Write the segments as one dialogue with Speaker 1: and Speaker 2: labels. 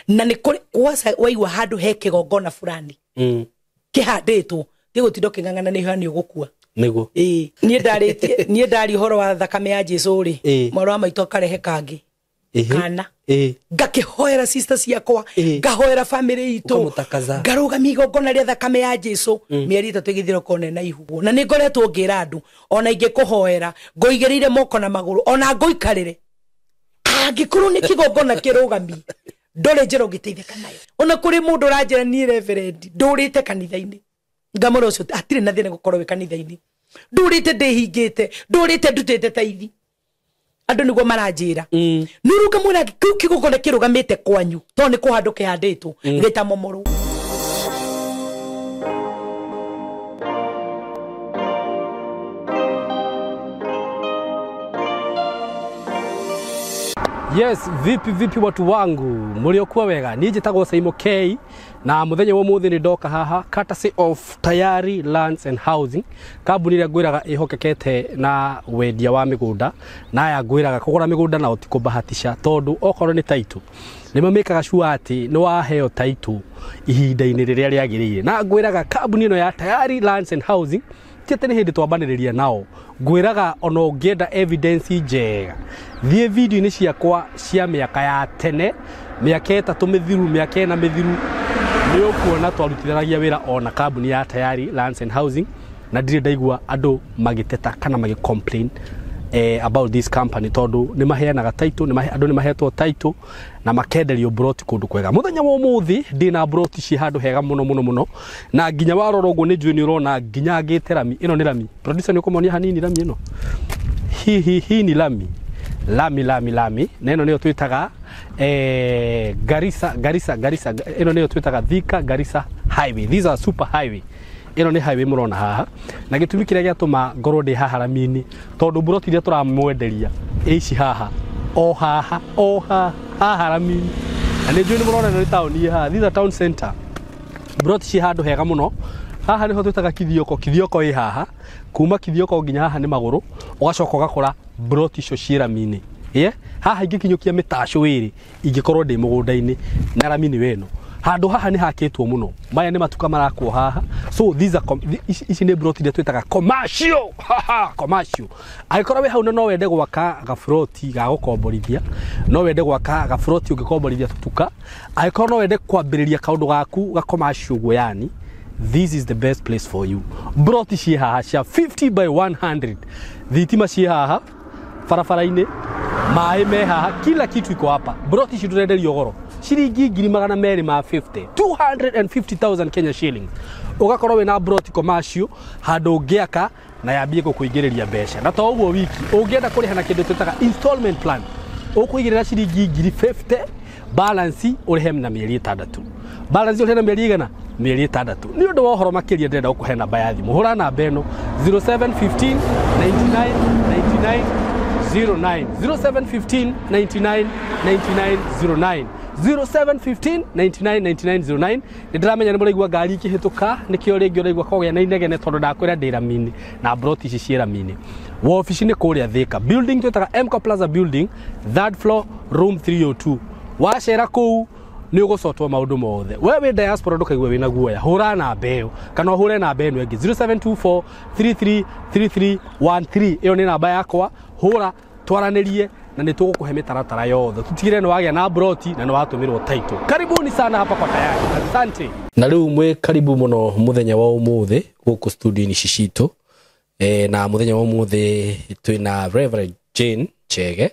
Speaker 1: Na nĩ kũrĩ kwaca waigua handũ he kĩgongona fulani kĩhandĩtwo, gĩgũtinda ũkĩng'ang'ana nĩ nĩ ũgũkua.
Speaker 2: Nĩguo.
Speaker 1: Ĩĩ, niĩ ndarĩtie, niĩ ndaria ũhoro wa thakame ya Jesu rĩ, mwarĩ wa maitũ akarehe kangĩ kana ngakĩhoera sister ciakwa, ngahoera family itũ,
Speaker 2: Ũkamũtakaza.
Speaker 1: Ngarũgamia igongona rĩa thakame ya Jesu. Mĩeri 3 ĩgĩthira, ũkona na ihu. Na nĩ ngoretwo ngĩra andũ, ona ingĩkũhoera ngũigĩrĩire moko na magũrũ, ona ngũikarĩre, angĩkorwo nĩ kĩgongona kĩrũgamie, ndũrĩ njĩra ũngĩteithĩka nayo. Ona kũrĩ mũndũ ũranjĩra, "Niĩ reverend ndũrĩte kanitha-inĩ." Ngamũra ũcio hatirĩ na thĩna gũkorwo wĩ kanitha-inĩ. Ndũrĩte ndĩhingĩte, ndũrĩte ndutĩte taithi, andũ nĩguo maranjĩra. Nĩ ũrũngamwĩra kĩu kĩgongona kĩrũgamĩte kwanyu, tondũ nĩ kũhandũ kĩhandĩtwo gĩtamomorwo.
Speaker 2: Yes, vipi vipi watu wangu, mliokuwa wega? Niĩ njĩtagwo Saimo K na mũthenya wa ũmũthĩ nĩ ndoka haha courtesy of Tayari Lands and Housing, kambuni ĩrĩa ngwĩraga ĩhokekete na wendia wa mĩgũnda, na aya ngwĩraga kũgũra mĩgũnda nao ti kũbahatisha, tondũ okorwo nĩ title nĩ mamĩkaga sure atĩ nĩ waheo title ihinda-inĩ rĩrĩa rĩagĩrĩire. Na ngwĩraga kambuni ĩno ya Tayari Lands and Housing ti atĩ nĩ hĩndĩ twambanĩrĩria nao. Ngwĩraga ona ũngĩenda evidence njega, thiĩ video-inĩ ciakwa cia mĩaka ya tene, mĩaka 3 mĩthiru, mĩaka 4 mĩthiru, nĩ ũkuona twarutithanagia wĩra ona kambuni ya Tayari Lands and Housing, na ndirĩ ndaigua andũ magĩteta kana magĩ complain about this company, tondũ nĩ maheanaga title, andũ nĩ mahetwo title na makenderio broti kũndũ kwega. Mũthenya wa ũmũthĩ ndĩna broti ciĩ handũ hega mũno mũno mũno, na nginya warora ũguo nĩ njũĩ nĩ ũrona nginya ngĩte rami ĩno. Nĩ rami, producer, nĩ ũkũmonia hanini rami ĩno. Hi hi ni lami lami lami lami, na ĩno nĩyo twĩtaga Garissa Garissa Garissa, ĩno nĩyo twĩtaga Thika Garissa Highway. These are super highway. Ĩno nĩ highway mũrona haha, na gĩtũmi kĩrĩa gĩatũma ngorwo ndĩ haha rami-inĩ, tondũ mburoti iria tũramwenderia ĩ ici haha, o haha, o haha haha rami-inĩ, na nĩ njũĩ nĩ mũrona ĩno nĩ taũni ĩ haha. These are town center mburoti ciĩ handũ hega mũno. Haha nĩho twĩtaga Kithioko. Kithioko ĩ haha, kuma Kithioko nginya haha nĩ magũrũ, ũgacoka ũgakora mburoti icio ciĩ rami-inĩ. Ye haha ingĩkinyũkia mĩtacũ ĩrĩ ingĩkorwo ndĩ mũgũnda-inĩ, na rami nĩ weno. Handũ haha nĩ hakĩtwo mũno, maya nĩ matuka marakwo haha. So these are ici nĩ mburoti iria twĩtaga commercial. Haha commercial, angĩkorwo wĩ hau na no wende gwaka gaburoti ga gũkomborithia, no wende gwaka gaburoti ũngĩkomborithia tũtuka, angĩkorwo no wende kwambĩrĩria kaũndũ gaku ga commercial ũguo, yani this is the best place for you. Mburoti ciĩ haha cia 50 by 100, thitima ciĩ haha barabara-inĩ, maĩ me haha, kila kitu iko hapa. Mburoti ici ndũrenderio goro, ciringi ngiri magana merĩ ma 50, 250,000 Kenya shillings, ũgakorwo wĩna mburoti commercial handũ ũngĩaka na yambie gũkũingĩrĩria mbeca. Na to ũguo wiki, ũngĩenda kũrĩha na kĩndũ twĩtaga installment plan, ũkũigĩrĩra ciringi ngiri 50, balance ũrĩhe na mĩeri 6, balance ũrĩhe na mĩeri igana, mĩeri 6. Nĩ ũndũ wa ũhoro makĩria ndĩrenda gũkũhe namba ya thimũ. Hũra namba ĩno, 0715 99 99 09, 0715 99 99 09, 0715 99 99 09. Nĩ ndĩramenya nĩ mũraigua ngari ikĩhĩtũka, nĩkĩo rĩngĩ ũraigua kũgĩa na inegene, tondũ ndakwĩra ndĩ rami-inĩ na mburoti ici ciĩ rami-inĩ. Wabici nĩ kũrĩa Thika building twĩtaga Mco Plaza building, third floor, room 302. Wacera kũu nĩ ũgũcotwo maũndũ mothe. We wĩ diaspora, ndũkaigue wĩna guoya, hũra namba ĩyo kana ũhũre namba ĩno ĩngĩ, 0724 333313. Ĩyo nĩ namba yakwa, hũra twaranĩrie na nĩ tũgũkũhe mĩtaratara yothe, tũtigĩre nĩ wagĩa na broti na nĩ watũmĩrwo title. Karibuni sana hapa kwa Tayari, asante. Na rĩu mwĩ karibu mũno mũthenya wa ũmũthĩ gũkũ studio-inĩ ici citũ. Na mũthenya wa ũmũthĩ twĩna Reverend Jane Chege.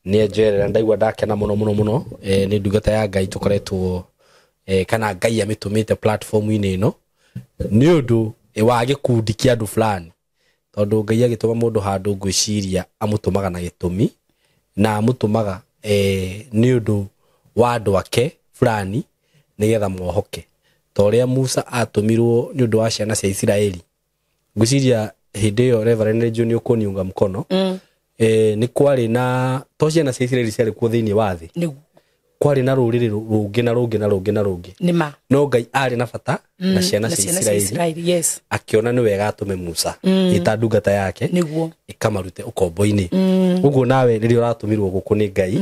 Speaker 2: Nĩ njerera, ndaigua ndakena mũno mũno mũno. Nĩ ndungata ya Ngai tũkoretwo, kana Ngai amĩtũmĩte platform-inĩ ĩno nĩ ũndũ wa gĩkundi kĩa andũ fulani, tondũ Ngai agĩtũma mũndũ handũ, ngwĩciria amũtũmaga na gĩtũmi, na amũtũmaga nĩ ũndũ wa andũ ake fulani nĩgetha mohoke, ta ũrĩa Musa atũmirwo nĩ ũndũ wa ciana cia Isiraeli. Ngwĩciria hĩndĩ ĩyo, Reverend John, ũkũniunga mkono, nĩ kwarĩ na to ciana cia Isiraeli ciarĩ kuo thĩinĩ wa thĩ.
Speaker 1: Nĩguo.
Speaker 2: Kwarĩ na rũrĩrĩ rũngĩ na rũngĩ na rũngĩ na rũngĩ.
Speaker 1: Nĩma.
Speaker 2: No Ngai arĩ na bata na ciana
Speaker 1: na
Speaker 2: cia
Speaker 1: ciana cia
Speaker 2: Isiraeli.
Speaker 1: Isiraeli, yes.
Speaker 2: Akiona nĩ wega atũme Musa ĩta ndungata yake
Speaker 1: Nĩguo.
Speaker 2: ĩkamarute ũkombo-inĩ. Ũguo nawe rĩrĩa ũratũmirwo gũkũ nĩ Ngai,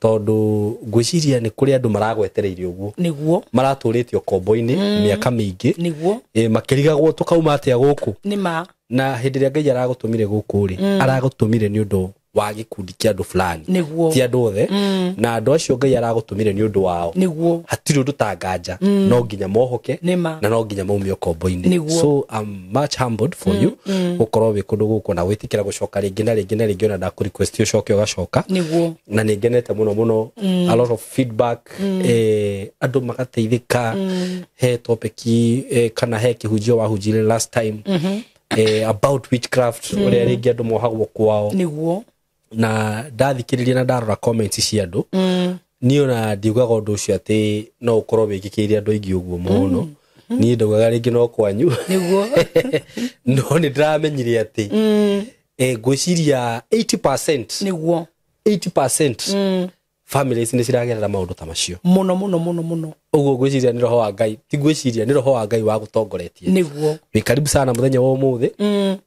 Speaker 2: tondũ ngwĩciria nĩ kũrĩ andũ maragwetereire ũguo,
Speaker 1: Nĩguo.
Speaker 2: maratũrĩte ũkombo-inĩ mĩaka mĩingĩ,
Speaker 1: Nĩguo.
Speaker 2: makĩrigagwo tũkauma atĩa gũkũ.
Speaker 1: Nĩma.
Speaker 2: Na hĩndĩ ĩrĩa Ngai aragũtũmire gũkũ rĩ, aragũtũmire nĩ ũndũ wa gĩkundi kĩa andũ fulani,
Speaker 1: Nĩguo.
Speaker 2: ti andũ othe, na andũ acio Ngai aragũtũmire nĩ ũndũ wao.
Speaker 1: Nĩguo.
Speaker 2: Hatirĩ ũndũ ta nganja, no nginya mohoke
Speaker 1: Nĩma.
Speaker 2: na no nginya maume ũkombo-inĩ.
Speaker 1: Nĩguo.
Speaker 2: So I'm much humbled for you gũkorwo wĩ kũndũ gũkũ na gwĩtĩkĩra gũcoka rĩngĩ na rĩngĩ na rĩngĩ, ona ndakũ request ũcoke ũgacoka.
Speaker 1: Nĩguo.
Speaker 2: Na nĩ ngenete mũno mũno, a lot of feedback, andũ magateithĩka. He topic kana he kĩhunjio wahunjire last time, about witchcraft, ũrĩa rĩngĩ andũ mohagwo kwao.
Speaker 1: Nĩguo.
Speaker 2: Na ndathikĩrĩria na ndarora comments cia andũ, niĩ ona ndiugaga ũndũ ũcio atĩ no ũkorwo wĩkĩkĩire andũ aingĩ ũguo mũno. Niĩ ndaugaga rĩngĩ no kwanyu.
Speaker 1: Nĩguo.
Speaker 2: No nĩ ndĩramenyire atĩ ngwĩciria 80%,
Speaker 1: Nĩguo.
Speaker 2: 80% families nĩ ciragerera maũndũ ta macio.
Speaker 1: Mũno mũno mũno mũno.
Speaker 2: Ũguo ngwĩciria nĩ roho wa Ngai, ti ngwĩciria, nĩ roho wa Ngai wa gũtongoretie.
Speaker 1: Nĩguo.
Speaker 2: Wĩ karibu sana mũthenya wa ũmũthĩ,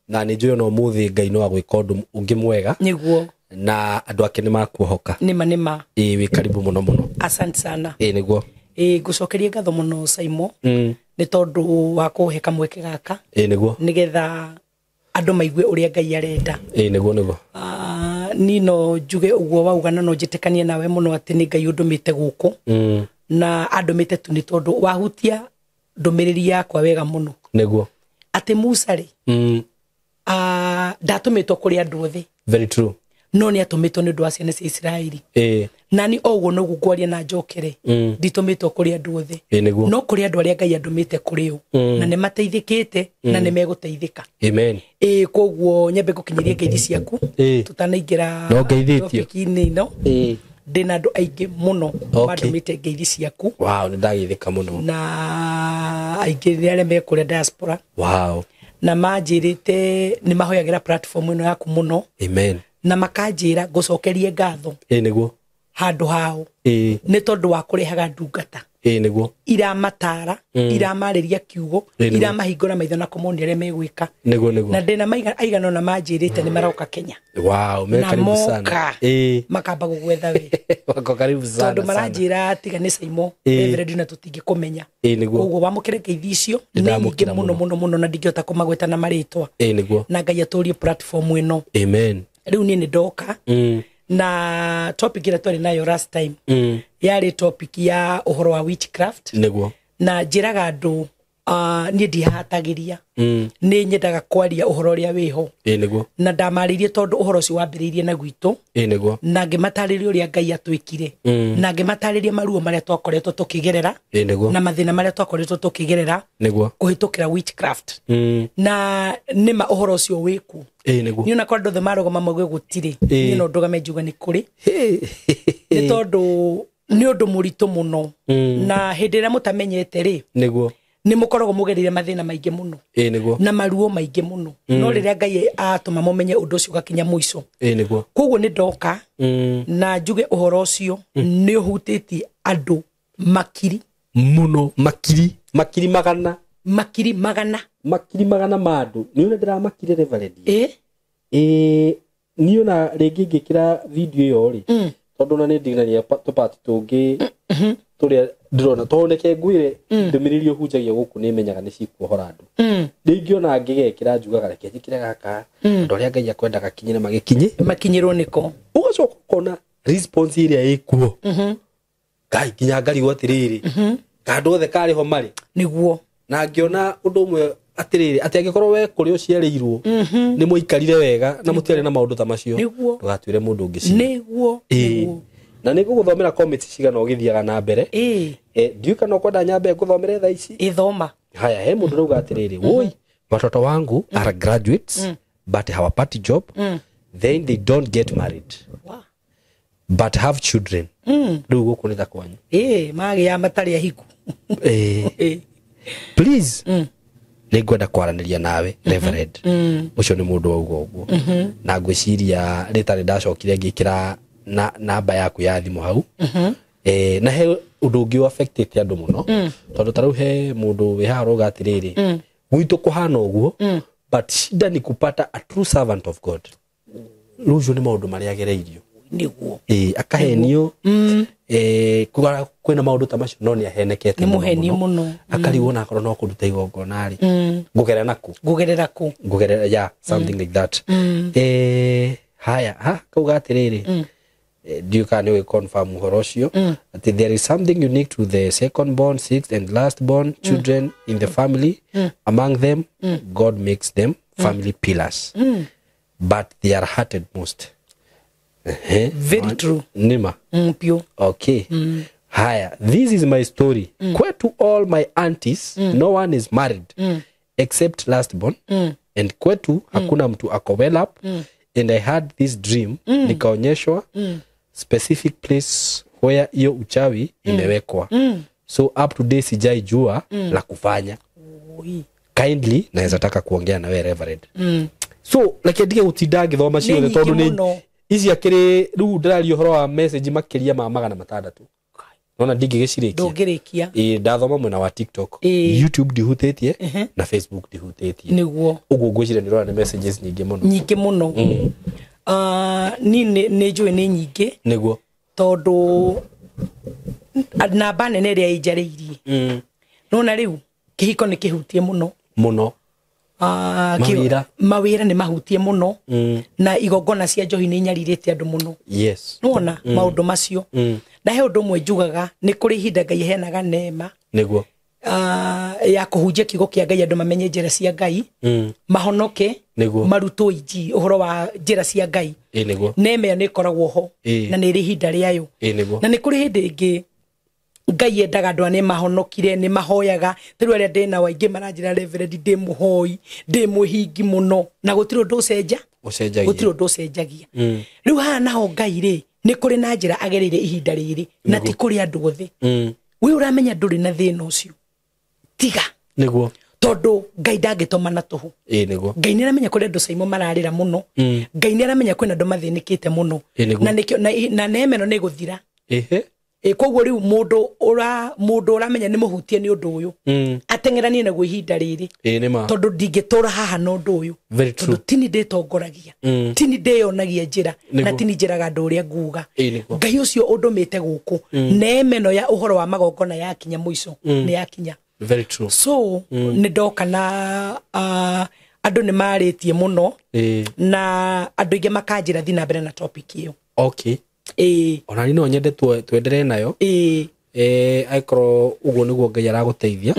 Speaker 2: na nĩ njũĩ ona ũmũthĩ Ngai no agwĩka ũndũ ũngĩ mwega,
Speaker 1: Nĩguo.
Speaker 2: na andũ ake nĩ makuohoka.
Speaker 1: Nĩma nĩma.
Speaker 2: Ĩĩ, wĩ karibu mũno mũno.
Speaker 1: Asante sana.
Speaker 2: Ĩĩ nĩguo.
Speaker 1: Ĩĩ, ngũcokerie ngatho mũno Saimo, nĩ tondũ wa kũhe kamweke gaka,
Speaker 2: Ĩĩ nĩguo.
Speaker 1: nĩgetha andũ maigue ũrĩa Ngai arenda.
Speaker 2: Ĩĩ nĩguo nĩguo.
Speaker 1: Niĩ no njuge ũguo wauga, na no njĩtĩkanie nawe mũno atĩ nĩ Ngai ũndũmĩte gũkũ, na andũmĩte tu nĩ tondũ wahutia ndũmĩrĩri yakwa wega mũno,
Speaker 2: Nĩguo.
Speaker 1: atĩ Musa rĩ, ndatũmĩtwo kũrĩ andũ othe.
Speaker 2: Very true.
Speaker 1: No nĩ atũmĩtwo nĩ ũndũ wa ciana cia Isiraeli.
Speaker 2: Ĩĩ.
Speaker 1: Na ni o ũguo noguo ngwaria na njokere, nditũmĩtwo kũrĩ andũ othe,
Speaker 2: Ĩĩ nĩguo.
Speaker 1: no kũrĩ andũ arĩa Ngai andũmĩte kũrĩ o, na nĩ mateithĩkĩte na nĩ megũteithĩka.
Speaker 2: Amen.
Speaker 1: Ĩĩ, koguo nyambe ngũkinyirie ngeithi ciaku
Speaker 2: Ĩĩ.
Speaker 1: tũtanaingĩra
Speaker 2: No ngeithĩtio.
Speaker 1: topic-inĩ ĩno.
Speaker 2: Ĩĩ.
Speaker 1: Ndĩna andũ aingĩ mũno
Speaker 2: Okay.
Speaker 1: mandũmĩte ngeithi ciaku.
Speaker 2: Wow, nĩ ndageithĩka mũno.
Speaker 1: Na aingĩ nĩ arĩa me kũrĩa diaspora,
Speaker 2: Wow.
Speaker 1: na manjĩrĩte nĩ mahoyagĩra platform ĩno yaku mũno,
Speaker 2: Amen.
Speaker 1: na makanjĩra ngũcokerie ngatho
Speaker 2: Ĩĩ nĩguo.
Speaker 1: handũ hao,
Speaker 2: Ĩĩ.
Speaker 1: nĩ tondũ wa kũrehaga ndungata
Speaker 2: Ĩĩ nĩguo.
Speaker 1: iramatara, iramarĩria kiugo,
Speaker 2: Ĩĩ nĩguo.
Speaker 1: iramahingũra maitho na kũmonia ũrĩa megwĩka.
Speaker 2: Nĩguo nĩguo.
Speaker 1: Na ndĩna aigana ũna manjĩrĩte nĩ maroka Kenya.
Speaker 2: Wow, me
Speaker 1: Na
Speaker 2: karibu sana.
Speaker 1: moka
Speaker 2: Ĩĩ.
Speaker 1: makamba gũgwetha we.
Speaker 2: Wako karibu sana.
Speaker 1: Tondũ
Speaker 2: sana.
Speaker 1: maranjĩra tiga nĩ Saimo
Speaker 2: Ĩĩ.
Speaker 1: Reverend na tũtingĩkũmenya.
Speaker 2: Ĩĩ nĩguo.
Speaker 1: Koguo wamũkĩre ngeithi icio nĩ
Speaker 2: Nĩndamũkĩra
Speaker 1: nyingĩ mũno
Speaker 2: mũno.
Speaker 1: mũno mũno, na ndingĩhota kũmagweta na marĩtwa.
Speaker 2: Ĩĩ nĩguo.
Speaker 1: Na Ngai atũrie platform ĩno.
Speaker 2: Amen.
Speaker 1: Rĩu niĩ nĩ ndoka na topic ĩrĩa twarĩ nayo last time, yarĩ topic ya ũhoro wa witchcraft.
Speaker 2: Nĩguo.
Speaker 1: Na njĩraga andũ, niĩ ndihatagĩria, nĩ nyendaga kwaria ũhoro ũrĩa wĩho.
Speaker 2: Ĩĩ nĩguo.
Speaker 1: Na ndamarĩirie tondũ ũhoro ũcio wambĩrĩirie na gwitũ,
Speaker 2: Ĩĩ nĩguo.
Speaker 1: na ngĩmatarĩria ũrĩa Ngai atwĩkire, na ngĩmatarĩria maruo marĩa twakoretwo tũkĩgerera,
Speaker 2: Ĩĩ nĩguo.
Speaker 1: na mathĩna marĩa twakoretwo tũkĩgerera
Speaker 2: Nĩguo.
Speaker 1: kũhĩtũkĩra witchcraft. Na nĩma ũhoro ũcio wĩkuo.
Speaker 2: Ĩĩ nĩguo.
Speaker 1: Niĩ ona kwa andũ othe marũgama mauge gũtirĩ,
Speaker 2: Ĩĩ.
Speaker 1: niĩ no ndũgame njuge nĩ kũrĩ, nĩ tondũ nĩ ũndũ mũritũ mũno, na hĩndĩ ĩrĩa mũtamenyete rĩ,
Speaker 2: Nĩguo.
Speaker 1: nĩ mũkoragwo mũgereire mathĩna maingĩ mũno
Speaker 2: Ĩĩ nĩguo.
Speaker 1: na maruo maingĩ mũno, no rĩrĩa Ngai atũma mũmenye ũndũ ũcio ũgakinya mũico.
Speaker 2: Ĩĩ nĩguo.
Speaker 1: Koguo nĩ ndoka na njuge ũhoro ũcio nĩ ũhutĩtie andũ makiri
Speaker 2: Mũno makiri makiri magana,
Speaker 1: makiri magana.
Speaker 2: Makiri magana ma andũ. Nĩ ũrĩa ndĩramakire Reverend.
Speaker 1: Ĩ.
Speaker 2: Ĩĩ, niĩ ona rĩngĩ ngĩkĩra video ĩyo rĩ, tondũ ona nĩ ndiganagia tũpati tũngĩ tũrĩa ndĩrona, tondũ reke ngwĩre, ndũmĩrĩri ũhunjagia gũkũ nĩ menyaga nĩ cikuohora andũ. Rĩngĩ ona ngĩgekĩra njugaga reke njĩkĩre gaka, andũ arĩa Ngai akwendaga kinyĩre magĩkinye,
Speaker 1: makinyĩrwo nĩko.
Speaker 2: Ũgacoka ũkona response ĩrĩa ĩkuo, Ngai, nginya ngarigwo atĩrĩrĩ, ka andũ othe karĩ ho marĩ.
Speaker 1: Nĩguo.
Speaker 2: Na ngĩona ũndũ ũmwe atĩrĩrĩ, atĩ angĩkorwo we kũrĩa ũciarĩirwo nĩ mũikarire wega na mũtiarĩ na maũndũ ta macio,
Speaker 1: Nĩguo.
Speaker 2: ndũgatuĩre mũndũ ũngĩ cira.
Speaker 1: Nĩguo.
Speaker 2: Ĩĩ.
Speaker 1: Nĩguo.
Speaker 2: Na nĩ ngũgũthomera comments cigana ũgĩthiaga na mbere.
Speaker 1: Ĩĩ.
Speaker 2: Ndiũĩ kana ũkwenda nyambe ngũthomere thaa ici.
Speaker 1: Ĩthoma.
Speaker 2: Haya, he mũndũ rauga atĩrĩrĩ, woi, watoto wangu are graduates but hawapati job, then they don't get married but have children. Rĩu gũkũ nĩ ta kwanyu.
Speaker 1: Ĩĩ, magĩa matarĩ ahiku.
Speaker 2: Ĩĩ.
Speaker 1: Ĩĩ.
Speaker 2: Please, nĩ ngwenda kwaranĩria nawe Reverend. Ũcio nĩ mũndũ wauga ũguo, na ngwĩciria rĩtarĩ ndacokire ngĩkĩra na namba yaku ya thimũ hau. Na he ũndũ ũngĩ affectĩte andũ mũno, tondũ ta rĩu he mũndũ wĩ haha ũrauga atĩrĩrĩ, gwitũ kũhana ũguo, but shida ni kupata a true servant of God. Rĩu ũcio nĩ maũndũ marĩa agereirio.
Speaker 1: Nĩguo.
Speaker 2: Akahenio, kwĩna maũndũ ta macio, no nĩ ahenekete.
Speaker 1: Nĩ mũhenie mũno.
Speaker 2: Akarigwo nakorwo no kũruta igongona rĩ, ngũgerera naku,
Speaker 1: Ngũgerera kũ?
Speaker 2: Ngũgerera, yeah, something like that. Haya, ha kauga atĩrĩrĩ, ndiũĩ kana nĩ ũgĩ confirm ũhoro ũcio, atĩ there is something unique to the second born, sixth and last born children in the family. Among them, God makes them family pillars, but they are hurted most. Ehe.
Speaker 1: Very true.
Speaker 2: Nima.
Speaker 1: Piũ.
Speaker 2: Okay. Haya, this is my story. Kwetu all my aunties, no one is married except last born. And kwetu hakuna mtu ako well up. And I had this dream, nikaonyeshwa specific place where hiyo uchawi imewekwa. So up to date sijaijua la kufanya.
Speaker 1: Oi.
Speaker 2: Kindly naweza taka kuongea na wewe, Reverend. So like ndige gutinda ngithoma
Speaker 1: Nĩ
Speaker 2: ciothe
Speaker 1: nyingĩ
Speaker 2: tondũ nĩ
Speaker 1: mũno.
Speaker 2: Ici akĩrĩ rĩu ndĩraria ũhoro wa message makĩria ma 600, nona ndingĩgĩcirĩkia.
Speaker 1: Ndũngĩrĩkia.
Speaker 2: Ĩ, ndathoma mwena wa TikTok, YouTube ndihutĩtie na Facebook ndihutĩtie.
Speaker 1: Nĩguo.
Speaker 2: Ũguo ngwĩciria nĩ ũrona nĩ messages nyingĩ mũno.
Speaker 1: Nyingĩ mũno. Ah, ni nĩ njũĩ nĩ nyingĩ, tondũ namba nene ĩrĩa ĩnjarĩirie, nona rĩu kĩhiko nĩ kĩhutie mũno.
Speaker 2: Mũno.
Speaker 1: Ah,
Speaker 2: Mawĩra.
Speaker 1: Mawĩra nĩ mahutie mũno, na igongona cia njohi nĩ inyarirĩte andũ mũno. Nĩwona maũndũ macio. Na he ũndũ ũmwe njugaga, nĩ kũrĩ ihinda Ngai aheanaga neema ya kũhunjia kiugo kĩa Ngai, andũ mamenye njĩra cia Ngai, mahonoke, marutwo inji ũhoro wa njĩra cia Ngai.
Speaker 2: Ĩ nĩguo.
Speaker 1: Neema ĩyo nĩ ĩkoragwo ho, na nĩ ĩrĩ ihinda rĩayo.
Speaker 2: Ĩ nĩguo.
Speaker 1: Na nĩ kũrĩ hĩndĩ ĩngĩ Ngai endaga andũ aya nĩ mahonokire, nĩ mahoyaga. Ta rĩu arĩa ndĩ nao aingĩ maranjĩra, "Reverend, ndĩ mũhoi, ndĩ mwĩhingi mũno," na gũtirĩ ũndũ ũcenja.
Speaker 2: Ũcenjagia.
Speaker 1: Gũtirĩ ũndũ ũcenjagia. Rĩu haha naho Ngai rĩ, nĩ kũrĩ na njĩra agereire ihinda rĩrĩ, na ti kũrĩ andũ othe. We ũramenya ndũrĩ na thĩna ũcio, tiga, tondũ Ngai ndangĩtũma na tũhũ.
Speaker 2: Ĩ nĩguo.
Speaker 1: Ngai nĩ aramenya kũrĩ andũ caimo mararĩra mũno. Ngai nĩ aramenya kwĩna andũ mathĩnĩkĩte mũno.
Speaker 2: Ĩ nĩguo.
Speaker 1: Na nĩkĩo na neema ĩno nĩ ĩgũthira. Ĩ koguo rĩu mũndũ ũramenya nĩ mũhutie nĩ ũndũ ũyũ, ateng'eranie naguo ihinda rĩrĩ,
Speaker 2: Ĩ nĩma.
Speaker 1: tondũ ndingĩtũra haha na ũndũ ũyũ.
Speaker 2: Very true.
Speaker 1: Tondũ tini ndĩtongoragia, tini ndĩyonagia njĩra, na tini njĩraga andũ ũrĩa nguga.
Speaker 2: Ĩ nĩguo.
Speaker 1: Ngai ũcio ũndũmĩte gũkũ, neema ĩno ya ũhoro wa magongona yakinya mũico, nĩ yakinya.
Speaker 2: Very true.
Speaker 1: So nĩ ndoka na andũ nĩ marĩtie mũno, na andũ aingĩ makanjĩra thiĩ na mbere na topic ĩyo. Ĩĩ.
Speaker 2: Ona ni no nyende twenderee nayo, angĩkorwo ũguo nĩguo Ngai aragũteithia,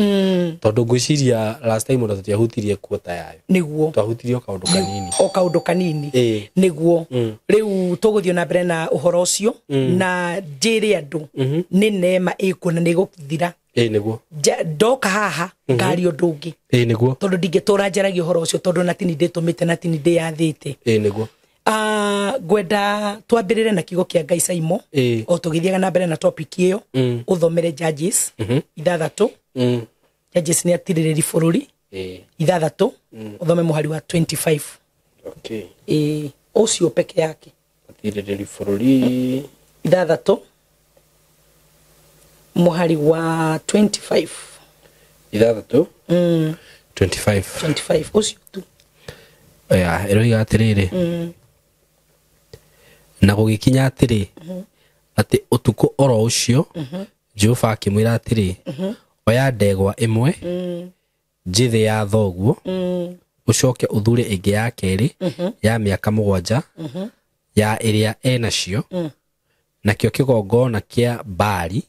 Speaker 2: tondũ ngwĩciria last time ona tũtiahutirie kuota yayo. Twahutirie o kaũndũ kanini.
Speaker 1: O kaũndũ kanini. Nĩguo. Rĩu tũgũthiĩ na mbere na ũhoro ũcio, na njĩre andũ nĩ neema ĩkuo na nĩ ĩgũthira.
Speaker 2: Ĩ nĩguo.
Speaker 1: Ndoka haha ngaria ũndũ ũngĩ,
Speaker 2: Ĩ nĩguo.
Speaker 1: tondũ ndingĩtũra njaragia ũhoro ũcio, tondũ na tini ndĩtũmĩte na tini ndĩyathĩte.
Speaker 2: Ĩ nĩguo.
Speaker 1: Ah, ngwenda twambĩrĩre na kiugo kĩa Ngai, Saimo, o tũgĩthiaga na mbere na topic ĩyo. Ũthomere Judges 6. Judges nĩ atirĩrĩri bũrũri. 6, ũthome mũhari wa 25. Ĩĩ, ũcio peke yake.
Speaker 2: Atirĩrĩri bũrũri.
Speaker 1: 6, mũhari wa 25.
Speaker 2: 6, 25.
Speaker 1: 25, ũcio tu.
Speaker 2: Ya, ĩroiga atĩrĩrĩ, na gũgĩkinya atĩrĩ, atĩ ũtukũ oro ũcio Jehova akĩmwĩra atĩrĩ, "Oya ndegwa ĩmwe njĩthĩ ya thoguo, ũcoke ũthure ĩngĩ ya kerĩ ya mĩaka 7 ya ĩrĩa enacio, nakĩo kĩgongona kĩa Baali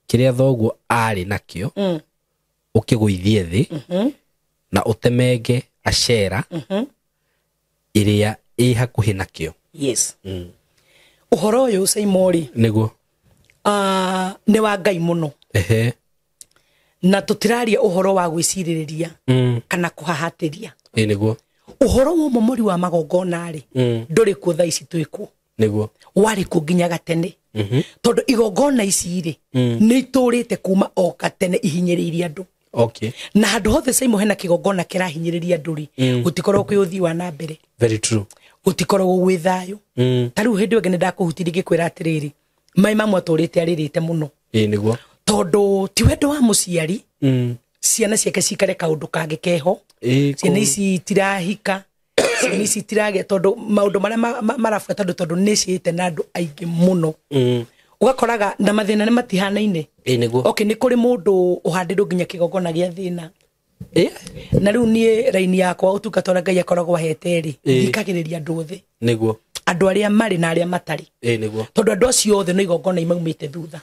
Speaker 2: kĩrĩa thoguo aarĩ nakĩo ũkĩgũithie thĩ, na ũtemenge Ashera ĩrĩa ĩ hakuhĩ nakĩo."
Speaker 1: Yes, ũhoro ũyũ, Saimori, nĩ wa Ngai mũno. Na tũtiraria ũhoro wa gwĩcirĩrĩria kana kũhahatĩria.
Speaker 2: Ĩ nĩguo.
Speaker 1: Ũhoro wa ũmomori wa magongona rĩ, ndũrĩ kuo thaa ici twĩkuo. Warĩ kuo nginya gatene, tondũ igongona ici rĩ, nĩ itũrĩte kuma o gatene ihinyĩrĩirie andũ. Na handũ hothe, Saimo, hena kĩgongona kĩrahinyĩrĩria andũ rĩ, gũtikoragwo kwĩ ũthii wa na mbere.
Speaker 2: Very true.
Speaker 1: Gũtikoragwo gwĩ thayũ. Ta rĩu hĩndĩ ĩyo ĩngĩ nĩ ndakũhutirie ngĩkwĩra atĩrĩrĩ, Mai mamu atũrĩte arĩrĩte mũno.
Speaker 2: Ĩĩ nĩguo.
Speaker 1: Tondũ ti wendo wa mũciari ciana ciake cikare kaũndũ kangĩ keho. Ciana ici itirahika, ciana ici itiragĩa, tondũ maũndũ marĩa marabuata andũ, tondũ nĩ ciĩte na andũ aingĩ mũno. Ũgakoraga na mathĩna nĩ matihanaine.
Speaker 2: Ĩĩ nĩguo.
Speaker 1: Okay, nĩ kũrĩ mũndũ ũhandĩrwo nginya kĩgongona gĩa thĩna. Na rĩu niĩ raini yakwa ũtungata ũrĩa Ngai akoragwo ahete rĩ, thikagĩrĩria andũ othe.
Speaker 2: Nĩguo.
Speaker 1: Andũ arĩa marĩ na arĩa matarĩ.
Speaker 2: Ĩĩ nĩguo.
Speaker 1: Tondũ andũ acio othe no igongona imaumĩte thutha.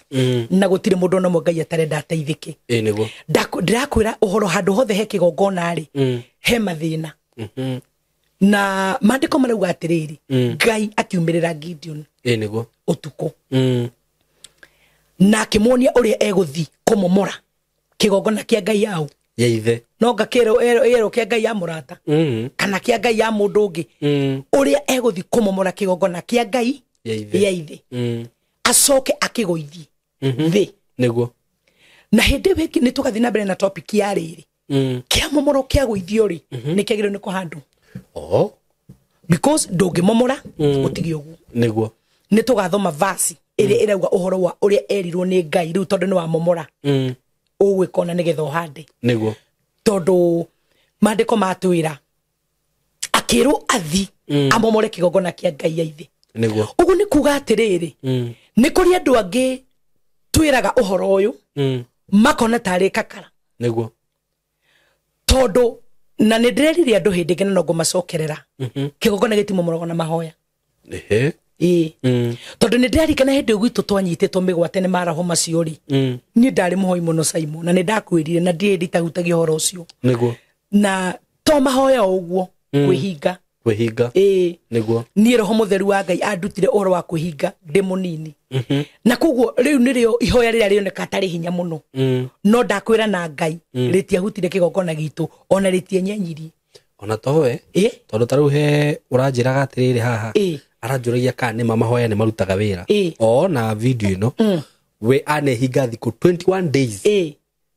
Speaker 1: Na gũtirĩ mũndũ ona ũmwe Ngai atarenda ateithĩke.
Speaker 2: Ĩĩ nĩguo.
Speaker 1: Ndĩrakwĩra ũhoro handũ hothe he kĩgongona rĩ, he mathĩna. Na maandĩko marauga atĩrĩrĩ, Ngai akiumĩrĩra Gideon.
Speaker 2: Ĩĩ nĩguo.
Speaker 1: Ũtukũ. Na akĩmuonia ũrĩa egũthi kũmomora kĩgongona kĩa Ngai yao.
Speaker 2: Ya ithe.
Speaker 1: No ngakĩrwo kĩa Ngai ya mũrata. Kana kĩa Ngai ya mũndũ ũngĩ. Ũrĩa egũthi kũmomora kĩgongona kĩa Ngai
Speaker 2: ya ithe.
Speaker 1: Ya ithe. Acoke akĩgũithie thĩ.
Speaker 2: Nĩguo.
Speaker 1: Na hĩndĩ ĩyo ĩngĩ nĩ tũgathiĩ na mbere na topic ya rĩrĩ. Kĩa momoro kĩa gũithio rĩ, nĩ kĩagĩrĩirwo nĩ kũhandwo.
Speaker 2: Oh.
Speaker 1: Because ndũngĩmomora ũtige ũguo.
Speaker 2: Nĩguo.
Speaker 1: Nĩ tũgathoma verse ĩrĩa ĩrauga ũhoro wa ũrĩa erirwo nĩ Ngai rĩu tondũ nĩ wamomora. Ũgwĩka ona nĩgetha ũhande.
Speaker 2: Nĩguo.
Speaker 1: Tondũ maandĩko matwĩra akĩrwo athi amomore kĩgongona kĩa Ngai ya ithe.
Speaker 2: Nĩguo.
Speaker 1: Ũguo nĩ kuga atĩrĩrĩ, nĩ kũrĩ andũ angĩ twĩraga ũhoro ũyũ makona tarĩ kakara.
Speaker 2: Nĩguo.
Speaker 1: Tondũ na nĩ ndĩrerire andũ hĩndĩ ĩngĩ na no ngũmacokerera. Kĩgongona gĩtimomoragwo na mahoya.
Speaker 2: Ehe.
Speaker 1: Ĩĩ. Tondũ nĩ ndĩrarikana hĩndĩ ĩyo gwitũ twanyitĩtwo mĩgwate nĩ maraho macio rĩ. Niĩ ndarĩ mũhoi mũno Simon, na nĩ ndakwĩrire na ndirĩ nditahutagia ũhoro ũcio.
Speaker 2: Nĩguo.
Speaker 1: Na to mahoya o ũguo, kwĩhinga.
Speaker 2: Kwĩhinga.
Speaker 1: Ĩĩ.
Speaker 2: Nĩguo.
Speaker 1: Niĩ roho mũtheru wa Ngai andutire ũhoro wa kwĩhinga ndĩ mũnini. Na koguo rĩu nĩrĩo ihoya rĩrĩa rĩoneka tarĩ hinya mũno. No ndakwĩra na Ngai rĩtiahutire kĩgongona gitũ ona rĩtienyenyirie.
Speaker 2: Ona towe.
Speaker 1: Ĩĩ.
Speaker 2: Tondũ ta rĩu he ũranjĩraga atĩrĩrĩ haha.
Speaker 1: Ĩĩ.
Speaker 2: Aranjũragia kana nĩ ma mahoya nĩ marutaga wĩra.
Speaker 1: Ĩĩ.
Speaker 2: O na video ĩno. We anehinga thikũ 21 days.
Speaker 1: Ĩĩ.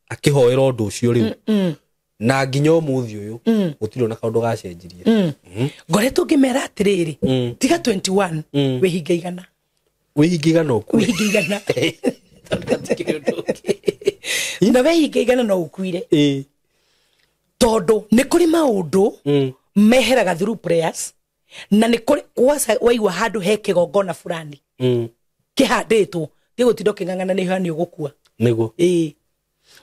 Speaker 2: Akĩhoera ũndũ ũcio rĩu. Na nginya ũmũthĩ ũyũ gũtirĩ ona kaũndũ gacenjirie.
Speaker 1: Ngoretwo ngĩmera atĩrĩrĩ, tiga 21 wĩhinge igana.
Speaker 2: Wĩhinge igana ũkue.
Speaker 1: Wĩhinge igana. Na wĩhinge igana no ũkuire.
Speaker 2: Ĩĩ.
Speaker 1: Tondũ nĩ kũrĩ maũndũ meheraga through prayers, na nĩ kũrĩ kwaca waigua handũ he kĩgongona fulani kĩhandĩtwo, gĩgũtinda ũkĩng'ang'ana nĩ nĩ ũgũkua.
Speaker 2: Nĩguo.
Speaker 1: Ĩĩ.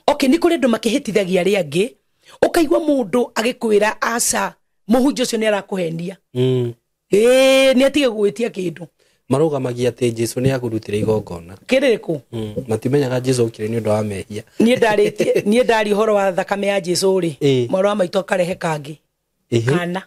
Speaker 1: Okay, nĩ kũrĩ andũ makĩhĩtithagia arĩa angĩ, ũkaigua mũndũ agĩkwĩra aca mũhunjia ũcio nĩ arakũhenia. Ĩĩ, nĩ atige gũgwĩtia kĩndũ.
Speaker 2: Marũgamagia atĩ Jesũ nĩ akũrutĩra igongona.
Speaker 1: Kĩrĩkũ?
Speaker 2: Matimenyaga Jesũ okire nĩ ũndũ wa mehia.
Speaker 1: Niĩ ndarĩtie, niĩ ndaria ũhoro wa thakame ya Jesũ rĩ, mwarĩ wa maitũ akarehe kangĩ. Kana.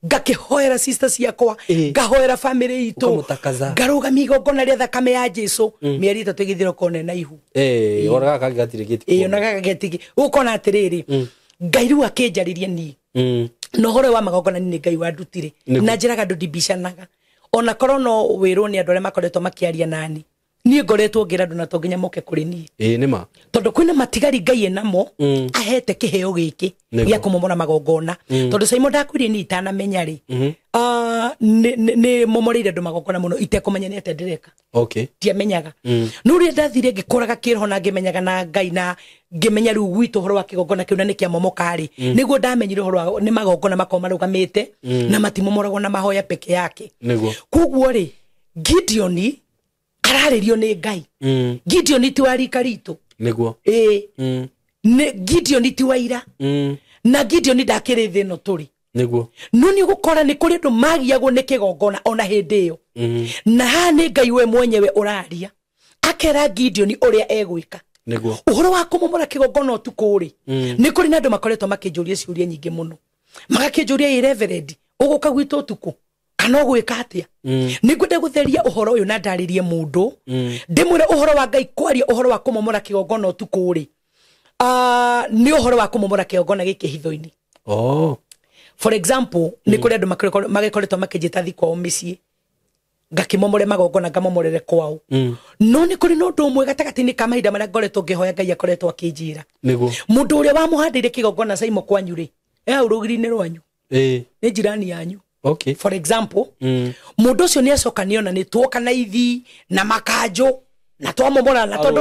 Speaker 1: Ngakĩhoera sister ciakwa, ngahoera family itũ, ngarũgamia igongona rĩa thakame ya Jesũ, mĩeri ĩtatũ ĩgĩthira ũkona ĩna ihu.
Speaker 2: Ĩĩ, ona gaka kangĩ gatirĩ gĩtĩ.
Speaker 1: Ĩĩ, ona gaka gĩtirĩ. Ũkona atĩrĩrĩ, Ngai rĩu akĩnjarĩria niĩ. Na ũhoro wa magongona nĩ Ngai wandutire. Na njĩraga andũ ndibicanaga. Ona korwo no wĩrwo nĩ andũ arĩa makoretwo makĩaria nani, niĩ ngoretwo ngĩra andũ na to nginya moke kũrĩ niĩ.
Speaker 2: Ĩĩ, nĩ ma.
Speaker 1: Tondũ kwĩna matigari Ngai enamo, ahete kĩheo gĩkĩ gĩa kũmomora magongona. Tondũ Simon ndakwĩrire niĩ itanamenya rĩ, nĩ momoreire andũ magongona mũno itekũmenya nĩ atĩa ndĩreka.
Speaker 2: Okay.
Speaker 1: Ndiamenyaga. No rĩrĩa ndathire ngĩkũraga kĩroho na ngĩmenyaga na Ngai na ngĩmenya rĩu gwitũ ũhoro wa kĩgongona kĩu na nĩ kĩamomoka rĩ, nĩguo ndamenyire ũhoro wa nĩ magongona makoragwo marũgamĩte na matimomoragwo na mahoya peke yake.
Speaker 2: Nĩguo.
Speaker 1: Koguo rĩ, Gideon ararĩrio nĩ Ngai. Gideon ti wa rika ritũ.
Speaker 2: Nĩguo.
Speaker 1: Ĩĩ. Nĩ Gideon ti wa ira. Na Gideon ndakĩrĩ thĩ ĩno tũrĩ.
Speaker 2: Nĩguo.
Speaker 1: No nĩ ũgũkora nĩ kũrĩ andũ magiagwo nĩ kĩgongona ona hĩndĩ ĩyo. Na haha nĩ Ngai we mwenyewe ũraria. Akera Gideon ũrĩa egwĩka.
Speaker 2: Nĩguo.
Speaker 1: Ũhoro wa kũmomora kĩgongona ũtukũ rĩ, nĩ kũrĩ na andũ makoretwo makĩnjũria ciũria nyingĩ mũno. Magakĩnjũria, ĩ Reverend, ũgũka gwitũ ũtukũ? Kana ũgwĩka atĩa? Nĩ ngwenda gũtheria ũhoro ũyũ na ndarĩrie mũndũ. Ndĩmwĩre ũhoro wa Ngai kwaria ũhoro wa kũmomora kĩgongona ũtukũ rĩ. Nĩ ũhoro wa kũmomora kĩgongona gĩkĩ hitho-inĩ.
Speaker 2: Oh.
Speaker 1: For example, nĩ kũrĩ andũ magĩkoretwo makĩnjĩta thi kwao mĩciĩ. Ngakĩmomore magongona ngamomorere kwao. No nĩ kũrĩ na ũndũ ũmwe gatagatĩ-inĩ ka mahinda marĩa ngoretwo ngĩhoya Ngai akoretwo akĩnjĩra.
Speaker 2: Nĩguo.
Speaker 1: Mũndũ ũrĩa wamũhandĩire kĩgongona Simon kwanyu rĩ, e hau rũgiri-inĩ rwanyu.
Speaker 2: Ĩĩ.
Speaker 1: Nĩ jirani yanyu.
Speaker 2: Okay.
Speaker 1: For example, mũndũ ũcio nĩ acoka nĩona nĩ tuoka na ithi na makanjũ. Na twamomora na tondu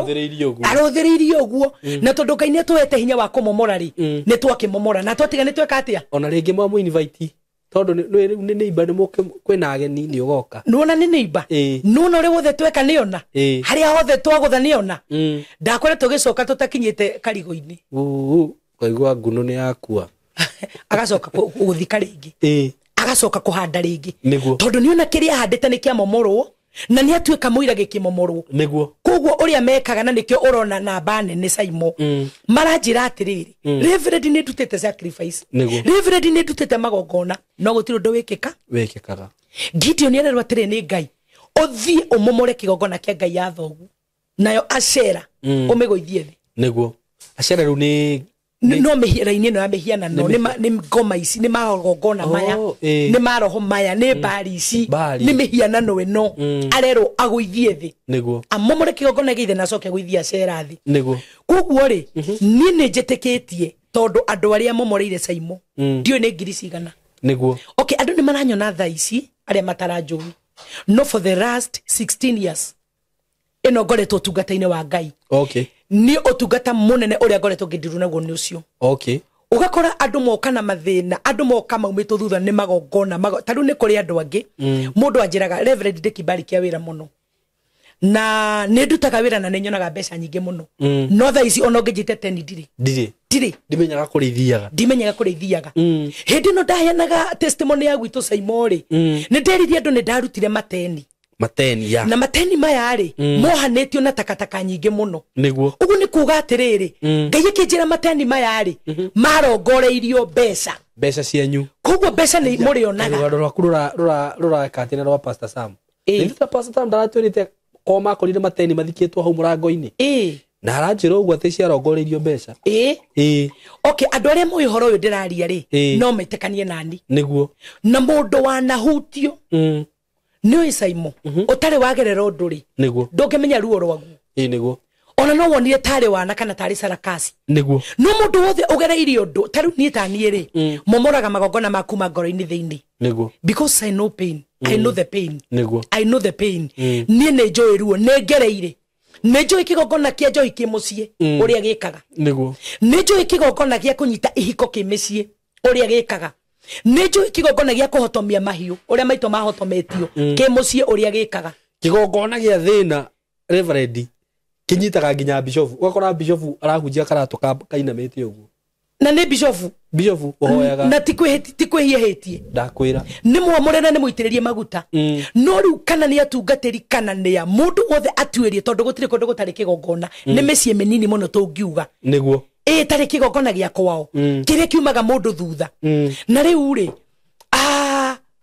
Speaker 1: arothiriirie uguo na tondu Ngai nĩatũhete hinya wa kũmomora rĩ, nĩ twakĩmomora na twatiga nĩ tweka atĩa.
Speaker 2: Ona rĩngĩ mwamu invite tondu nĩ neighbor nĩ mũke kwĩna ageni nĩ ũgoka.
Speaker 1: Nĩwona nĩ neighbor, nĩwona ũrĩa wothe tweka nĩona, harĩa hothe twagũtha nĩona. Ndakwĩra tũgĩcoka tũtakinyĩte karigo-inĩ,
Speaker 2: kaigua nguno nĩ yakua.
Speaker 1: Agacoka gũthika rĩngĩ, agacoka kũhanda rĩngĩ, tondũ nĩona kĩrĩa ahandĩte nĩ kĩamomorwo na nĩ atuĩka mũira gĩkĩmomorwo.
Speaker 2: Nĩguo.
Speaker 1: Koguo ũrĩa mekaga na nĩkĩo ũrona namba nene Saimo maranjĩra atĩrĩrĩ, Reverend nĩ ndutĩte sacrifice, Reverend nĩ ndutĩte magongona, no gũtirĩ ũndũ wĩkĩkaga. Gideon arerwo atĩrĩ nĩ Ngai, ũthiĩ ũmomore kĩgongona kĩa Ngai ya thoguo, nayo Ashera ũmĩgũithie thĩ.
Speaker 2: Nĩguo. Ashera rĩu nĩ
Speaker 1: no mĩhianano ĩno ya mĩhianano, nĩ ngoma ici, nĩ magongona maya, nĩ maroho maya, nĩ mbari ici, nĩ mĩhianano ĩno arerwo agũithie thĩ.
Speaker 2: Nĩguo.
Speaker 1: Amomore kĩgongona gĩa ithe na acoke agũithie Ashera thĩ.
Speaker 2: Nĩguo.
Speaker 1: Koguo rĩ, niĩ nĩ njĩtĩkĩtie tondũ andũ arĩa momoreire Saimo ndiũĩ nĩ ngiri cigana.
Speaker 2: Nĩguo.
Speaker 1: Okay, andũ nĩ maranyona thaa ici arĩa mataranjũĩ, no for the last 16 years ĩno ngoretwo ũtungata-inĩ wa Ngai.
Speaker 2: Okay.
Speaker 1: Nĩ ũtungata mũnene ũrĩa ngoretwo ngĩndirwo naguo nĩ ũcio.
Speaker 2: Okay.
Speaker 1: Ũgakora andũ moka na mathĩna, andũ moka maumĩtwo thutha nĩ magongona, ta rĩu nĩ kũrĩ andũ angĩ mũndũ anjĩraga Reverend ndĩ kibali kĩa wĩra mũno na nĩ ndutaga wĩra na nĩ nyonaga mbeca nyingĩ mũno, no thaa ici ona ũngĩnjĩte teni ndirĩ. Ndirĩ.
Speaker 2: Ndimenyaga kũrĩa ithiaga.
Speaker 1: Ndimenyaga kũrĩa ithiaga. Hĩndĩ ĩno ndaheanaga testimony ya gwitũ Saimo rĩ, nĩ nderirie andũ nĩ ndarutire mateni.
Speaker 2: Mateni ya.
Speaker 1: Na mateni maya rĩ, mohanĩtio na takataka nyingĩ mũno.
Speaker 2: Nĩguo.
Speaker 1: Ũguo nĩ kuuga atĩrĩrĩ, Ngai akĩnjĩra mateni maya rĩ, marongoreirio mbeca.
Speaker 2: Mbeca cianyu.
Speaker 1: Koguo mbeca nĩ mũrĩonaga.
Speaker 2: Rũgano rwaku rũraka atĩ na rwa Pastor Sam. Nĩ ta Pastor Sam ndaratwĩrĩte ko makorire mateni mathikĩtwo hau mũrango-inĩ. Na aranjĩra ũguo atĩ ciarongoreirio mbeca.
Speaker 1: Okay, andũ arĩa moĩ ũhoro ũyũ ndĩraria rĩ, no metĩkanie nani.
Speaker 2: Nĩguo.
Speaker 1: Na mũndũ wanahutio nĩ ũĩ Saimo ũtarĩ wagerera ũndũ rĩ,
Speaker 2: nĩguo,
Speaker 1: ndũngĩmenya ruo rwaguo.
Speaker 2: Nĩguo.
Speaker 1: Ona no wonire tarĩ wana kana tarĩ sarakasi.
Speaker 2: Nĩguo.
Speaker 1: No mũndũ wothe ũgereirie ũndũ ta rĩu niĩ ta niĩ rĩ, momoraga magongona maku ma ngoro-inĩ thĩinĩ.
Speaker 2: Nĩguo.
Speaker 1: Because I know pain. I know the pain.
Speaker 2: Nĩguo.
Speaker 1: I know the pain. Niĩ nĩ njũĩ ruo, nĩ ngereire. Nĩ njũĩ kĩgongona kĩa njohi kĩ mũciĩ ũrĩa gĩkaga.
Speaker 2: Nĩguo.
Speaker 1: Nĩ njũĩ kĩgongona gĩa kũnyita ihiko kĩ mĩciĩ ũrĩa gĩkaga. Nĩ njũĩ kĩgongona gĩa kũhotomia mahiũ ũrĩa maitũ mahotometio kĩ mũciĩ ũrĩa gĩkaga.
Speaker 2: Kĩgongona gĩa thĩna Reverend kĩnyitaga nginya bishofu. Ũgakora bishofu arahunjia karatũ kainamĩte ũguo.
Speaker 1: Na nĩ bishofu.
Speaker 2: Bishofu ũhoyaga.
Speaker 1: Na ti kwĩhia hĩtie.
Speaker 2: Ndakwĩra.
Speaker 1: Nĩ mwamũre na nĩ mũitĩrĩrie maguta. No rĩu kana nĩ atungatĩri kana nĩ a mũndũ wothe atuĩrie, tondũ gũtirĩ kũndũ gũtarĩ kĩgongona. Nĩ mĩciĩ mĩnini mũno tũngiuga.
Speaker 2: Nĩguo.
Speaker 1: Ĩtarĩ kĩgongona gĩa kwao, kĩrĩa kiumaga mũndũ thutha. Na rĩu rĩ,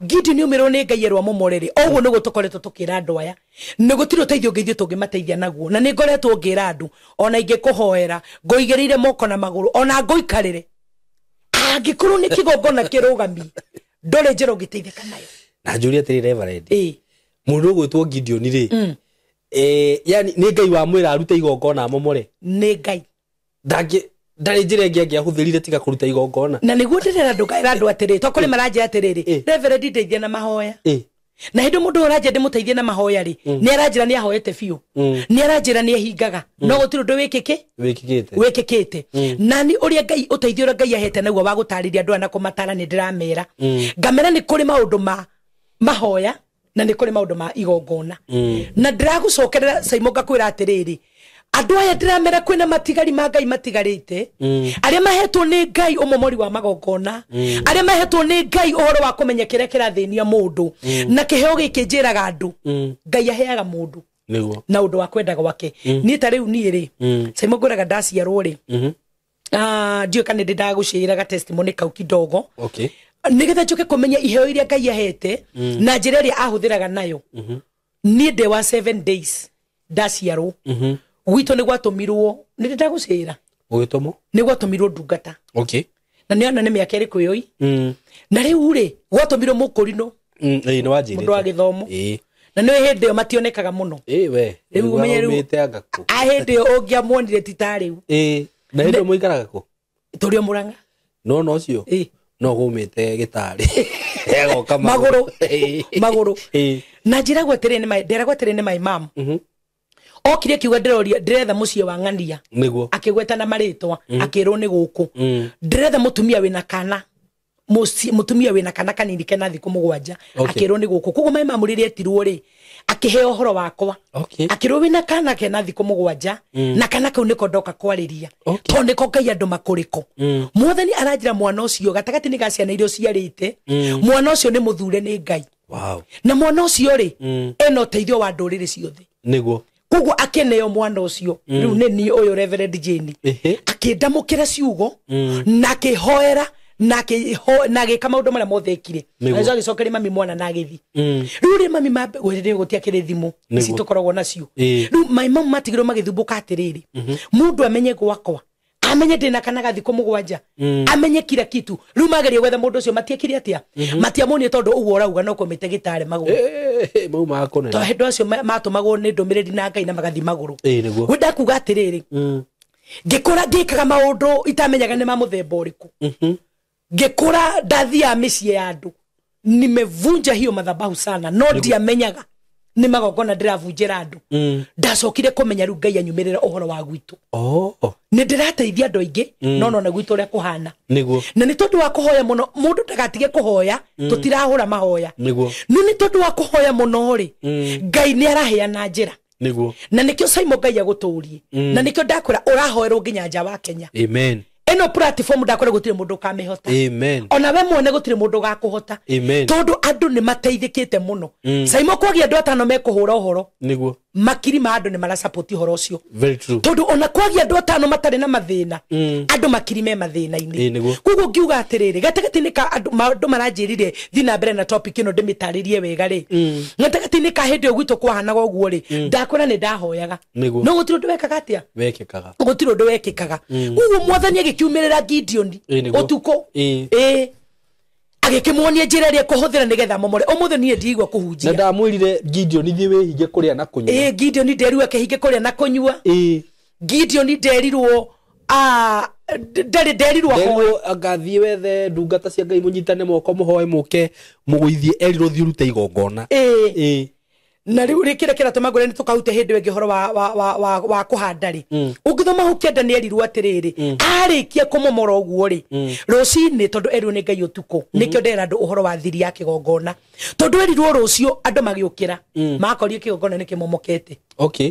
Speaker 1: Gideon nĩũmĩrwo nĩ Ngai erwo amomore rĩ, ũguo nĩguo tũkoretwo tũkĩra andũ aya. Nĩ gũtirĩ ũteithio ũngĩ ithuĩ tũngĩmateithia naguo. Na nĩ ngoretwo ngĩra andũ, ona ingĩkũhoera, ngũigĩrĩire moko na magũrũ, ona ngũikarĩre. Angĩkorwo nĩ kĩgongona kĩrũgamie, ndũrĩ njĩra ũngĩteithĩka nayo.
Speaker 2: Na njũrie atĩrĩ Reverend, mũndũ ũgwĩtwo Gideon rĩ, yani nĩ Ngai wamwĩra arute igongona amomore?
Speaker 1: Nĩ Ngai.
Speaker 2: Ndarĩ njĩra ĩngĩ angĩahũthĩrire tiga kũruta igongona.
Speaker 1: Na nĩguo ndĩrera andũ ngaĩra andũ atĩrĩ, to kũrĩ maranjĩra atĩrĩrĩ, Reverend ndeithia na mahoya. Na hĩndĩ mũndũ ũranjĩra ndĩmũteithie na mahoya rĩ, nĩ aranjĩra nĩ ahoete biũ, nĩ aranjĩra nĩ ehingaga, no gũtirĩ ũndũ wĩkĩkĩte. Na nĩ ũrĩa Ngai ũteithio ũrĩa Ngai ahete naguo wa gũtarĩria andũ aya na kũmatara nĩ ndĩramera. Ngamera nĩ kũrĩ maũndũ ma mahoya na nĩ kũrĩ maũndũ ma igongona. Na ndĩragũcokerera Saimo ngakwĩra atĩrĩrĩ, andũ aya ndĩramera kwĩna matigari ma Ngai matigarĩte, arĩa mahetwo nĩ Ngai ũmomori wa magongona, arĩa mahetwo nĩ Ngai ũhoro wa kũmenya kĩrĩa kĩrathĩnia mũndũ. Na kĩheo gĩkĩ njĩraga andũ, Ngai aheaga mũndũ na ũndũ wa kwenda gwake. Niĩ ta rĩu niĩ rĩ, Saimo ngwĩraga ndaciarwo rĩ, ndiũĩ kana nĩ ndagũcĩraga testimony kau kidogo. Nĩgetha njoke kũmenya iheo iria Ngai ahete na njĩra ĩrĩa ahũthĩraga nayo. Niĩ ndĩ wa 7 days ndaciarwo, gwitũ nĩ gwatũmirwo, nĩ ndagũcĩra.
Speaker 2: Ũgĩtũmwo?
Speaker 1: Nĩ gwatũmirwo ndungata.
Speaker 2: Okay.
Speaker 1: Na nĩ ona nĩ mĩaka ĩrĩkũ ĩyo? Na rĩu rĩ, gwatũmirwo mũkũrinũ.
Speaker 2: Nĩ wanjĩrĩte.
Speaker 1: Mũndũ wa gĩthomo. Na nĩ hĩndĩ ĩyo mationekaga mũno.
Speaker 2: We.
Speaker 1: Rĩu ũmenye rĩu. A hĩndĩ ĩyo ũngĩamuonire ti ta rĩu.
Speaker 2: Na hĩndĩ ĩyo mũikaraga kũ?
Speaker 1: Tũrĩ o Mũrang'a.
Speaker 2: No no ũcio? No gũmĩte gĩtarĩ. Egoka
Speaker 1: magũrũ. Magũrũ. Na njĩragwo atĩrĩ nĩ my, nderagwo atĩrĩ nĩ my mom. Okire akiuga ndĩroria ndĩretha mũciĩ wa ng'ania.
Speaker 2: Nĩguo.
Speaker 1: Akĩgweta na marĩtwa, akĩrwo nĩ gũkũ. Ndĩretha mũtumia wĩna kana mũtumia wĩna kana kanini kena thikũ 7. Akĩrwo nĩ gũkũ. Koguo mai mamu rĩrĩa etirwo rĩ, akĩheo ũhoro wakwa. Akĩrwo wĩna kana kena thikũ 7 na kana kau nĩko ndoka kwarĩria. Tondũ nĩko Ngai andũ makũrĩko. Mwathani aranjĩra mwana ũcio gatagatĩ-inĩ ga ciana iria ũciarĩte, mwana ũcio nĩ mũthure nĩ Ngai.
Speaker 2: Wow.
Speaker 1: Na mwana ũcio rĩ, ena ũteithio wa ndũrĩrĩ ciothe.
Speaker 2: Nĩguo.
Speaker 1: Koguo akeneo mwana ũcio rĩu nĩ niĩ ũyũ Reverend Jane. Akĩndamũkĩra ciugo na akĩhoera na agĩka maũndũ marĩa mothe ekire. Agĩcoka agĩcokeria mami mwana na agĩthiĩ. Rĩu rĩ mami gwĩrĩrĩ gũtiakĩrĩ thimũ ici tũkoragwo nacio. Rĩu mai mamu matigirwo magĩthumbũka atĩrĩrĩ, mũndũ amenye gwakwa, amenye ndĩna kana ga thikũ 7, amenye kila kitu. Rĩu mageria gwetha mũndũ ũcio matiekire atĩa, matiamuonire tondũ ũguo ũrauga no kũmĩte gĩtarĩ magũrũ.
Speaker 2: Mau makũnene.
Speaker 1: Tondũ andũ acio matũmagwo nĩ ndũmĩrĩri na Ngai na magathiĩ magũrũ.
Speaker 2: Nĩguo.
Speaker 1: Ngwenda kuga atĩrĩrĩ, ngĩkũra ngĩkaga maũndũ itamenyaga nĩ ma mũthemba ũrĩkũ. Ngĩkũra ndathiaga mĩciĩ ya andũ, nimevunja hiyo madhabahu sana, no ndiamenyaga nĩ magongona ndĩravunjĩra andũ. Ndacokire kũmenya rĩu Ngai anyumĩrĩra ũhoro wa gwitũ. Nĩ ndĩrateithia andũ aingĩ, no nona gwitũ ũrĩa kũhana.
Speaker 2: Nĩguo.
Speaker 1: Na nĩ tondũ wa kũhoya mũno, mũndũ ndagatige kũhoya, tũtirahũra mahoya.
Speaker 2: Nĩguo.
Speaker 1: No nĩ tondũ wa kũhoya mũno rĩ, Ngai nĩ araheana njĩra.
Speaker 2: Nĩguo.
Speaker 1: Na nĩkĩo Simon Ngai agũtũrie. Na nĩkĩo ndakwĩra ũrahoerwo nginya nja wa Kenya.
Speaker 2: Amen.
Speaker 1: Ĩno platform ndakwĩra gũtirĩ mũndũ ũkamĩhota.
Speaker 2: Amen.
Speaker 1: Ona we mwene gũtirĩ mũndũ ũgakũhota.
Speaker 2: Amen.
Speaker 1: Tondũ andũ nĩ mateithĩkĩte mũno. Simon kwagia andũ 5 mekũhũra ũhoro.
Speaker 2: Nĩguo.
Speaker 1: Makiri ma andũ nĩ marasupport ũhoro ũcio.
Speaker 2: Very true.
Speaker 1: Tondũ ona kwagia andũ 5 matarĩ na mathĩna, andũ makiri me mathĩna-inĩ.
Speaker 2: Nĩguo.
Speaker 1: Koguo ngiuga atĩrĩrĩ, gatagatĩ-inĩ ka andũ maranjĩrire thiĩ na mbere na topic ĩno ndĩmĩtarĩrie wega rĩ. Gatagatĩ-inĩ ka hĩndĩ ĩyo gwitũ kwahanaga ũguo rĩ, ndakwĩra nĩ ndahoyaga.
Speaker 2: Nĩguo.
Speaker 1: No gũtirĩ ũndũ wekaga atĩa?
Speaker 2: Wekĩkaga.
Speaker 1: Gũtirĩ ũndũ wekĩkaga. Koguo mwathani agĩkiumĩrĩra Gideon ũtukũ. Agĩkĩmuonia njĩra ĩrĩa ekũhũthĩra nĩgetha momore. Ũmũthĩ niĩ ndigua kũhunjia.
Speaker 2: Na ndamwĩrire Gideon thiĩ wĩhinge kũrĩa na kũnyua.
Speaker 1: Gideon nderirwo akĩhinge kũrĩa na kũnyua. Gideon nderirwo ndarĩ nderirwo ahoe.
Speaker 2: Angathiĩ wethe ndungata cia Ngai mũnyitane moko mũhoe mũke mũgũithie, erirwo thiĩ ũrute igongona.
Speaker 1: Na rĩu rĩ kĩrĩa kĩratũma ngwĩre nĩ tũkahute hĩndĩ ĩngĩ ũhoro wa kũhanda rĩ. Ũngĩthoma hau kĩanda nĩ erirwo atĩrĩrĩ, arĩkia kũmomora ũguo rĩ, rũcinĩ tondũ erirwo nĩ Ngai ũtukũ, nĩkĩo ndera andũ ũhoro wa thiri ya kĩgongona. Tondũ erirwo rũciũ andũ magĩũkĩra, makorire kĩgongona nĩ kĩmomokete.
Speaker 2: Okay.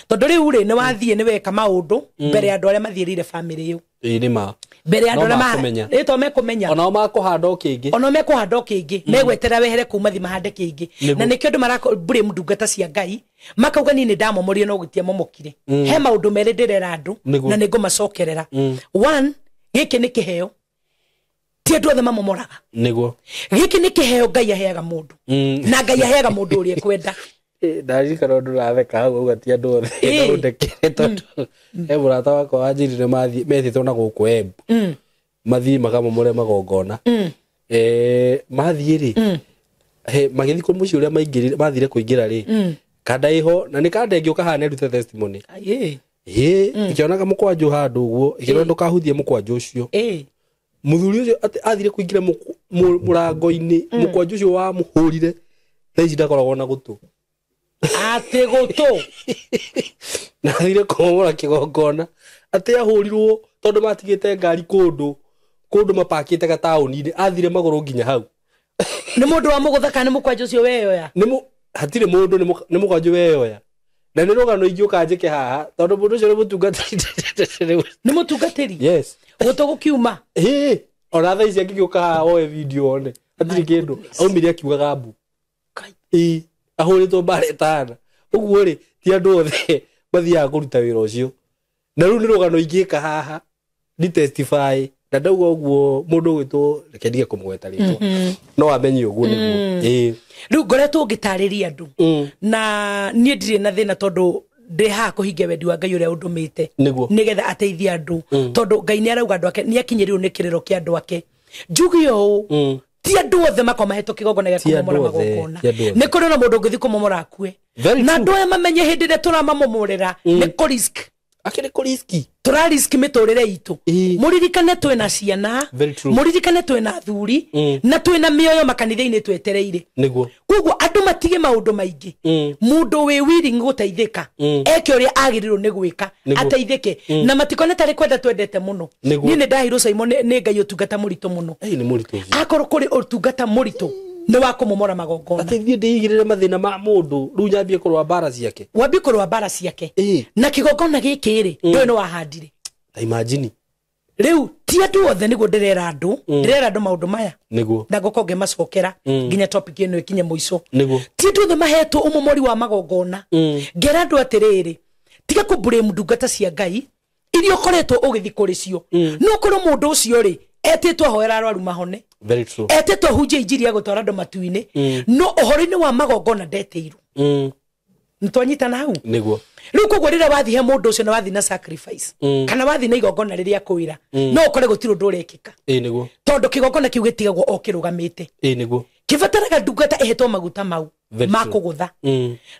Speaker 1: Tondũ rĩu rĩ, nĩ wathiĩ nĩ weka maũndũ mbere ya andũ arĩa mathiĩrĩire bamĩrĩ ĩyo.
Speaker 2: Nĩ ma.
Speaker 1: Mbere ya andũ arĩa
Speaker 2: makũmenya.
Speaker 1: Ĩ to mekũmenya.
Speaker 2: Onao makũhanda o kĩngĩ.
Speaker 1: Onao mekũhanda o kĩngĩ. Megweterera wehere kuma thi mahande kĩngĩ. Na nĩkĩo andũ marablame ndungata cia Ngai, makauga niĩ nĩ ndamomorire no gũtiamomokire. He maũndũ merĩ ndĩrera andũ na nĩ ngũmacokerera. One, gĩkĩ nĩ kĩheo. Ti andũ othe mamomoraga.
Speaker 2: Nĩguo.
Speaker 1: Gĩkĩ nĩ kĩheo Ngai aheaga mũndũ. Na Ngai aheaga mũndũ ũrĩa ekwenda.
Speaker 2: Ndarikana ũndũ ũratheka hau auga ti andũ othe. Ndũndekere tondũ he mũrata wakwa wanjĩrire metĩtwo na gũkũ Embu. Mathiĩ makamomore magongona. Mathiĩ rĩ, magĩthiĩ kũ mũciĩ ũrĩa maingĩrire, mathire kũingĩra rĩ, kanda ĩho, na nĩ kanda ĩngĩ ũkahana ĩrute testimony. Ĩkĩonaga mũkwanjũ handũ ũguo, ĩkĩona ndũkahuthie mũkwanjũ ũcio. Mũthuri ũcio athire kũingĩra mũrango-inĩ, mũkwanjũ ũcio wamũhũrire, thaa ici ndakoragwo na gũtũ.
Speaker 1: Atĩ gũtũ.
Speaker 2: Na athire kũmomora kĩgongona, atĩ ahũrirwo tondũ matigĩte ngari kũndũ mapakĩte gataũni-inĩ, athire magũrũ nginya hau.
Speaker 1: Nĩ mũndũ wa mũgũtha kana nĩ mũkwanjũ ũcio weyoya?
Speaker 2: Hatirĩ mũndũ, nĩ mũkwanjũ weyoya. Na nĩ rũgano ingĩũka njĩke haha, tondũ mũndũ ũcio nĩ mũtungatĩri.
Speaker 1: Nĩ mũtungatĩri?
Speaker 2: Yes.
Speaker 1: Gũtũ gũkiuma?
Speaker 2: Ona thaa ici angĩgĩũka haha oe video one, hatirĩ kĩndũ. Aumire akiugaga mbu. Ahũrĩtwo mbara ĩtana. Ũguo rĩ, ti andũ othe mathiaga kũruta wĩra ũcio. Na rĩu nĩ rũgano ingĩka haha, ni testify. Na ndauga ũguo mũndũ ũgwĩtwo, reke ndige kũmũgweta rĩtwa. No amenye ũguo nĩguo.
Speaker 1: Rĩu ngoretwo ngĩtarĩria andũ. Na niĩ ndirĩ na thĩna tondũ ndĩ haha kũhingia wendi wa Ngai ũrĩa ũndũmĩte. Nĩgetha ateithie andũ. Tondũ Ngai nĩ arauga andũ ake, nĩ akinyĩrĩirwo nĩ kĩrĩro kĩa andũ ake. Njuge ũũ, ti andũ othe makoragwo mahetwo kĩgongona gĩa kũmomora magongona. Nĩ kũrĩ na mũndũ ũngĩthiĩ kũmomora akue. Na andũ aya mamenye hĩndĩ ĩrĩa tũramamomorera, nĩ kũ risk.
Speaker 2: Akĩrĩ kũ riski.
Speaker 1: Tũra risk mĩtũrĩre itũ.
Speaker 2: Ĩĩ.
Speaker 1: Mũririkane twĩna ciana.
Speaker 2: Very true.
Speaker 1: Mũririkane twĩna athuri na twĩna mĩoyo makanitha-inĩ twetereire.
Speaker 2: Nĩguo.
Speaker 1: Koguo andũ matige maũndũ maingĩ. Mũndũ wĩ willing gũteithĩka eke ũrĩa agĩrĩirwo nĩ gwĩka ateithĩke, na matikone tarĩ kwenda twendete mũno. Niĩ nĩ ndahirwo Simon nĩ Ngai ũtungata mũritũ mũno.
Speaker 2: Ĩĩ nĩ mũritũ.
Speaker 1: Akorwo kũrĩ ũtungata mũritũ nĩ wa kũmomora magongona.
Speaker 2: Atĩ thiĩ ndĩigĩrĩre mathĩna ma mũndũ rĩu nyambie kũrũa mbara ciake.
Speaker 1: Wambie kũrũa mbara ciake. Na kĩgongona gĩkĩ rĩ ndũĩ nĩ wahandire.
Speaker 2: Ta imagine.
Speaker 1: Rĩu ti andũ othe nĩguo ndĩrera andũ, ndĩrera andũ maũndũ maya.
Speaker 2: Nĩguo.
Speaker 1: Na ngũkorwo ngĩmacokera nginya topic ĩno ĩkinye mũico.
Speaker 2: Nĩguo.
Speaker 1: Ti andũ othe mahetwo ũmomori wa magongona. Ngera andũ atĩrĩrĩ, tiga kũ blame ndungata cia Ngai iria ũkoretwo ũgĩthiĩ kũrĩ cio. No ũkorwo mũndũ ũcio rĩ etĩtwo ahoera arwaru mahone.
Speaker 2: Very true.
Speaker 1: Etĩtwo hunjia injiri ya gũtwara andũ matu-inĩ. No ũhoro-inĩ wa magongona ndetĩirwo. Nĩtwanyitana hau?
Speaker 2: Nĩguo.
Speaker 1: Rĩu koguo rĩrĩa wathiĩ he mũndũ ũcio na wathiĩ na sacrifice kana wathiĩ na igongona rĩrĩa akwĩra, no ũkore gũtirĩ ũndũ ũrekĩka.
Speaker 2: Ĩĩ nĩguo.
Speaker 1: Tondũ kĩgongona kĩu gĩtigagwo o kĩrũgamĩte.
Speaker 2: Ĩĩ nĩguo.
Speaker 1: Kĩbataraga ndungata ĩhetwo maguta mau ma kũgũtha.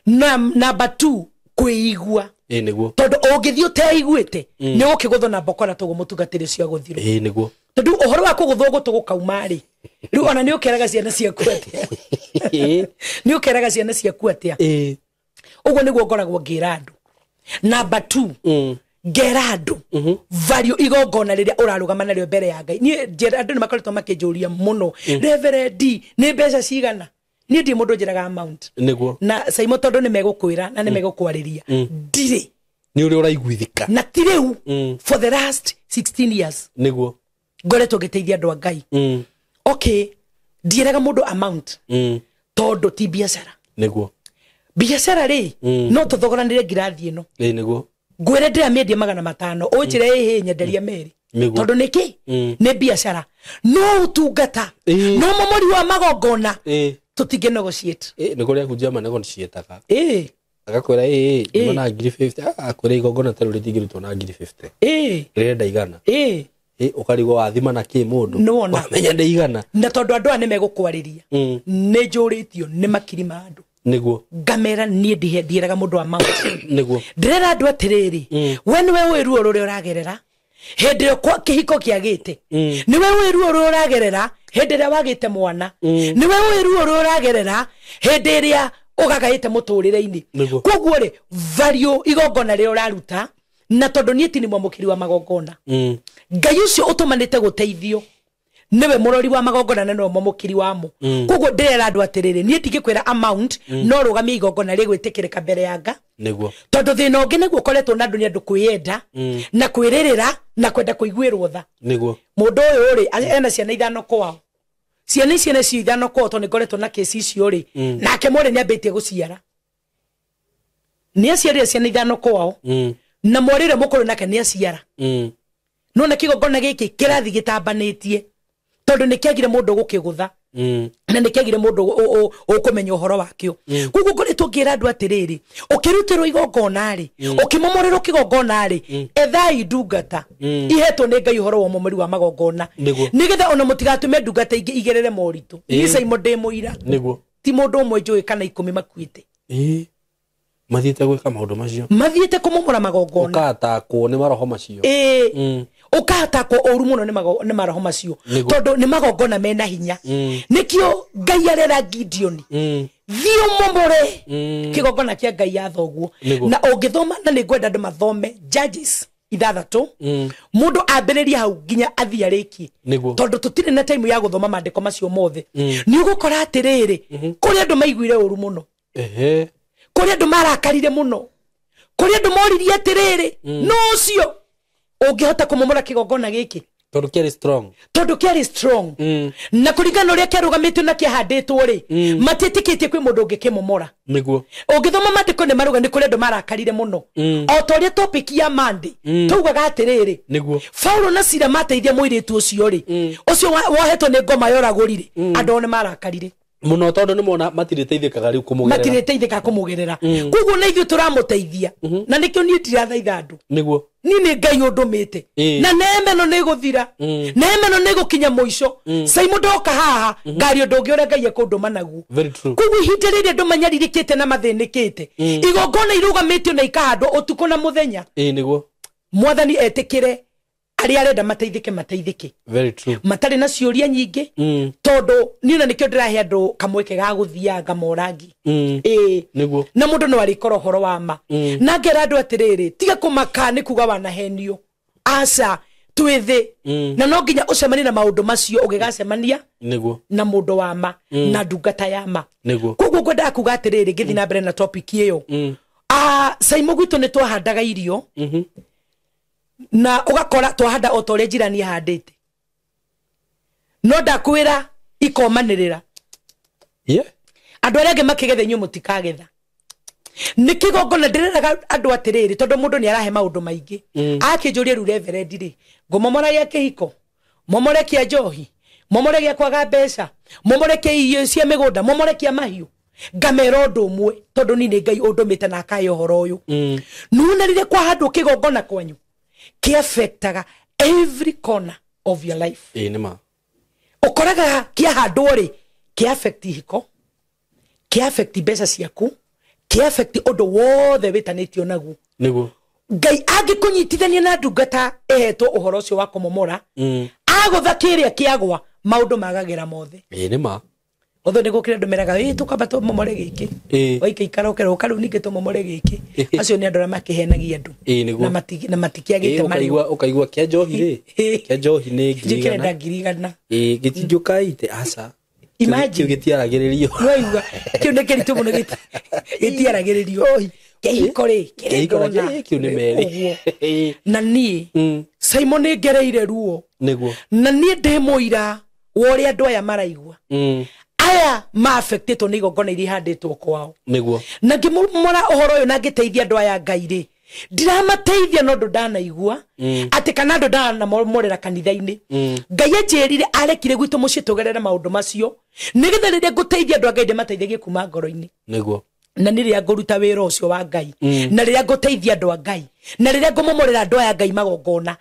Speaker 1: Na number 2 kwĩigua.
Speaker 2: Ĩĩ nĩguo.
Speaker 1: Tondũ ũngĩthiĩ ũteiguĩte nĩ ũgũkĩgũthwo na mbokora toguo mũtungatĩri ũcio agũthirwo.
Speaker 2: Ĩĩ nĩguo.
Speaker 1: Tondũ ũhoro wa kũgũthwo gũtũ gũkauma rĩ, rĩu ona nĩ ũkeraga ciana ciaku atĩa? Nĩ ũkeraga ciana ciaku atĩa?
Speaker 2: Ĩĩ.
Speaker 1: Ũguo nĩguo ngoragwo ngĩra andũ. Number 2, ngera andũ value igongona rĩrĩa ũrarũgama narĩo mbere ya Ngai. Niĩ njĩra andũ nĩ makoretwo makĩnjũria mũno, Reverend, nĩ mbeca cigana? Niĩ ndirĩ mũndũ njĩraga amount.
Speaker 2: Nĩguo.
Speaker 1: Na Simon tondũ nĩ megũkwĩra na nĩ megũkwarĩria. Ndirĩ.
Speaker 2: Nĩ ũrĩa ũraiguithĩka.
Speaker 1: Na ti rĩu for the last 16 years.
Speaker 2: Nĩguo.
Speaker 1: Ngoretwo ngĩteithia andũ a Ngai. Okay, ndiĩraga mũndũ amount. Tondũ ti biacara.
Speaker 2: Nĩguo.
Speaker 1: Biacara rĩ, no tũthogoranĩre ngirathi ĩno.
Speaker 2: Ĩĩ nĩguo.
Speaker 1: Ngwĩre ndĩramĩendia 500, ũnjĩre ĩhĩ nyenderia merĩ. Tondũ nĩkĩ? Nĩ biacara. No ũtungata, no mũmori wa magongona, tũtingĩ negotiate.
Speaker 2: Nĩ kũrĩa hunjia ma negotiate-aga.
Speaker 1: Ĩĩ.
Speaker 2: Agakwĩra ĩĩ, ndĩma na ngiri 50, akwĩra igongona ta rĩu rĩtingĩrutwo na ngiri 50.
Speaker 1: Ĩĩ.
Speaker 2: Rĩrenda igana.
Speaker 1: Ĩĩ.
Speaker 2: Ĩĩ, ũkarigwo wathima na kĩ mũndũ.
Speaker 1: Nĩwona.
Speaker 2: Wamenya ndĩ igana.
Speaker 1: Na tondũ andũ aya nĩmegũkwarĩria. Nĩ njũrĩtio nĩ makiri ma andũ.
Speaker 2: Nĩguo.
Speaker 1: Ngamera niĩ ndiĩraga mũndũ amount.
Speaker 2: Nĩguo.
Speaker 1: Ndĩrera andũ atĩrĩrĩ, we nĩwe ũĩ ruo rũrĩa ũragerera hĩndĩ ĩrĩa kĩhiko kĩagĩte. Nĩwe ũĩ ruo rũrĩa ũragerera hĩndĩ ĩrĩa wagĩte mwana. Nĩwe ũĩ ruo rũrĩa ũragerera hĩndĩ ĩrĩa ũgagaĩte mũtũrĩre-inĩ. Koguo rĩ, value igongona rĩrĩa ũraruta, na tondũ niĩ ti nĩ mwamũkĩri wa magongona. Ngai ũcio ũtũmanĩte gũteithio nĩwe mũrori wa magongona na nĩwe mwamũkĩri wamo. Koguo ndĩrera andũ atĩrĩrĩ, niĩ ndingĩkwĩra amount, no rũgamia igongona rĩgwĩtĩkĩrĩka mbere ya Nga.
Speaker 2: Nĩguo.
Speaker 1: Tondũ thĩna ũngĩ nĩguo ũkoretwo na andũ nĩ andũ kwĩyenda na kwĩrĩrĩra na kwenda kũiguĩrwo tha.
Speaker 2: Nĩguo.
Speaker 1: Mũndũ ũyũ rĩ, ena ciana 5 kwao. Ciana ici nacio 5 kwao tondũ nĩngoretwo na kesi icio rĩ, nake mwarĩ nĩambĩtie gũciara. Nĩaciarire ciana 5 kwao, na mwarĩ ũrĩa mũkũrũ nake nĩaciara. No na kĩgongona gĩkĩ kĩrathiĩ gĩtambanĩtie tondũ nĩkĩagire mũndũ ũgũkĩgũtha. Na nĩkĩagire mũndũ ũkũmenya ũhoro wakĩo. Koguo ngoretwo ngĩra andũ atĩrĩrĩ, ũkĩrutĩrwo igongona rĩ, ũkĩmomorerwo kĩgongona rĩ, ethai ndungata ihetwo nĩ Ngai ũhoro wa ũmomori wa magongona. Nĩgetha ona mũtigatũme ndungata ingĩ igerere moritũ. Niĩ Simon ndĩ mũira.
Speaker 2: Nĩguo.
Speaker 1: Ti mũndũ ũmwe njũĩ kana 10 makuĩte.
Speaker 2: Mathiĩte gwĩka maũndũ macio.
Speaker 1: Mathiĩte kũmomora magongona.
Speaker 2: Ũkahatakwo nĩ maroho macio.
Speaker 1: Ĩĩ. Ũkahatakwo ũru mũno nĩ maroho macio. Tondũ nĩ magongona mena hinya. Nĩkĩo Ngai arera Gideon. Thiĩ ũmomore kĩgongona kĩa Ngai ya thoguo. Na ũngĩthoma, na nĩngwenda andũ mathome Judges 6, mũndũ ambĩrĩrie hau nginya athiĩ arĩkie. Tondũ tũtirĩ na time ya gũthoma maandĩko macio mothe. Nĩ ũgũkora atĩrĩrĩ, kũrĩ andũ maiguire ũru mũno. Kũrĩ andũ marakarire mũno. Kũrĩ andũ moririe atĩrĩrĩ, no ũcio ũngĩhota kũmomora kĩgongona gĩkĩ.
Speaker 2: Tondũ kĩarĩ strong.
Speaker 1: Tondũ kĩarĩ strong. Na kũringana na ũrĩa kĩarũgamĩtio na kĩahandĩtwo rĩ, matiĩtĩkĩtie kwĩ mũndũ ũngĩkĩmomora.
Speaker 2: Nĩguo.
Speaker 1: Ũngĩthoma maandĩko nĩ marauga nĩ kũrĩ andũ marakarire mũno. O ta ũrĩa topic ya Monday, taugaga atĩrĩrĩ,
Speaker 2: Nĩguo.
Speaker 1: Paulo na Sila mateithia mũirĩtu ũcio rĩ, ũcio wohetwo nĩ ngoma yoragũri rĩ, andũ ao nĩ marakarire
Speaker 2: mũno tondũ nĩ mona matirĩteithĩkaga rĩu kũmũgerera.
Speaker 1: Matirĩteithĩkaga kũmũgerera. Koguo na ithuĩ tũramũteithia. Na nĩkĩo niĩ ndirathaitha andũ.
Speaker 2: Nĩguo.
Speaker 1: Niĩ nĩ Ngai ũndũmĩte. Na neema ĩno nĩ ĩgũthira. Neema ĩno nĩ ĩgũkinya mũico. Simon ndoka haha, ngari ũndũ ũngĩ ũrĩa Ngai ekũndũma naguo.
Speaker 2: Very true.
Speaker 1: Koguo ihinda rĩrĩa andũ manyarirĩkĩte na mathĩnĩkĩte, igongona irũgamĩtio na ikahandwo ũtukũ na mũthenya.
Speaker 2: Ĩĩ nĩguo.
Speaker 1: Mwathani etĩkĩre arĩa arenda mateithĩke mateithĩke.
Speaker 2: Very true.
Speaker 1: Matarĩ na ciũria nyingĩ. Tondũ niĩ na nĩkĩo ndĩrahe andũ kamweke ga gũthianga morangi. Ĩĩ.
Speaker 2: Nĩguo.
Speaker 1: Na mũndũ no arĩkorwo ũhoro wa ma. Na ngera andũ atĩrĩrĩ, tiga kũmaka nĩ kuga wanahenio. Aca, twĩ thĩ. Na no nginya ũcemanie na maũndũ macio ũgĩgacemania
Speaker 2: Nĩguo.
Speaker 1: na mũndũ wa ma na ndungata ya ma.
Speaker 2: Nĩguo.
Speaker 1: Koguo ngwendaga kuga atĩrĩrĩ, ngĩthiĩ na mbere na topic ĩyo. Caimo gwitũ nĩ twahandaga irio. Na ũgakora twahanda o ta ũrĩa njirani ahandĩte. No ndakwĩra ikomanĩrĩra.
Speaker 2: Yeah.
Speaker 1: Andũ arĩa angĩ makĩgetha inyuĩ mũtikagetha. Nĩ kĩgongona ndĩreraga andũ atĩrĩrĩ, tondũ mũndũ nĩ arahe maũndũ maingĩ. Akĩnjũria rĩu reverend rĩ, ngũmomora gĩa kĩhiko, momore kĩa njohi, momore gĩa kwaga mbeca, momore kĩa irio cia mĩgũnda, momore kĩa mahiũ. Ngamera ũndũ ũmwe, tondũ niĩ nĩ Ngai ũndũmĩte na akahe ũhoro ũyũ. Nĩwona rĩrĩa kwahandwo kĩgongona kwanyu, kĩaffectaga every corner of your life.
Speaker 2: Ĩĩ nĩ ma.
Speaker 1: Ũkoraga kĩahandwo rĩ, kĩaffect ihiko, kĩaffect mbeca ciaku, kĩaffect ũndũ wothe wĩtanĩtio naguo.
Speaker 2: Nĩguo.
Speaker 1: Ngai angĩkũnyitithania na ndungata ĩhetwo ũhoro ũcio wa kũmomora, agũtha kĩrĩa kĩagwa, maũndũ magagĩra mothe.
Speaker 2: Ĩĩ nĩ ma.
Speaker 1: Othe nĩ gũkĩra andũ meraga, ĩĩ tũkamba tũmomore gĩkĩ. Waikaikara ũkera ũka rĩu ningĩ tũmomore gĩkĩ. Acio nĩ andũ arĩa makĩhenagia andũ.
Speaker 2: Ĩĩ nĩguo.
Speaker 1: Na matikĩagĩte marĩo.
Speaker 2: Ũkaigua kĩa njohi rĩ. Kĩa njohi nĩ ngiri
Speaker 1: Njĩkĩrenda
Speaker 2: igana.
Speaker 1: ngiri igana.
Speaker 2: Ĩĩ gĩtingĩũkaite aca.
Speaker 1: Imagine.
Speaker 2: Kĩu gĩtiaragĩrĩrio.
Speaker 1: Nĩwaigua kĩu nĩ kĩritũ mũno gĩtiaragĩrĩrio. Kĩhiko rĩ, kĩrĩ
Speaker 2: Kĩhiko
Speaker 1: ndona.
Speaker 2: kĩu nĩ merĩ.
Speaker 1: Ũguo. Na niĩ, Simon nĩ ngereire ruo.
Speaker 2: Nĩguo.
Speaker 1: Na niĩ ndĩ mũira wa ũrĩa andũ aya maraigua. Aya ma-affectĩtwo nĩ igongona iria ihandĩtwo kwao.
Speaker 2: Nĩguo.
Speaker 1: Na ngĩmomora ũhoro ũyũ na ngĩteithia andũ aya Ngai rĩ, ndiramateithia no ũndũ ndanaigua atĩ kana andũ ndanamomorera kanitha-inĩ. Ngai anjĩrire arekire gwitũ mũciĩ tũgerere maũndũ macio nĩgetha rĩrĩa ngũteithia andũ a Ngai ndĩmateithagie kuma ngoro-inĩ.
Speaker 2: Nĩguo.
Speaker 1: Na nĩ rĩrĩa ngũruta wĩra ũcio wa Ngai, na rĩrĩa ngũteithia andũ a Ngai, na rĩrĩa ngũmomorera andũ aya Ngai magongona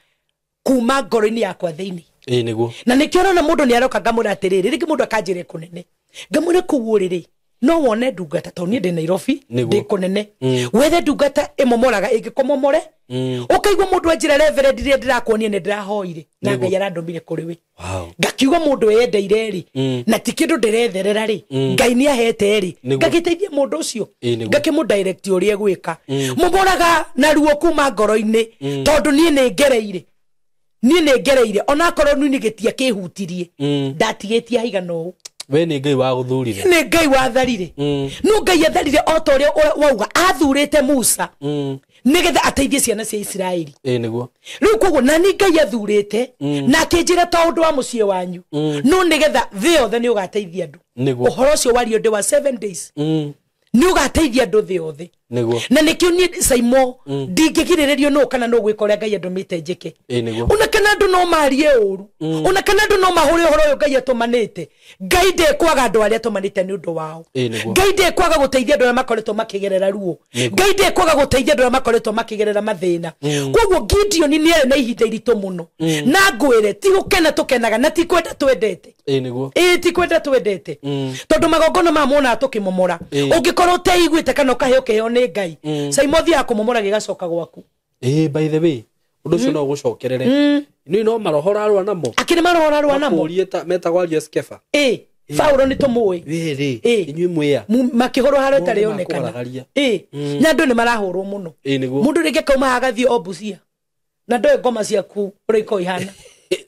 Speaker 1: kuma ngoro-inĩ yakwa thĩinĩ.
Speaker 2: Ĩĩ nĩguo.
Speaker 1: Na nĩkĩo ũrona mũndũ nĩ aroka ngamwĩra atĩrĩrĩ, rĩngĩ mũndũ akanjĩra kũnene, ngamwĩra kũu ũrĩ rĩ, no wone ndungata tondũ niĩ ndĩ Nairobi, ndĩ kũnene. Wethe ndungata ĩmomoraga ĩngĩkũmomore, ũkaigua mũndũ anjĩra reverend rĩrĩa ndĩrakuonia nĩ ndĩrahoire na Ngai arandũmire kũrĩ we.
Speaker 2: Wow.
Speaker 1: Ngakiuga mũndũ eyendeire rĩ, na ti kĩndũ ndĩretherera rĩ, Ngai nĩ ahete rĩ, ngagĩteithia mũndũ ũcio, ngakĩmũ direct ũrĩa egwĩka. Mũmoraga na ruo kuma ngoro-inĩ, tondũ niĩ nĩ ngereire. Niĩ nĩ ngereire onakorwo niĩ gĩtia kĩhutirie, ndatigĩtie haigana ũũ.
Speaker 2: We nĩ Ngai wagũthurire.
Speaker 1: Nĩ Ngai watharire. No Ngai atharire o ta ũrĩa wauga athurĩte Musa nĩgetha ateithie ciana cia Isiraeli.
Speaker 2: Ĩĩ nĩguo.
Speaker 1: Rĩu koguo na nĩ Ngai athurĩte na akĩnjĩra ta ũndũ wa mũciĩ wanyu, no nĩgetha thĩ yothe nĩ ũgateithia andũ.
Speaker 2: Nĩguo.
Speaker 1: Ũhoro ũcio wario ndĩ wa 7 days. Nĩ ũgateithia andũ thĩ yothe.
Speaker 2: Nĩguo.
Speaker 1: Na nĩkĩo niĩ Saimo ndingĩgirĩrĩrio nũ kana nũ gwĩka ũrĩa Ngai andũmĩte njĩke.
Speaker 2: Ĩĩ nĩguo.
Speaker 1: Ona kana andũ no marie ũru, ona kana andũ no mahũre ũhoro ũyũ Ngai atũmanĩte, Ngai ndekwaga andũ arĩa atũmanĩte nĩ ũndũ wao.
Speaker 2: Ĩĩ nĩguo.
Speaker 1: Ngai ndekwaga gũteithia andũ arĩa makoretwo makĩgerera ruo. Ngai ndekwaga gũteithia andũ arĩa makoretwo makĩgerera mathĩna. Koguo Gideon nĩ arĩ na ihinda iritũ mũno. Na ngwĩre ti gũkena tũkenaga na ti kwenda twendete.
Speaker 2: Ĩĩ nĩguo.
Speaker 1: Ĩĩ ti kwenda twendete. Tondũ magongona maya monaga tũkĩmomora, ũngĩkorwo ũteiguĩte kana ũkaheo kĩheo nĩ Ngai, Saimo thiaga kũmomora gĩgacoka gwaku.
Speaker 2: Ĩĩ by the way, ũndũ ũcio no ũgũcokerere. Nĩ no maroho ũrarũa namo.
Speaker 1: Akĩrĩ maroho ũrarũa namo.
Speaker 2: Makũrie metagwo ariũ a Skefa.
Speaker 1: Ĩĩ, Paulo nĩ tũmũĩ.
Speaker 2: We rĩ,
Speaker 1: Ĩĩ.
Speaker 2: inyuĩ mwĩa.
Speaker 1: Makĩhũrwo harĩa ĩtarĩ
Speaker 2: Mũndũ
Speaker 1: yonekana.
Speaker 2: makũgaragaria.
Speaker 1: Ĩĩ, na andũ nĩ marahũrwo mũno.
Speaker 2: Ĩĩ nĩguo.
Speaker 1: Mũndũ rĩngĩ akauma agathiĩ o Busia. Na ndoĩ ngoma ciaku ũrĩa ikoragwo ihana.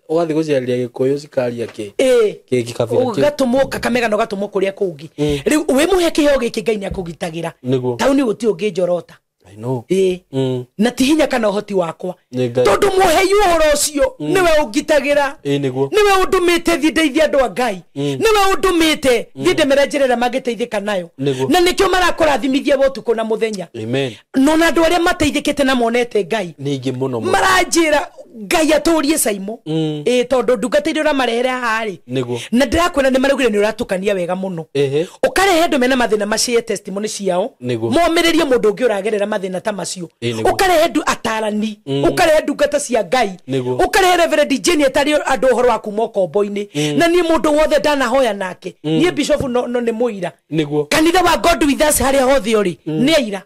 Speaker 2: Ũgathiĩ gũciarĩria Gĩkũyũ cikaria kĩ.
Speaker 1: Ĩĩ.
Speaker 2: Kĩ gĩkabira kĩu.
Speaker 1: Ũgatũmwo Kakamega na ũgatũmwo kũrĩa kũngĩ. Rĩu wĩmũhe kĩheo gĩkĩ Ngai nĩ akũgitagĩra.
Speaker 2: Nĩguo.
Speaker 1: Taũni gũtirĩ ũngĩnjorota.
Speaker 2: I know.
Speaker 1: Ĩĩ. Na ti hinya kana ũhoti wakwa.
Speaker 2: Nĩ Ngai.
Speaker 1: Tondũ mũhei ũhoro ũcio nĩwe ũngitagĩra.
Speaker 2: Ĩĩ nĩguo.
Speaker 1: Nĩwe ũndũmĩte thiĩ ndeithie andũ a Ngai. Nĩwe ũndũmĩte thiĩ ndemere njĩra ĩrĩa mangĩteithĩka nayo.
Speaker 2: Nĩguo.
Speaker 1: Na nĩkĩo marakũrathimithia ũtukũ na mũthenya.
Speaker 2: Amen.
Speaker 1: No na andũ arĩa mateithĩkĩte na monete Ngai.
Speaker 2: Nĩ aingĩ mũno mũno.
Speaker 1: Maranjĩra Ngai atũrie Saimo. Ĩĩ tondũ ndungata iria ũramarehere haha rĩ.
Speaker 2: Nĩguo.
Speaker 1: Na ndĩrakwĩra nĩ maraugire nĩ ũratukania wega mũno.
Speaker 2: Ehe.
Speaker 1: Ũkarehe andũ mena mathĩna macie testimony ciao.
Speaker 2: Nĩguo.
Speaker 1: Momĩrĩrie mũndũ ũngĩ ũragerera mathĩna ta macio.
Speaker 2: Ĩĩ nĩguo.
Speaker 1: Ũkarehe andũ atarani. Ũkarehe ndungata cia Ngai.
Speaker 2: Nĩguo.
Speaker 1: Ũkarehe Reverend Jane atarĩ andũ ũhoro wa kuma ũkombo-inĩ. Na niĩ mũndũ wothe ndanahoya nake. Niĩ Bishop no nĩ mũira.
Speaker 2: Nĩguo.
Speaker 1: Kanitha wa God with us harĩa hothe ũrĩ nĩ aira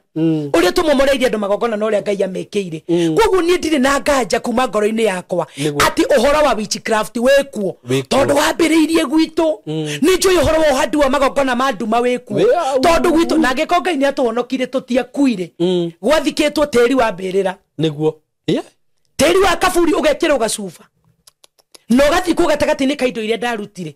Speaker 1: ũrĩa tũmomoreirie andũ magongona na ũrĩa Ngai amekĩire. Koguo niĩ ndirĩ na nganja kuma ngoro-inĩ yakwa
Speaker 2: Nĩguo.
Speaker 1: atĩ ũhoro wa witchcraft wĩkuo,
Speaker 2: Wĩkuo.
Speaker 1: tondũ wambĩrĩirie gwitũ. Nĩ njũĩ ũhoro wa ũhandi wa magongona ma nduma wĩkuo, tondũ gwitũ na angĩkorwo Ngai nĩ atũhonokire tũtiakuire, gwathikĩtwo tĩri wa mbĩrĩra.
Speaker 2: Nĩguo. Yeah.
Speaker 1: Tĩri wa kaburi ũgekĩrwo gacuba na ũgathikwo gatagatĩ-inĩ ka indo iria ndarutire,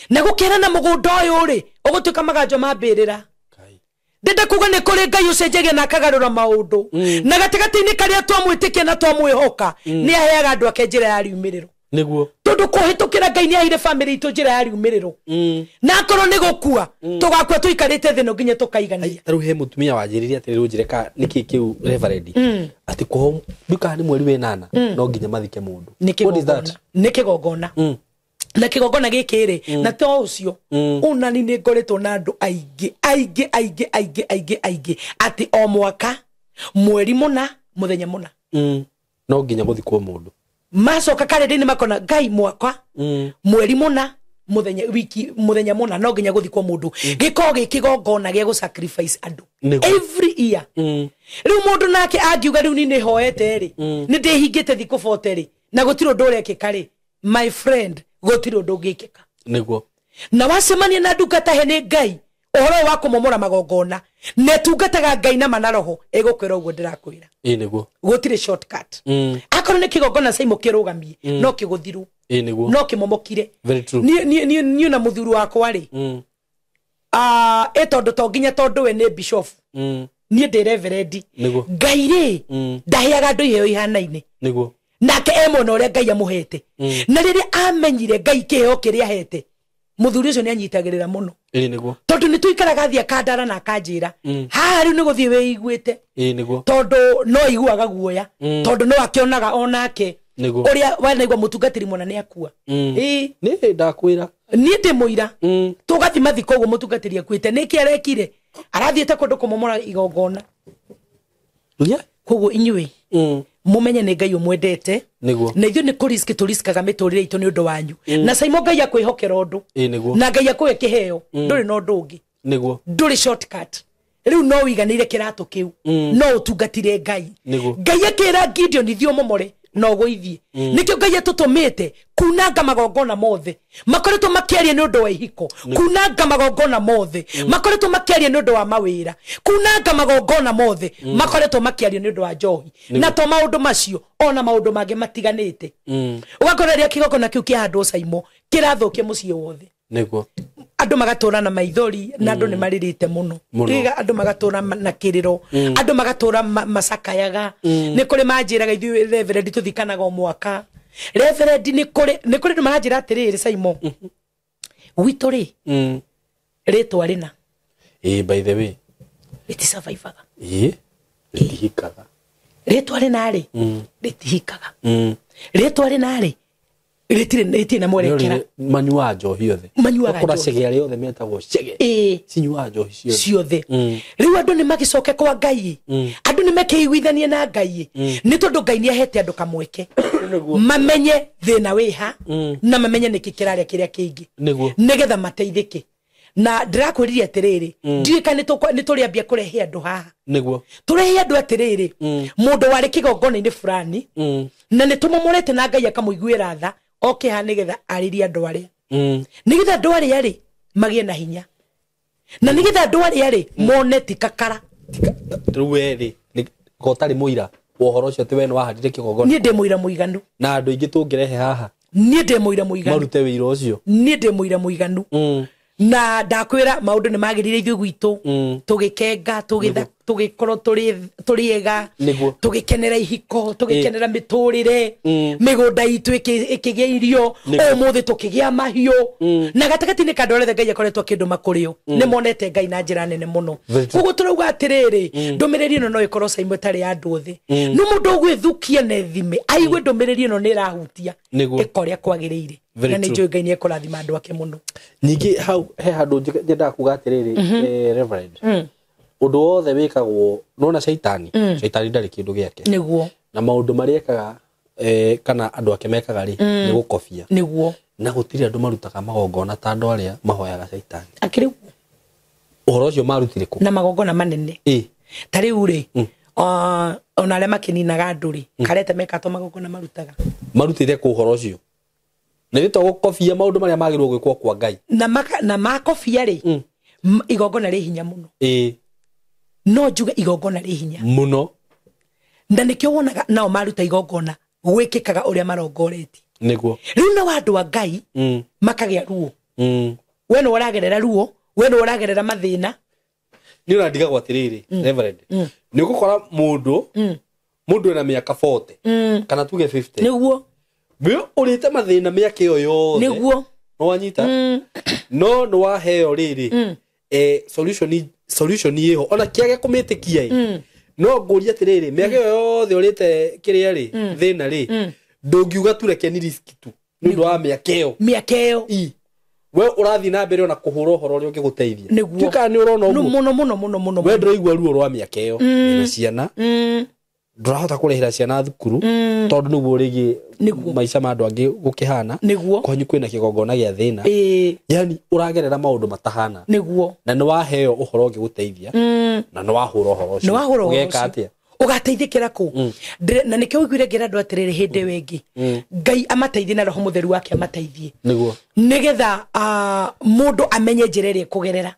Speaker 1: na gũkĩra na mũgũnda ũyũ rĩ ũgũtuĩka maganjo ma mbĩrĩra.
Speaker 2: Kai.
Speaker 1: Ndenda kuga nĩ kũrĩ Ngai ũcenjagia na akagarũra maũndũ, na gatagatĩ-inĩ karĩa twamwĩtĩkia na twamwĩhoka nĩ aheaga andũ ake njĩra ya riumĩrĩro.
Speaker 2: Nĩguo.
Speaker 1: Tondũ kũhĩtũkĩra Ngai nĩ aheire bamĩrĩ itũ njĩra ya riumĩrĩro, na akorwo nĩ gũkua tũgakua tũikarĩte thĩ no nginya tũkaigania.
Speaker 2: Ta rĩu he mũtumia wanjĩrire atĩrĩrĩ, ũnjĩre ka nĩkĩ kĩu reverend, atĩ kũho nduka nĩ mweri wĩnana no nginya mathike mũndũ.
Speaker 1: Nĩ
Speaker 2: What is that?
Speaker 1: kĩgongona, nĩ kĩgongona, na kĩgongona gĩkĩ rĩ, na to ũcio ũnani nĩ ngoretwo na andũ aingĩ aingĩ aingĩ aingĩ aingĩ aingĩ atĩ o mwaka mweri mũna mũthenya mũna
Speaker 2: No nginya gũthikwo mũndũ.
Speaker 1: Macoka karenda-inĩ makona Ngai mwaka mweri mũna mũthenya wiki mũthenya mũna no nginya gũthikwo mũndũ. Gĩkoragwo gĩ kĩgongona gĩa gũ sacrifice andũ
Speaker 2: Nĩguo.
Speaker 1: every year. Rĩu mũndũ nake angiuga rĩu niĩ nĩ hoete rĩ, nĩ ndĩhingĩte thikũ 40 rĩ, na gũtirĩ ũndũ ũrekĩka rĩ, my friend, gũtirĩ ũndũ ũngĩkĩka.
Speaker 2: Nĩguo.
Speaker 1: Na wacemania na ndungata he nĩ Ngai ũhoro ũyũ wa kũmomora magongona na ĩtungataga Ngai na mana roho ĩgũkwĩra ũguo ndĩrakwĩra.
Speaker 2: Ĩ nĩguo.
Speaker 1: Gũtirĩ shortcut. Akorwo nĩ kĩgongona caimo kĩrũgamie no kĩgũthirwo,
Speaker 2: Ĩ nĩguo.
Speaker 1: no kĩmomokire.
Speaker 2: Very true.
Speaker 1: Niĩ na mũthuri wakwa rĩ, ĩ tondũ to nginya tondũ we nĩ bishop, niĩ ndĩ reverend.
Speaker 2: Nĩguo.
Speaker 1: Ngai rĩ ndaheaga andũ iheo ihanaine.
Speaker 2: Nĩguo.
Speaker 1: Nake e mwena ũrĩa Ngai amũhete, na rĩrĩa amenyire Ngai kĩheo kĩrĩa ahete mũthuri ũcio nĩ anyitagĩrĩra mũno.
Speaker 2: Ĩ nĩguo.
Speaker 1: Tondũ nĩ tũikaraga thiĩ akandara na akanjĩra haha rĩu nĩ gũthiĩ wĩiguĩte,
Speaker 2: Ĩ nĩguo.
Speaker 1: tondũ no aiguaga guoya, tondũ no akĩonaga onake
Speaker 2: Nĩguo.
Speaker 1: ũrĩa wanaigua mũtungatĩri mwana nĩ akua. Ĩ.
Speaker 2: Nĩ ndakwĩra.
Speaker 1: Niĩ ndĩ mũira tũgathi mathiko ũguo mũtungatĩri akuĩte nĩkĩ arekire arathiĩte kũndũ kũmomora igongona.
Speaker 2: Yeah.
Speaker 1: Koguo inyuĩ mũmenye nĩ Ngai ũmwendete.
Speaker 2: Nĩguo.
Speaker 1: Na ithuĩ nĩ kũriski tũriskaga mĩtũrĩre itũ nĩ ũndũ wanyu, na Caimo Ngai akwĩhokera ũndũ
Speaker 2: Ĩ nĩguo.
Speaker 1: na Ngai akũhe kĩheo, ndũrĩ na ũndũ ũngĩ.
Speaker 2: Nĩguo.
Speaker 1: Ndũrĩ shortcut. Rĩu no ũiganĩire kĩratũ kĩu no ũtungatire Ngai.
Speaker 2: Nĩguo.
Speaker 1: Ngai akĩra Gideon thiĩ ũmomore na ũgũithiĩ. Nĩkĩo Ngai atũtũmĩte kunanga magongona mothe makoretwo makĩaria nĩ ũndũ wa ihiko, kunanga magongona mothe makoretwo makĩaria nĩ ũndũ wa mawĩra, kunanga magongona mothe makoretwo makĩaria nĩ ũndũ wa njohi, na to maũndũ macio ona maũndũ mangĩ matiganĩte. Ũgakora rĩrĩa kĩgongona kĩu kĩahandwo Caimo kĩrathũkia mũciĩ wothe.
Speaker 2: Nĩguo.
Speaker 1: Andũ magatũra na maithori na andũ nĩ marĩrĩte mũno.
Speaker 2: Mũno.
Speaker 1: Rĩrĩa andũ magatũra na kĩrĩro, andũ magatũra macakayaga. Nĩ kũrĩ manjĩraga ithuĩ reverend tũthikanaga o mwaka. Reverend nĩ kũrĩ andũ maranjĩra atĩrĩrĩ Caimo, gwitũ rĩ rĩtwa rĩna
Speaker 2: Ĩ by the way
Speaker 1: rĩtisurvivaga.
Speaker 2: Ĩ rĩtihikaga.
Speaker 1: Rĩtwa rĩna rĩ rĩtihikaga. Rĩtwa rĩna rĩ rĩtirĩ na mwerekera.
Speaker 2: Manyuaga njohi othe.
Speaker 1: Manyuaga
Speaker 2: Ũgakora
Speaker 1: njohi.
Speaker 2: cege arĩa othe metagwo cege
Speaker 1: Ĩ.
Speaker 2: cinyuaga njohi ciothe.
Speaker 1: Ciothe. Rĩu andũ nĩ magĩcoke kwa Ngai, andũ nĩ mekĩiguithanie na Ngai, nĩ tondũ Ngai nĩ ahete andũ kamweke mamenye thĩna wĩha na mamenye nĩkĩ kĩrarĩa kĩrĩa kĩingĩ,
Speaker 2: Nĩguo.
Speaker 1: nĩgetha mateithĩke. Na ndĩrakwĩrire atĩrĩrĩ, ndiũĩ kana nĩ tũrĩambia kũrehe andũ haha.
Speaker 2: Nĩguo.
Speaker 1: Tũrehe andũ atĩrĩrĩ, mũndũ warĩ kĩgongona-inĩ fulani na nĩ tũmomorete na Ngai akamũiguĩra tha oke haha nĩgetha arĩrie andũ arĩa, nĩgetha andũ arĩa rĩ magĩe na hinya, na nĩgetha andũ arĩa rĩ mone ti kakara.
Speaker 2: Rĩu we rĩ ko ũtarĩ mũira wa ũhoro ũcio atĩ we nĩ wahandire kĩgongona?
Speaker 1: Niĩ ndĩ mũira mũiganu.
Speaker 2: Na andũ aingĩ tũngĩrehe haha
Speaker 1: Niĩ ndĩ mũira mũiganu
Speaker 2: marute wĩira ũcio.
Speaker 1: Niĩ ndĩ mũira mũiganu, na ndakwĩra maũndũ nĩ magĩrĩire ithuĩ gwitũ, tũgĩkenga, tũgĩkorwo tũrĩ ega,
Speaker 2: Nĩguo.
Speaker 1: tũgĩkenera ihiko, tũgĩkenera mĩtũrĩre, mĩgũnda itũ ĩkĩgĩa irio,
Speaker 2: Nĩguo.
Speaker 1: ũmũthĩ tũkĩgĩa mahiũ, na gatagatĩ-inĩ ka andũ arĩa othe Ngai akoretwo akĩndũma kũrĩo nĩ monete Ngai na njĩra nene mũno.
Speaker 2: Very true.
Speaker 1: Koguo tũrauga atĩrĩrĩ, ndũmĩrĩri ĩno no ĩkorwo Caimo ĩtarĩ ya andũ othe, no mũndũ ũgwĩthukia na ethime aigue ndũmĩrĩri ĩno nĩ ĩrahutia,
Speaker 2: Nĩguo.
Speaker 1: ĩka ũrĩa kwagĩrĩire.
Speaker 2: Very
Speaker 1: Na nĩ
Speaker 2: true.
Speaker 1: njũĩ Ngai nĩ ekũrathima andũ ake mũno.
Speaker 2: Ningĩ hau he handũ nyendaga kuga atĩrĩrĩ, reverend, ũndũ wothe wĩkagwo nona caitani, caitani ndarĩ kĩndũ gĩake.
Speaker 1: Nĩguo.
Speaker 2: Na maũndũ marĩa ekaga, kana andũ ake mekaga rĩ, nĩ gũkobia.
Speaker 1: Nĩguo.
Speaker 2: Na gũtirĩ andũ marutaga magongona ta andũ arĩa mahoyaga caitani.
Speaker 1: Akĩrĩ ũguo.
Speaker 2: Ũhoro ũcio marutire kũ?
Speaker 1: Na magongona manene. Ta rĩu rĩ, ona arĩa makĩninaga andũ rĩ, karete mekatwo magongona marutaga.
Speaker 2: Marutire kũ ũhoro ũcio? Nĩ to gũkobia maũndũ marĩa magĩrĩirwo gwĩkwo kwa Ngai.
Speaker 1: Na makobia rĩ, igongona rĩ hinya mũno. No njuge igongona rĩ hinya
Speaker 2: mũno.
Speaker 1: Na nĩkĩo wonaga nao maruta igongona gwĩkĩkaga ũrĩa marongoretie.
Speaker 2: Nĩguo.
Speaker 1: Rĩu nao andũ a Ngai makagĩa ruo. We nĩ ũragerera ruo, we nĩ ũragerera mathĩna.
Speaker 2: Nĩ ũrandigagwo atĩrĩrĩ, Reverend. Nĩ ũgũkora mũndũ ena mĩaka 40 kana tuge 50.
Speaker 1: Nĩguo.
Speaker 2: We ũrĩte mathĩna mĩaka ĩyo yothe.
Speaker 1: Nĩguo.
Speaker 2: No wanyita? No nĩ waheo rĩrĩ, solution ĩho ona kĩage kũmĩtĩkia ĩ. No ngũrie atĩrĩrĩ, mĩaka ĩyo yothe ũrĩte kĩrĩa rĩ, thĩna rĩ, ndũngiuga tu reke ni risk tu nĩ ũndũ wa mĩaka ĩyo.
Speaker 1: Mĩaka ĩyo.
Speaker 2: We ũrathiĩ na mbere ona kũhũra ũhoro ũrĩa ũngĩgũteithia.
Speaker 1: Nĩguo.
Speaker 2: Tuĩka nĩ ũrona ũguo.
Speaker 1: Mũno mũno mũno mũno.
Speaker 2: We ndũraigua ruo rwa mĩaka ĩyo. Na ciana. Ndũrahota kũrĩhĩra ciana thukuru tondũ nĩguo rĩngĩ maica ma andũ angĩ gũkĩhana.
Speaker 1: Nĩguo.
Speaker 2: Kwanyu kwĩna kĩgongona gĩa thĩna. Yani ũragerera maũndũ matahana.
Speaker 1: Nĩguo.
Speaker 2: Na nĩ waheo ũhoro ũngĩgũteithia. Na nĩ wahũra ũhoro ũcio.
Speaker 1: Nĩ wahũra ũhoro ũcio.
Speaker 2: Ũgeka atĩa?
Speaker 1: Ũgateithĩkĩra kũ? Na nĩkĩo ũiguire ngĩra andũ atĩrĩrĩ hĩndĩ ĩyo ĩngĩ. Ngai amateithie na Roho Mũtheru wake amateithie.
Speaker 2: Nĩguo.
Speaker 1: Nĩgetha mũndũ amenye njĩra ĩrĩa ekũgerera.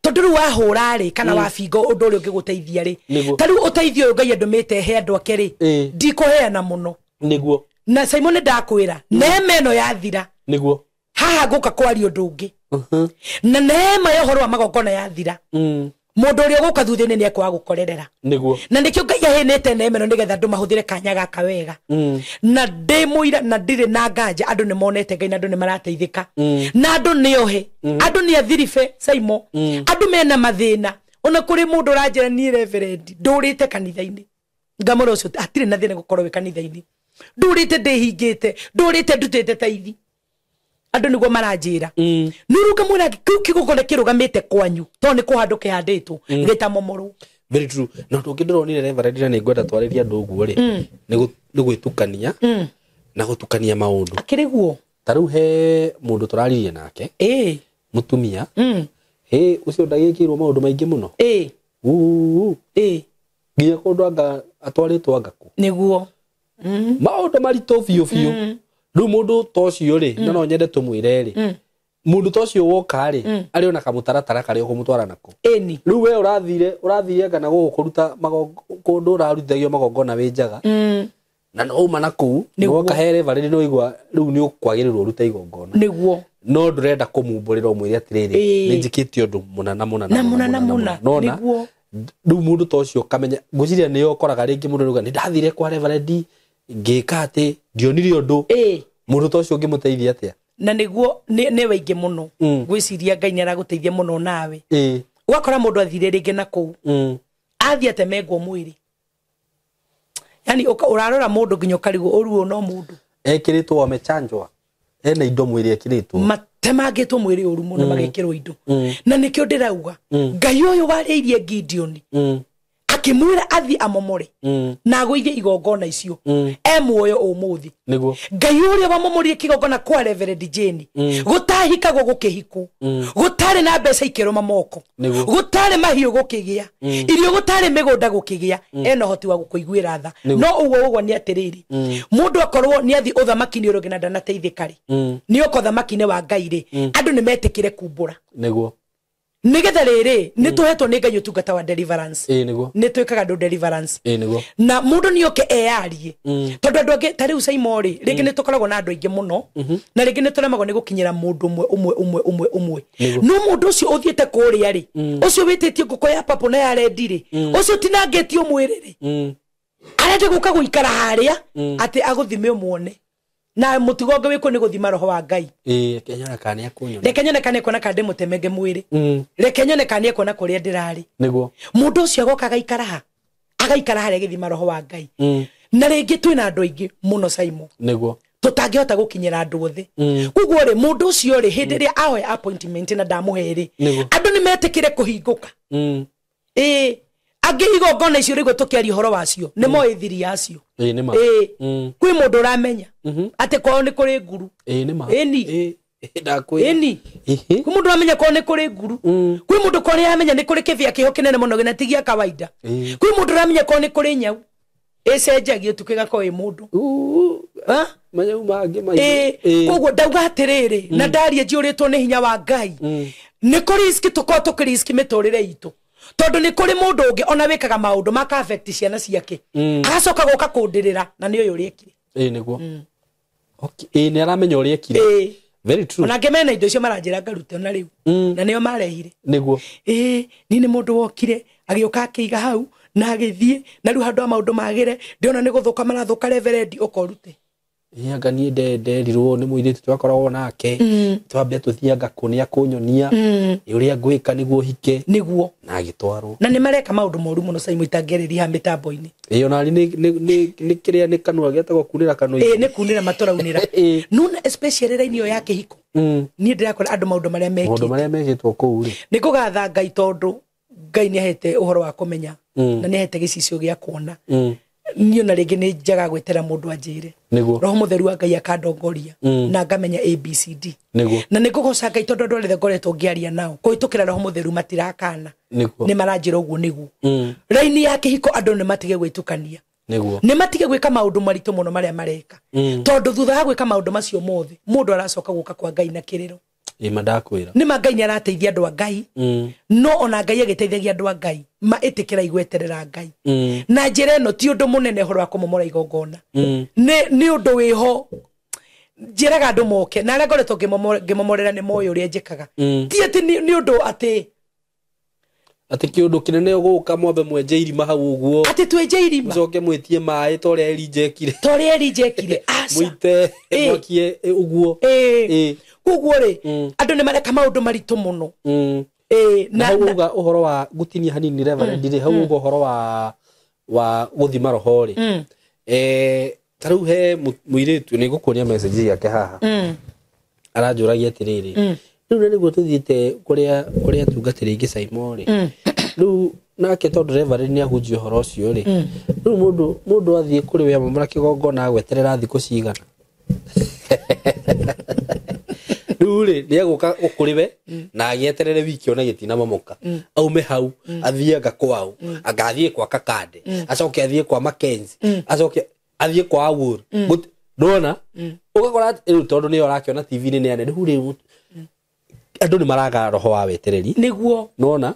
Speaker 1: Tondũ rĩu wahũra rĩ, kana wabinga ũndũ ũrĩa ũngĩgũteithia rĩ, ta rĩu ũteithio ũyũ Ngai andũmĩte he andũ ake rĩ, ndikũheana mũno.
Speaker 2: Nĩguo.
Speaker 1: Na Simon ndakwĩra, neema ĩno yathira.
Speaker 2: Nĩguo.
Speaker 1: Haha ngũka kwaria ũndũ ũngĩ. Na neema ya ũhoro wa magongona yathira. Mũndũ ũrĩa ũgũka thutha-inĩ nĩ ekwaga gũkorerera.
Speaker 2: Nĩguo.
Speaker 1: Na nĩkĩo Ngai aheanĩte neema ĩno nĩgetha andũ mahũthĩre kanya gaka wega. Na ndĩ mũira na ndirĩ na nganja andũ nĩ monete Ngai na andũ nĩ marateithĩka. Na andũ nĩ ohe, andũ nĩ athiribe Saimo, andũ mena mathĩna. Ona kũrĩ mũndũ ũranjĩra niĩ Reverend ndũrĩte kanitha-inĩ. Ngamũra ũcio hatirĩ na thĩna gũkorwo wĩ kanitha-inĩ. Ndũrĩte ndĩhingĩte, ndũrĩte ndutĩte taithi. Andũ nĩguo maranjĩra. Nĩ ngamwĩra kĩu kĩgongona kĩrũgamĩte kwanyu tondũ nĩ kũhandũ kĩhandĩtwo gĩtamomorwo.
Speaker 2: Very true. Na ũndũ ũngĩ ndĩronire Reverend na nĩ ngwenda twarĩrie andũ ũguo rĩ, nĩ gwĩtukania na gũtukania maũndũ.
Speaker 1: Akĩrĩ guo.
Speaker 2: Ta rĩu he mũndũ tũraririe nake. Mũtumia. Hĩ ũcio ndagĩkĩirwo maũndũ maingĩ mũno. Nginya kũndũ anga atwarĩtwo anga kũ.
Speaker 1: Nĩguo.
Speaker 2: Maũndũ maritũ biũ biũ. Rĩu mũndũ ta ũcio rĩ, no nyende tũmwĩre rĩ, mũndũ ta ũcio woka rĩ, arĩ ona kamũtaratara karĩa ũkũmũtwara nako.
Speaker 1: Ĩni.
Speaker 2: Rĩu we ũrathire anga na gũkũ kũruta kũndũ ũrarutithagio magongona wĩ njaga. Na no uma na kũu, nĩwoka he Reverend nĩ ũigua rĩu nĩ ũkwagĩrĩrwo ũrute igongona.
Speaker 1: Nĩguo.
Speaker 2: No ndũrenda kũmumbũrĩra ũmwĩre atĩrĩrĩ, nĩ njĩkĩte ũndũ mũna na mũna
Speaker 1: na mũna na mũna.
Speaker 2: Nona?
Speaker 1: Nĩguo.
Speaker 2: Rĩu mũndũ ta ũcio ũkamenya, ngwĩciria nĩyo ũkoraga rĩngĩ mũndũ nĩauga, nĩ ndathire kwa Reverend ngĩka atĩ ndionire ũndũ. Mũndũ ta ũcio ũngĩmũteithia atĩa?
Speaker 1: Na nĩguo nĩ waingĩ mũno. Ngwĩciria Ngai nĩ aragũteithia mũno nawe. Ũgakora mũndũ athire rĩngĩ na kũu. Athiĩ atemengwo mwĩrĩ. Yani ũrarora mũndũ nginya ũkarigwo ũruo no mũndũ.
Speaker 2: Ekĩrĩtwo amechanjwa. Ena indo mwĩrĩ ekĩrĩtwo.
Speaker 1: Matemangĩtwo mwĩrĩ ũru mũno magekĩrwo indo. Na nĩkĩo ndĩrauga, Ngai ũyũ warĩirie Gideon. Akĩmwĩra athiĩ amomore. Na agũithie igongona icio. E muoyo ũmũthĩ.
Speaker 2: Nĩguo.
Speaker 1: Ngai ũrĩa wamomorire kĩgongona kwa Reverend Jane. Gũtahikagwo gũkĩhikwo. Gũtarĩ na mbeca ikĩrũma moko.
Speaker 2: Nĩguo.
Speaker 1: Gũtarĩ mahiũ gũkĩgĩa. Irio gũtarĩ mĩgũnda gũkĩgĩa. Ena ũhoti wa gũkũiguĩra tha. No ũguo ũguo nĩ atĩrĩrĩ. Mũndũ akorwo nĩ athiĩ ũthamaki-inĩ ũrĩa ũngĩ na ndanateithĩka rĩ. Nĩ oka ũthamaki-inĩ wa Ngai rĩ. Andũ nĩ metĩkĩre kumbũra.
Speaker 2: Nĩguo.
Speaker 1: Nĩgetha rĩrĩ, nĩ tũhetwo nĩ Ngai ũtungata wa deliverance.
Speaker 2: Nĩguo.
Speaker 1: Nĩ twĩkaga andũ deliverance.
Speaker 2: Nĩguo.
Speaker 1: Na mũndũ nĩ oke eyarie. Tondũ andũ angĩ ta rĩu Saimo rĩ, rĩngĩ nĩ tũkoragwo na andũ aingĩ mũno. Na rĩngĩ nĩ tũremagwo nĩ gũkinyĩra mũndũ ũmwe ũmwe ũmwe ũmwe ũmwe. No mũndũ ũcio ũthiĩte kũrĩa rĩ, ũcio wĩtĩtie ngũkũ ya papo na ya rendi rĩ, ũcio ũtinangĩtio mwĩrĩ rĩ, arenda gũka gũikara harĩa atĩ agũthime ũmuone. Na mũtugo ũngĩ wĩkuo nĩ gũthima roho wa Ngai.
Speaker 2: Reke nyone kana nĩekunyona.
Speaker 1: Reke nyone kana nĩekuona kana ndĩmũtemenge mwĩrĩ. Reke nyone kana nĩekuona kũrĩa ndĩrarĩ.
Speaker 2: Nĩguo.
Speaker 1: Mũndũ ũcio agoka agaikara ha? Agaikara harĩa agĩthima roho wa Ngai. Na rĩngĩ twĩna andũ aingĩ mũno Saimo.
Speaker 2: Nĩguo.
Speaker 1: Tũtangĩhota gũkinyĩra andũ othe. Koguo rĩ, mũndũ ũcio rĩ, hĩndĩ ĩrĩa ahoya appointment na ndamũhe rĩ, andũ nĩ metĩkĩre kũhingũka. Angĩ igongona icio rĩguo tũkĩaria ũhoro wacio, nĩ moĩ thiri yacio.
Speaker 2: Nĩ ma.
Speaker 1: Kwĩ mũndũ ũramenya atĩ kwao nĩ kũrĩ nguru.
Speaker 2: Nĩ ma.
Speaker 1: Ĩni.
Speaker 2: Ndakwĩra.
Speaker 1: Ĩni.
Speaker 2: Ĩhĩ.
Speaker 1: Kwĩ mũndũ ũramenya korwo nĩ kũrĩ nguru. Kwĩ mũndũ korwo nĩ aramenya nĩ kũrĩ kĩbĩa kĩho kĩnene mũno gĩna ti gĩa kawaida. Kwĩ mũndũ ũramenya korwo nĩ kũrĩ nyau ĩcenjagia ũtukũ ĩgakorwo ĩ mũndũ. Ha?
Speaker 2: Manyau mangĩ maingĩ.
Speaker 1: Ĩĩ, koguo ndauga atĩrĩrĩ, na ndaria njiyũrĩtwo nĩ hinya wa Ngai, nĩ kũrĩ riski tũkorwo tũkĩriski mĩtũrĩre itũ, tondũ nĩ kũrĩ mũndũ ũngĩ ona wĩkaga maũndũ maka affect ciana ciake, agacoka gũka kũndĩrĩra na nĩ ũyũ ũrĩa ekire.
Speaker 2: Ĩĩ nĩguo. Okay. Ĩĩ nĩ aramenya ũrĩa ekire.
Speaker 1: Ĩĩ.
Speaker 2: Very true.
Speaker 1: Ona angĩ mena indo icio maranjĩra ngarute ona rĩu, na nĩo marehire.
Speaker 2: Nĩguo.
Speaker 1: Ĩĩ, niĩ nĩ mũndũ wokire agĩũka akĩiga hau na agĩthiĩ, na rĩu handũ ha maũndũ magĩre ndĩrona nĩ gũthũka marathũka. Reverendi, ũka ũrute.
Speaker 2: Ĩĩ, anga niĩ nderirwo nĩ mũirĩtu twakoragwo nake, twambe tũthianga kũ nĩ akũnyonia ũrĩa ngwĩka nĩguo hike.
Speaker 1: Nĩguo.
Speaker 2: Na agĩtwarwo.
Speaker 1: Na nĩ mareka maũndũ moru mũno, Simon, itangĩarĩria haha mĩtambo-inĩ.
Speaker 2: Ĩĩ, ona nĩ kĩrĩa nĩ kanua gĩtagwo kunĩra kanua.
Speaker 1: Ĩĩ, nĩ kunĩra matũraunĩra.
Speaker 2: Ĩĩ.
Speaker 1: Nona especially raini ĩyo ya kĩhiko, niĩ ndĩrakora andũ maũndũ marĩa
Speaker 2: maũndũ
Speaker 1: mekĩte.
Speaker 2: Marĩa mekĩtwo kũu rĩ.
Speaker 1: Nĩ ngũgatha Ngai tondũ Ngai nĩ ahete ũhoro wa kũmenya na nĩ ahete gĩcicio gĩa kuona. Niĩ ona rĩngĩ nĩ njaga gwĩtera mũndũ anjĩre.
Speaker 2: Nĩguo.
Speaker 1: Roho Mũtheru wa Ngai akandongoria na ngamenya ABCD.
Speaker 2: Nĩguo.
Speaker 1: Na nĩ ngũgoca Ngai tondũ andũ arĩa ngoretwo ngĩaria nao kũhĩtũkĩra Roho Mũtheru matirakana. Nĩ maranjĩra ũguo nĩguo. Raini ya kĩhiko, andũ nĩ matige gwĩtukania.
Speaker 2: Nĩguo.
Speaker 1: Nĩ matige gwĩka maũndũ maritũ mũno marĩa mareka, tondũ thutha wa gwĩka maũndũ macio mothe, mũndũ aracoka gũka kwa Ngai na kĩrĩro.
Speaker 2: Ĩĩ, ma ndakwĩra.
Speaker 1: Nĩ ma Ngai nĩ arateithia andũ a Ngai, no ona Ngai agĩteithagia andũ a Ngai, ma ĩtĩkĩra igweterera Ngai na njĩra ĩno. Ti ũndũ mũnene ũhoro wa kũmomora igongona. Nĩ ũndũ wĩho njĩraga andũ moke, na arĩa ngoretwo ngĩmomorera nĩ moĩ ũrĩa njĩkaga. Ti atĩ nĩ ũndũ atĩ
Speaker 2: atĩ kĩũndũ kĩnene ũgũka mwambe mwenje irima hau ũguo.
Speaker 1: Atĩ twenje irima.
Speaker 2: Mũcoke mwĩtie maĩ ta ũrĩa Elijah ekire.
Speaker 1: Ta ũrĩa Elijah ekire, aca.
Speaker 2: Mũite
Speaker 1: Ĩĩ.
Speaker 2: mwakie ũguo.
Speaker 1: Ĩĩ.
Speaker 2: Ĩĩ.
Speaker 1: Koguo rĩ, andũ nĩ mareka maũndũ maritũ mũno. Ĩĩ.
Speaker 2: Na hau uga ũhoro wa gũtinia hanini, Reverend rĩ, hau uga ũhoro wa gũthima roho rĩ, ta rĩu he mũirĩtu nĩ ngũkuonia message yake haha, aranjũragia atĩrĩrĩ, rĩu na nĩguo tũthiĩte kũrĩa atungatĩri aingĩ Saimo rĩ, rĩu nake tondũ Reverend nĩ ahunjia ũhoro ũcio rĩ, rĩu mũndũ athiĩ kũrĩ we amomora kĩgongona agweterera thikũ cigana? Rĩu rĩ, nĩ egũka kũrĩ we na agĩeterere wiki ona gĩtinamomoka, aume hau athiĩ anga kwao, anga athiĩ kwa Kakande, acoke athiĩ kwa Mackenzie, acoke athiĩ kwa Awuor. Ndona ũgakora atĩ rĩu tondũ nĩyo ũrakĩona TV-inĩ nĩ anene, rĩu rĩ andũ nĩ maraga roho wa wetereri.
Speaker 1: Nĩguo.
Speaker 2: Nona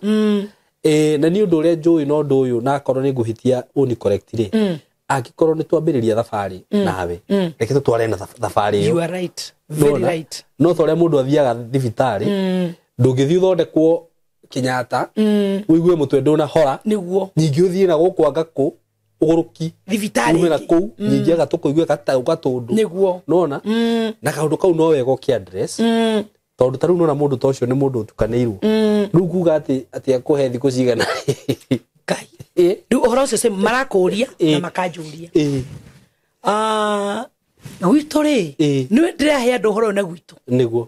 Speaker 2: na nĩ ũndũ ũrĩa njũĩ na ũndũ ũyũ, na akorwo nĩ ngũhĩtia ũni correct rĩ, angĩkorwo nĩ twambĩrĩria thabarĩ nawe, reke tũtware na thabarĩ ĩyo.
Speaker 1: You are right, very
Speaker 2: Nona?
Speaker 1: right.
Speaker 2: No ta ũrĩa mũndũ athiaga thibitarĩ, ndũngĩthiĩ ũthondekwo Kenyatta ũigue mũtwe ndũnahora,
Speaker 1: Nĩguo.
Speaker 2: ningĩ ũthiĩ na gũkũ anga kũ ũgũrũki
Speaker 1: Thibitarĩ
Speaker 2: ume na
Speaker 1: ĩngĩ.
Speaker 2: kũu ningĩ agatũkũ gatũndũ.
Speaker 1: Nĩguo.
Speaker 2: Nona na kaũndũ kau no wega ũkĩ address, tondũ ta rĩu nona mũndũ ta ũcio nĩ mũndũ ũtukanĩirwo, rĩu kuga atĩ akũhe thikũ cigana?
Speaker 1: Ngai.
Speaker 2: Ĩ.
Speaker 1: Rĩu ũhoro ũcio same marakũria na makanjũria. Ah, gwitũ rĩ, nĩwe ndĩrahe andũ ũhoro ũyũ na gwitũ
Speaker 2: Nĩguo.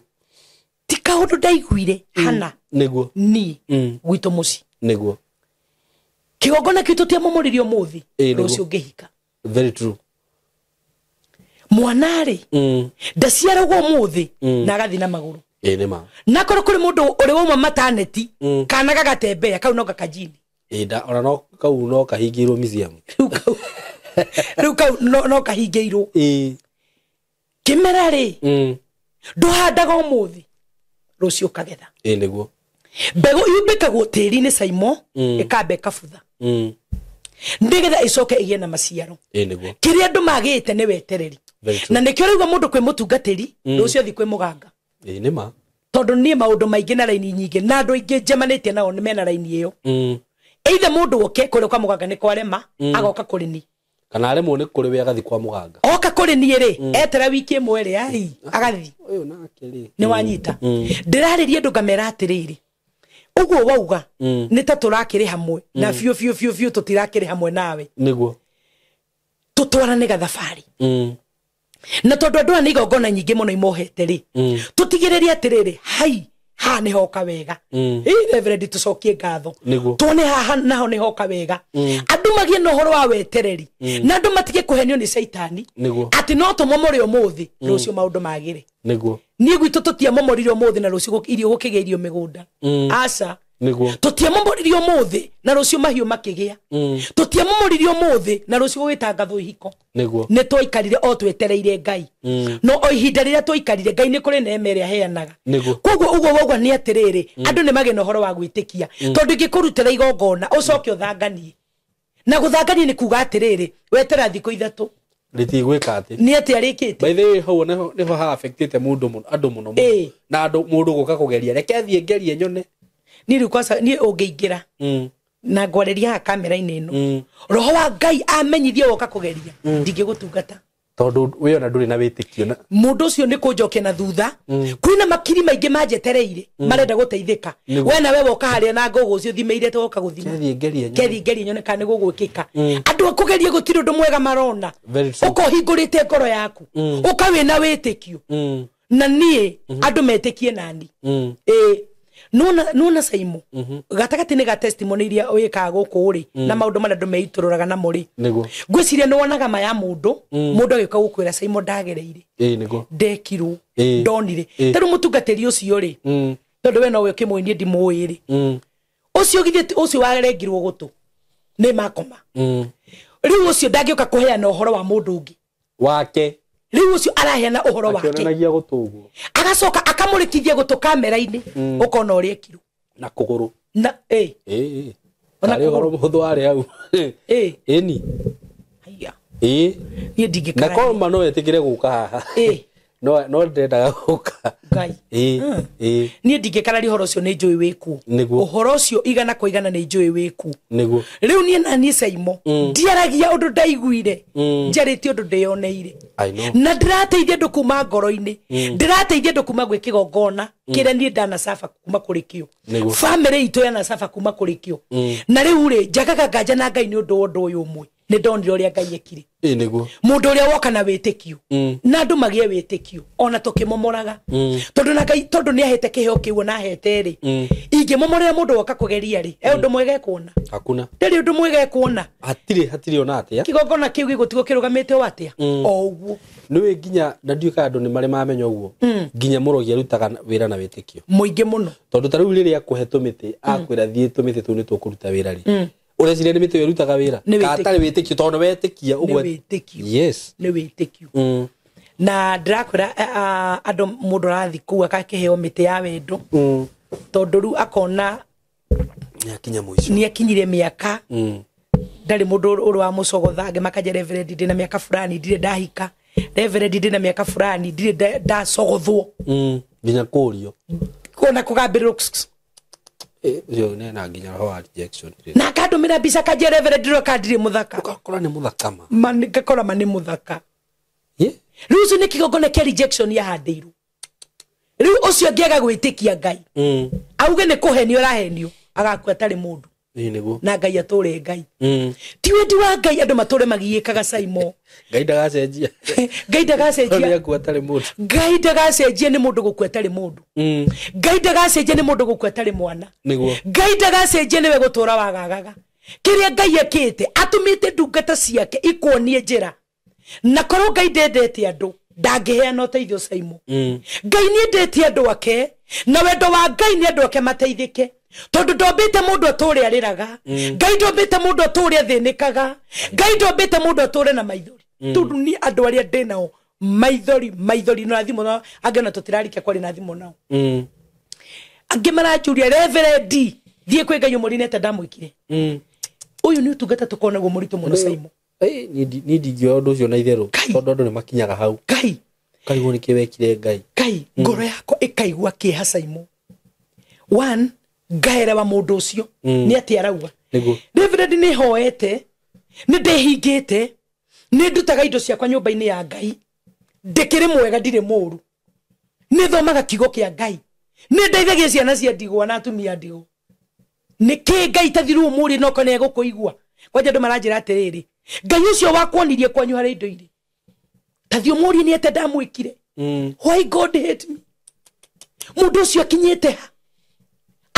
Speaker 1: Ti kaũndũ ndaiguire hana.
Speaker 2: Nĩguo.
Speaker 1: Niĩ gwitũ mũciĩ,
Speaker 2: Nĩguo.
Speaker 1: kĩgongona kĩu tũtiamomoririe ũmũthĩ,
Speaker 2: Ĩĩ, nĩguo.
Speaker 1: rũciũ ngĩhika.
Speaker 2: Very true.
Speaker 1: Mwana rĩ, ndaciaragwo ũmũthĩ na agathiĩ na magũrũ.
Speaker 2: Ĩĩ, nĩ ma.
Speaker 1: Nakorwo kũrĩ mũndũ ũrĩ wauma mataneti, kana gagatembea kau no gakajini.
Speaker 2: Ĩĩ, ona no kau no kahingĩirwo museum.
Speaker 1: Rĩu kau no kahingĩirwo. Kĩmera rĩ, ndũhandaga ũmũthĩ rũciũ ũkagetha.
Speaker 2: Ĩĩ, nĩguo.
Speaker 1: Mbegũ yumbĩkagwo tĩri-inĩ, Saimo, ĩkamba ĩkabutha nĩgetha ĩcoke ĩgĩe na maciaro.
Speaker 2: Ĩĩ, nĩguo.
Speaker 1: Kĩrĩa andũ magĩte nĩ wetereri.
Speaker 2: Very true.
Speaker 1: Na nĩkĩo ũraigua mũndũ kwĩ mũtungatĩri, rũciũ athiĩ kwĩ mũganga.
Speaker 2: Ĩĩ, nĩ ma.
Speaker 1: Tondũ niĩ maũndũ maingĩ na raini nyingĩ na andũ aingĩ njemanĩtie nao nĩ mena raini ĩyo. Either mũndũ oke kũrĩ kwa mũganga nĩ kwarema, agoka kũrĩ ni.
Speaker 2: Kana aremwo nĩ kũrĩ we agathiĩ kwa mũganga.
Speaker 1: Oka kũrĩ niĩ rĩ, etera wiki ĩmwe rĩ, ai agathi.
Speaker 2: Ũyũ nake rĩ.
Speaker 1: Nĩ wanyita? Ndĩrarĩria andũ ngamera atĩrĩrĩ, ũguo wauga nĩ ta tũrakĩrĩ hamwe na biũ biũ biũ biũ tũtirakĩrĩ hamwe nawe.
Speaker 2: Nĩguo.
Speaker 1: Tũtwarane gathabarĩ, na tondũ andũ aya nĩ igongona nyingĩ mũno imohete rĩ, tũtigĩrĩre atĩrĩrĩ, hai Haha nĩ hoka wega. Ĩ Reverend tũcokie ngatho. Tuone haha naho nĩ hoka wega. Andũ magie na ũhoro wa wetereri. Na andũ matige kũhenio nĩ caitani. Atĩ no tũmomore ũmũthĩ rũciũ maũndũ magĩre.
Speaker 2: Nĩguo.
Speaker 1: Niĩ gwitũ tũtiamomorire ũmũthĩ na rũciũ irio gũkĩgĩa irio mĩgũnda. Aca.
Speaker 2: Nĩguo.
Speaker 1: Tũtiamomorire ũmũthĩ na rũciũ mahiũ makĩgĩa. Tũtiamomorire ũmũthĩ na rũciũ gũgĩtangathwo ihiko.
Speaker 2: Nĩguo.
Speaker 1: Nĩ twaikarire o twetereire Ngai. No o ihinda rĩrĩa twaikarire Ngai nĩ kũrĩ neema ĩrĩa aheanaga.
Speaker 2: Nĩguo.
Speaker 1: Koguo ũguo wauga nĩ atĩrĩrĩ, andũ nĩ magĩe na ũhoro wa gwĩtĩkia. Tondũ ingĩkũrutĩra igongona ũcoke ũthanganie. Na gũthangania nĩ kuga atĩrĩrĩ, wetera thikũ ithatũ.
Speaker 2: Rĩtigwĩka atĩ.
Speaker 1: Nĩ atĩ arĩkĩte.
Speaker 2: By the way, hau nĩho ha affectĩte mũndũ mũno, andũ mũno mũno. Na andũ mũndũ gũka kũgeria, reke thiĩ ngerie nyone.
Speaker 1: Niĩ rĩu kwanza niĩ ũngĩingĩra na ngwarĩria haha kamera-inĩ ĩno, roho wa Ngai amenyithie woka kũgeria, ndingĩgũtungata.
Speaker 2: Tondũ we ona ndũrĩ na wĩtĩkio na
Speaker 1: mũndũ ũcio nĩ kũnjokia na thutha. Kwĩna makiri maingĩ manjetereire marenda gũteithĩka. We nawe woka harĩa na ngũgũ ũcio thimĩire woka gũthima.
Speaker 2: Kethiĩ ngerie nyone.
Speaker 1: Kethiĩ ngerie nyone kana nĩ gũgwĩkĩka. Andũ a kũgeria gũtirĩ ũndũ mwega marona.
Speaker 2: Very true.
Speaker 1: Ũka ũhingũrĩte ngoro yaku. Ũka wĩna wĩtĩkio. Na niĩ andũ metĩkie nani. Ĩĩ. Nona Saimo gatagatĩ-inĩ ga testimony iria wĩkaga gũkũ rĩ, na maũndũ marĩa andũ meitũrũraga namo rĩ,
Speaker 2: Nĩguo.
Speaker 1: ngwĩciria nĩ wonaga ma ya mũndũ, mũndũ agĩũka gũkwĩra Saimo ndagereire,
Speaker 2: Ĩĩ nĩguo.
Speaker 1: ndekirwo,
Speaker 2: Ĩĩ.
Speaker 1: ndonire.
Speaker 2: Ĩĩ.
Speaker 1: Ta rĩu mũtungatĩri ũcio rĩ, tondũ we nowe ũkĩmũĩ niĩ ndimũĩ rĩ, ũcio githĩ ũcio warengirwo gũtũ nĩ makoma. Rĩu ũcio ndangĩũka kũheana ũhoro wa mũndũ ũngĩ
Speaker 2: Wake.
Speaker 1: Rĩu ũcio araheana ũhoro wake.
Speaker 2: Akĩonanagia gũtũ ũguo.
Speaker 1: Agacoka akamũrĩkithia gũtũ kamera-inĩ, ũkona ũrĩa ekirwo.
Speaker 2: Na kũgũrũ.
Speaker 1: Na, ĩ.
Speaker 2: Ĩ, ĩ.
Speaker 1: Ona
Speaker 2: Tarĩ ũhoro
Speaker 1: kũgũrũ.
Speaker 2: mũhũthũ warĩ hau.
Speaker 1: Ĩ.
Speaker 2: Ĩni.
Speaker 1: Haiya.
Speaker 2: Ĩ.
Speaker 1: Niĩ
Speaker 2: Na
Speaker 1: ndingĩkarania.
Speaker 2: korwo ma no etĩkĩre gũka haha.
Speaker 1: Ĩ.
Speaker 2: No ndendaga gũka.
Speaker 1: Ngai.
Speaker 2: Ĩ, ĩ.
Speaker 1: Niĩ ndingĩkararia ũhoro ũcio nĩ njũĩ wĩkuo.
Speaker 2: Nĩguo.
Speaker 1: Ũhoro ũcio igana kwa igana nĩ njũĩ wĩkuo.
Speaker 2: Nĩguo.
Speaker 1: Rĩu niĩ na niĩ Saimo, ndiaragia ũndũ ndaiguire, njarĩtie ũndũ ndĩyoneire.
Speaker 2: I know.
Speaker 1: Na ndĩrateithia andũ kuma ngoro-inĩ. Ndĩrateithia andũ kuma gwĩ kĩgongona kĩrĩa niĩ ndanacaba kuma kũrĩ kĩo.
Speaker 2: Nĩguo.
Speaker 1: Famĩlĩ itũ yanacaba kuma kũrĩ kĩo. Na rĩu rĩ, njagaga nganja na Ngai nĩ ũndũ wa ũndũ ũyũ ũmwe. Nĩ ndonire ũrĩa Ngai ekire.
Speaker 2: Ĩ nĩguo.
Speaker 1: Mũndũ ũrĩa woka na wĩtĩkio. Na andũ magĩe wĩtĩkio ona tũkĩmomoraga. Tondũ na Ngai, tondũ nĩ ahete kĩheo kĩu ona ahete rĩ. Ingĩmomorera mũndũ woka kũgeria rĩ, he ũndũ mwega ekuona.
Speaker 2: Hakuna.
Speaker 1: Ndarĩ ũndũ mwega ekuona.
Speaker 2: Hatirĩ ona atĩa.
Speaker 1: Kĩgongona kĩu gĩgũtigwo kĩrũgamĩte o atĩa? O ũguo.
Speaker 2: Nĩũĩ nginya na ndiũĩ kana andũ nĩ marĩ mamenya ũguo. Nginya mũrogi arutaga wĩra na wĩtĩkio.
Speaker 1: Mũingĩ mũno.
Speaker 2: Tondũ ta rĩu rĩrĩa akũhe tũmĩtĩ, akwĩra thiĩ tũmĩtĩ tũu nĩ tũkũruta wĩra rĩ. Ũreciria nĩ mĩtĩ ĩyo ĩrutaga wĩra?
Speaker 1: Nĩ
Speaker 2: Kana
Speaker 1: wĩtĩkio.
Speaker 2: tarĩ wĩtĩkio tondũ nĩ wetĩkia ũguo.
Speaker 1: Nĩ wĩtĩkio.
Speaker 2: Yes.
Speaker 1: Nĩ wĩtĩkio. Na ndĩrakwĩra, andũ mũndũ arathiĩ kũu akakĩheo mĩtĩ ya wendo. Tondũ rĩu akona
Speaker 2: Nĩakinya mũico.
Speaker 1: Nĩakinyire mĩaka. Ndarĩ mũndũ ũrĩ wa mũcogotha, angĩ makanja Reverend ndĩna mĩaka fulani ndirĩ ndahika. Reverend ndĩna mĩaka fulani ndirĩ ndacogothwo.
Speaker 2: Nginya kũrio.
Speaker 1: Kuona kũgambĩrĩrwo.
Speaker 2: Ũcio nĩ nginya roho wa rejection.
Speaker 1: Na akandũmĩra mbica kanjia Reverend ndĩroka ndirĩ mũthaka.
Speaker 2: Ũgakora nĩ mũthaka ma.
Speaker 1: Ma ngakora ma nĩ mũthaka.
Speaker 2: Ye?
Speaker 1: Rĩu ũcio nĩ kĩgongona kĩa rejection yahandĩirwo. Rĩu ũcio angĩaga gwĩtĩkia Ngai. Auge nĩ kũhenio arahenio, agakua atarĩ mũndũ.
Speaker 2: Ĩ nĩguo.
Speaker 1: Na Ngai atũre Ngai. Ti wendi wa Ngai andũ matũre magiĩkaga Saimo.
Speaker 2: Ngai ndagacenjia.
Speaker 1: Ngai ndagacenjia.
Speaker 2: Nĩ akua atarĩ mũndũ.
Speaker 1: Ngai ndagacenjia nĩ mũndũ gũkua atarĩ mũndũ. Ngai ndagacenjia nĩ mũndũ gũkua atarĩ mwana.
Speaker 2: Nĩguo.
Speaker 1: Ngai ndagacenjia nĩwe gũtũra wagagaga. Kĩrĩa Ngai ekĩte, atũmĩte ndungata ciake ikuonie njĩra. Na korwo Ngai ndendete andũ, ndangĩheana ũteithio Saimo. Ngai nĩendete andũ ake, na wendo wa Ngai nĩ andũ ake mateithĩke. Tondũ ndombĩte mũndũ atũre arĩraga. Ngai ndombĩte mũndũ atũre athĩnĩkaga. Ngai ndombĩte mũndũ atũre na maithori. Tondũ niĩ andũ arĩa ndĩ nao maithori, maithori na thimũ nao, angĩ ona tũtirarikia kwarĩ na thimũ nao. Angĩ maranjũria Reverend, thiĩ kwĩ Ngai ũmũrinete ndamwĩkire. Ũyũ nĩ ũtungata tũkoragwo naguo mũritũ mũno Saimo.
Speaker 2: Niĩ ndingĩoya ũndũ ũcio na itherũ, tondũ andũ nĩ makinyaga hau.
Speaker 1: Ngai.
Speaker 2: Ũkarigwo nĩkĩ wekire Ngai.
Speaker 1: Ngai, ngoro yakwa ĩkaigua kĩeha Saimo. One, ngaerewa mũndũ ũcio nĩ atĩ arauga.
Speaker 2: Nĩguo.
Speaker 1: Reverend nĩ hoete, nĩ ndĩhingĩte, nĩ ndutaga indo ciakwa nyũmba-inĩ ya Ngai. Ndĩkĩrĩ mwega ndirĩ mũũru. Nĩ thomaga kiugo kĩa Ngai. Nĩ ndeithagia ciana cia ndigwa na atumia a ndigwa. Nĩkĩ Ngai tathirwo ũmũrĩ no kone egũkũigua? Kwanja andũ maranjĩra atĩrĩrĩ, Ngai ũcio wakuonirie kwanyu harĩ indo irĩ. Tathiĩ ũmũrie nĩ atĩa ndamwĩkire. Why God hate me? Mũndũ ũcio akinyĩte ha?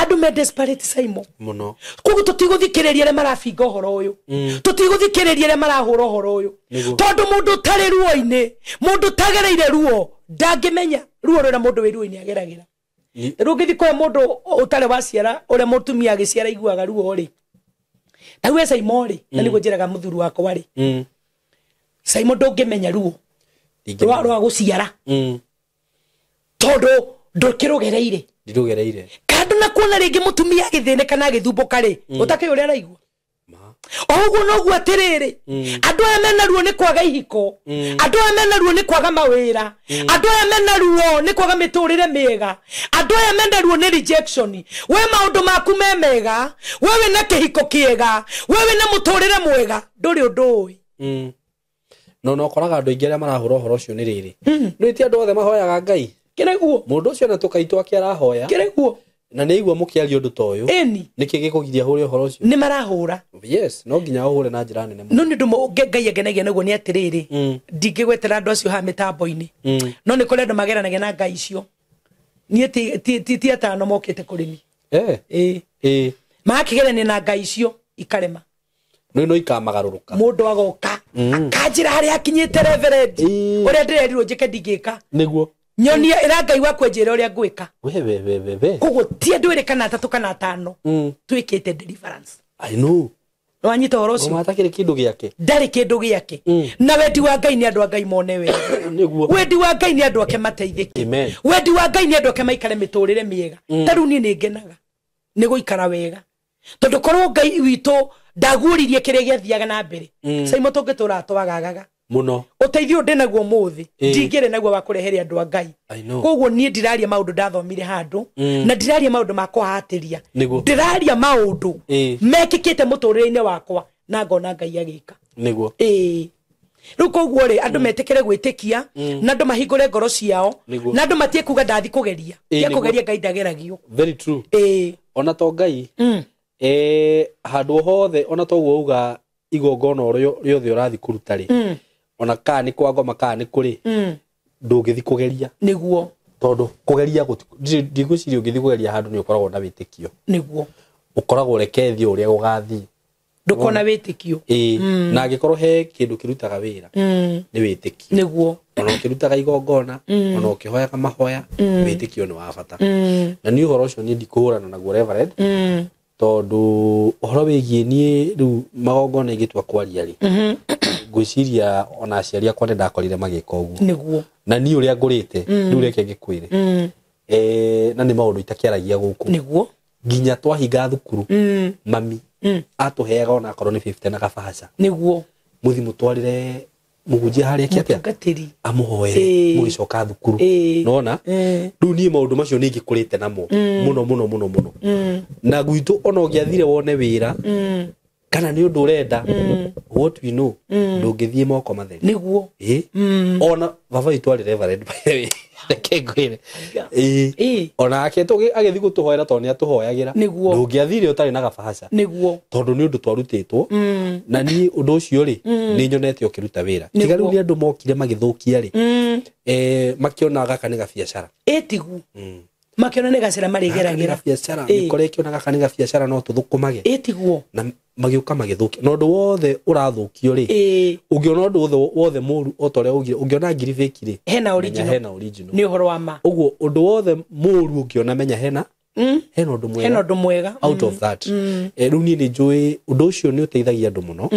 Speaker 1: Andũ me desperate Simon
Speaker 2: Mũno.
Speaker 1: Koguo tũtigũthikĩrĩria arĩa marabinga ũhoro ũyũ, tũtigũthikĩrĩria arĩa marahũra ũhoro ũyũ, tondũ mũndũ ũtarĩ ruo-inĩ, mũndũ ũtagereire ruo ndangĩmenya ruo rũrĩa mũndũ wĩ ruo-inĩ ageragĩra. Rĩu ũngĩthiĩ kũhe mũndũ ũtarĩ waciara, ũrĩa mũtumia agĩciara aiguaga ruo rĩ, ta we Simon rĩ, na nĩguo njĩraga mũthuri wakwa rĩ, Simon ndũngĩmenya ruo rwa gũciara, tondũ ndũkĩrũgereire.
Speaker 2: Ndirũgereire.
Speaker 1: Kando na kuona rĩngĩ mũtumia agĩthĩnĩka na agĩthumbũka rĩ, ũtakĩũĩ ũrĩa araigua. O ũguo noguo atĩrĩrĩ, andũ aya mena ruo nĩ kwaga ihiko, andũ aya mena ruo nĩ kwaga mawĩra, andũ aya mena ruo nĩ kwaga mĩtũrĩre mĩega, andũ aya mena ruo nĩ rejection. We maũndũ maku me mega, we wĩna kĩhiko kĩega, we wĩna mũtũrĩre mwega, ndũrĩ ũndũ ũĩ.
Speaker 2: No no koraga andũ aingĩ arĩa marahũra ũhoro ũcio nĩ rĩrĩ, nĩ ti andũ othe mahoyaga Ngai.
Speaker 1: Kĩrĩguo.
Speaker 2: Mũndũ ũcio na tũkaitũ ake arahoya.
Speaker 1: Kĩrĩguo.
Speaker 2: Na nĩ igua mũkĩaria ũndũ ta ũyũ.
Speaker 1: Ĩni.
Speaker 2: Nĩkĩ gĩkũgiria hũre ũhoro ũcio?
Speaker 1: Nĩ marahũra.
Speaker 2: Yes, no nginya ũhũre na njĩra nene mũno.
Speaker 1: No nĩ ũndũ Ngai angenagia naguo nĩ atĩrĩrĩ, ndingĩgwetera andũ acio haha mĩtambo-inĩ. No nĩ kũrĩ andũ mageranagia na Ngai icio. Niĩ ti atano mokĩte kũrĩ niĩ. Ĩĩ. Makĩgerania na Ngai icio ikarema.
Speaker 2: No no ikamagarũrũka.
Speaker 1: Mũndũ agoka akanjĩra harĩa akinyĩte reverend, ũrĩa ndĩrerirwo njĩke ndingĩka.
Speaker 2: Nĩguo.
Speaker 1: Nyonia ĩra Ngai wakwa njĩre ũrĩa ngwĩka.
Speaker 2: We.
Speaker 1: Koguo ti andũ erĩ kana atatũ kana atano twĩkĩte deliverance.
Speaker 2: I know.
Speaker 1: Nĩwanyita ũhoro ũcio?
Speaker 2: Ngoma atakĩrĩ kĩndũ gĩake.
Speaker 1: Ndarĩ kĩndũ gĩake. Na wendi wa Ngai nĩ andũ a Ngai mone wega.
Speaker 2: Nĩguo.
Speaker 1: Wendi wa Ngai nĩ andũ ake mateithĩke.
Speaker 2: Amen.
Speaker 1: Wendi wa Ngai nĩ andũ ake maikare mĩtũrĩre mĩega. Ta rĩu niĩ nĩ ngenaga nĩ gũikara wega, tondũ korwo Ngai witũ ndaguũririe kĩrĩa gĩathiaga na mbere, Simon tũngĩtũraga twagagaga
Speaker 2: Mũno.
Speaker 1: Ũteithio ndĩ naguo mũthĩ, ndingĩrĩ naguo wa kũrehere andũ a Ngai.
Speaker 2: I know.
Speaker 1: Koguo niĩ ndiraria maũndũ ndathomire handũ, na ndiraria maũndũ ma kũhatĩria.
Speaker 2: Nĩguo.
Speaker 1: Ndĩraria maũndũ mekĩkĩte mũtũrĩre-inĩ wakwa na ngona Ngai agĩka.
Speaker 2: Nĩguo.
Speaker 1: Rĩu koguo rĩ, andũ metĩkĩre gwĩtĩkia, na andũ mahingũre ngoro ciao,
Speaker 2: Nĩguo.
Speaker 1: na andũ matige kuga ndathi kũgeria. Tia
Speaker 2: Nĩguo.
Speaker 1: kũgeria Ngai ndageragio.
Speaker 2: Very true. Ona to Ngai, handũ hothe ona toguo uga igongona rĩothe ũrathi kũruta rĩ, ona kana nĩ kwa ngoma kana nĩ kũrĩ, ndũngĩthi kũgeria.
Speaker 1: Nĩguo.
Speaker 2: Tondũ kũgeria ndigwĩciria ũngĩthi kũgeria handũ nĩ ũkoragwo na wĩtĩkio.
Speaker 1: Nĩguo.
Speaker 2: Ũkoragwo ũreke thiĩ ũrĩa gũgathiĩ.
Speaker 1: Ndũkona wĩtĩkio.
Speaker 2: Na angĩkorwo he kĩndũ kĩrutaga wĩra, nĩ wĩtĩkio.
Speaker 1: Nĩguo.
Speaker 2: Ona ũkĩrutaga igongona, ona ũkĩhoyaga mahoya, wĩtĩkio nĩ wa bata. Na niĩ ũhoro ũcio niĩ ndikũhũrana naguo Reverend, tondũ ũhoro wĩgiĩ niĩ rĩu magongona ingĩtua kwaria rĩ, ngwĩciria ona aciari akwa nĩ ndakorire magĩka ũguo.
Speaker 1: Nĩguo.
Speaker 2: Na niĩ ũrĩa ngũrĩte, rĩu reke ngĩkwĩre. Na nĩ maũndũ itakĩaragia gũkũ.
Speaker 1: Nĩguo.
Speaker 2: Nginya twahinga thukuru, mami atũheaga ona akorwo nĩ 50 na kabaca.
Speaker 1: Nĩguo.
Speaker 2: Mũthiĩ mũtwarĩre mũhunjia harĩa kĩatĩa?
Speaker 1: Mũtungatĩri.
Speaker 2: Amũhoere, mũgĩcoka thukuru. Nona? Rĩu niĩ maũndũ macio nĩ ingĩkũrĩte namo. Mũno, mũno, mũno, mũno. Na gwitũ ona ũngĩathire wone wĩra, kana nĩ ũndũ ũrenda, what we know, ndũngĩthiĩ moko matheri.
Speaker 1: Nĩguo.
Speaker 2: Ona baba witũ arĩ Reverend, by the way. Reke ngwĩre. Ona ake agĩthiĩ gũtũhoera tondũ nĩ atũhoyagĩra.
Speaker 1: Nĩguo.
Speaker 2: Ndũngĩathire ũtarĩ na gabaca.
Speaker 1: Nĩguo.
Speaker 2: Tondũ nĩ ũndũ twarutĩtwo. Na niĩ ũndũ ũcio rĩ, nĩ nyonete ũkĩruta wĩra. Tiga rĩu nĩ andũ mokire magĩthũkia rĩ, makĩona gaka nĩ gabiacara.
Speaker 1: Tiguo. Makĩona nĩ gacĩra marĩgeragĩra.
Speaker 2: Gabiacara, mĩkora ĩkĩona gaka nĩ gabiacara no tũthũkũmage.
Speaker 1: Tiguo.
Speaker 2: Na magĩũka magĩthũkia. Na ũndũ wothe ũrathũkio rĩ, ũngĩona ũndũ wothe mũru o ta ũrĩa ũgire, ũngĩona ngiri fake rĩ,
Speaker 1: Hena original.
Speaker 2: menya hena original.
Speaker 1: Nĩ ũhoro wa ma.
Speaker 2: Ũguo ũndũ wothe mũru ũngĩona menya hena hena ũndũ mwega.
Speaker 1: Hena ũndũ mwega.
Speaker 2: Out of that. Rĩu niĩ nĩ njũĩ ũndũ ũcio nĩ ũteithagia andũ mũno.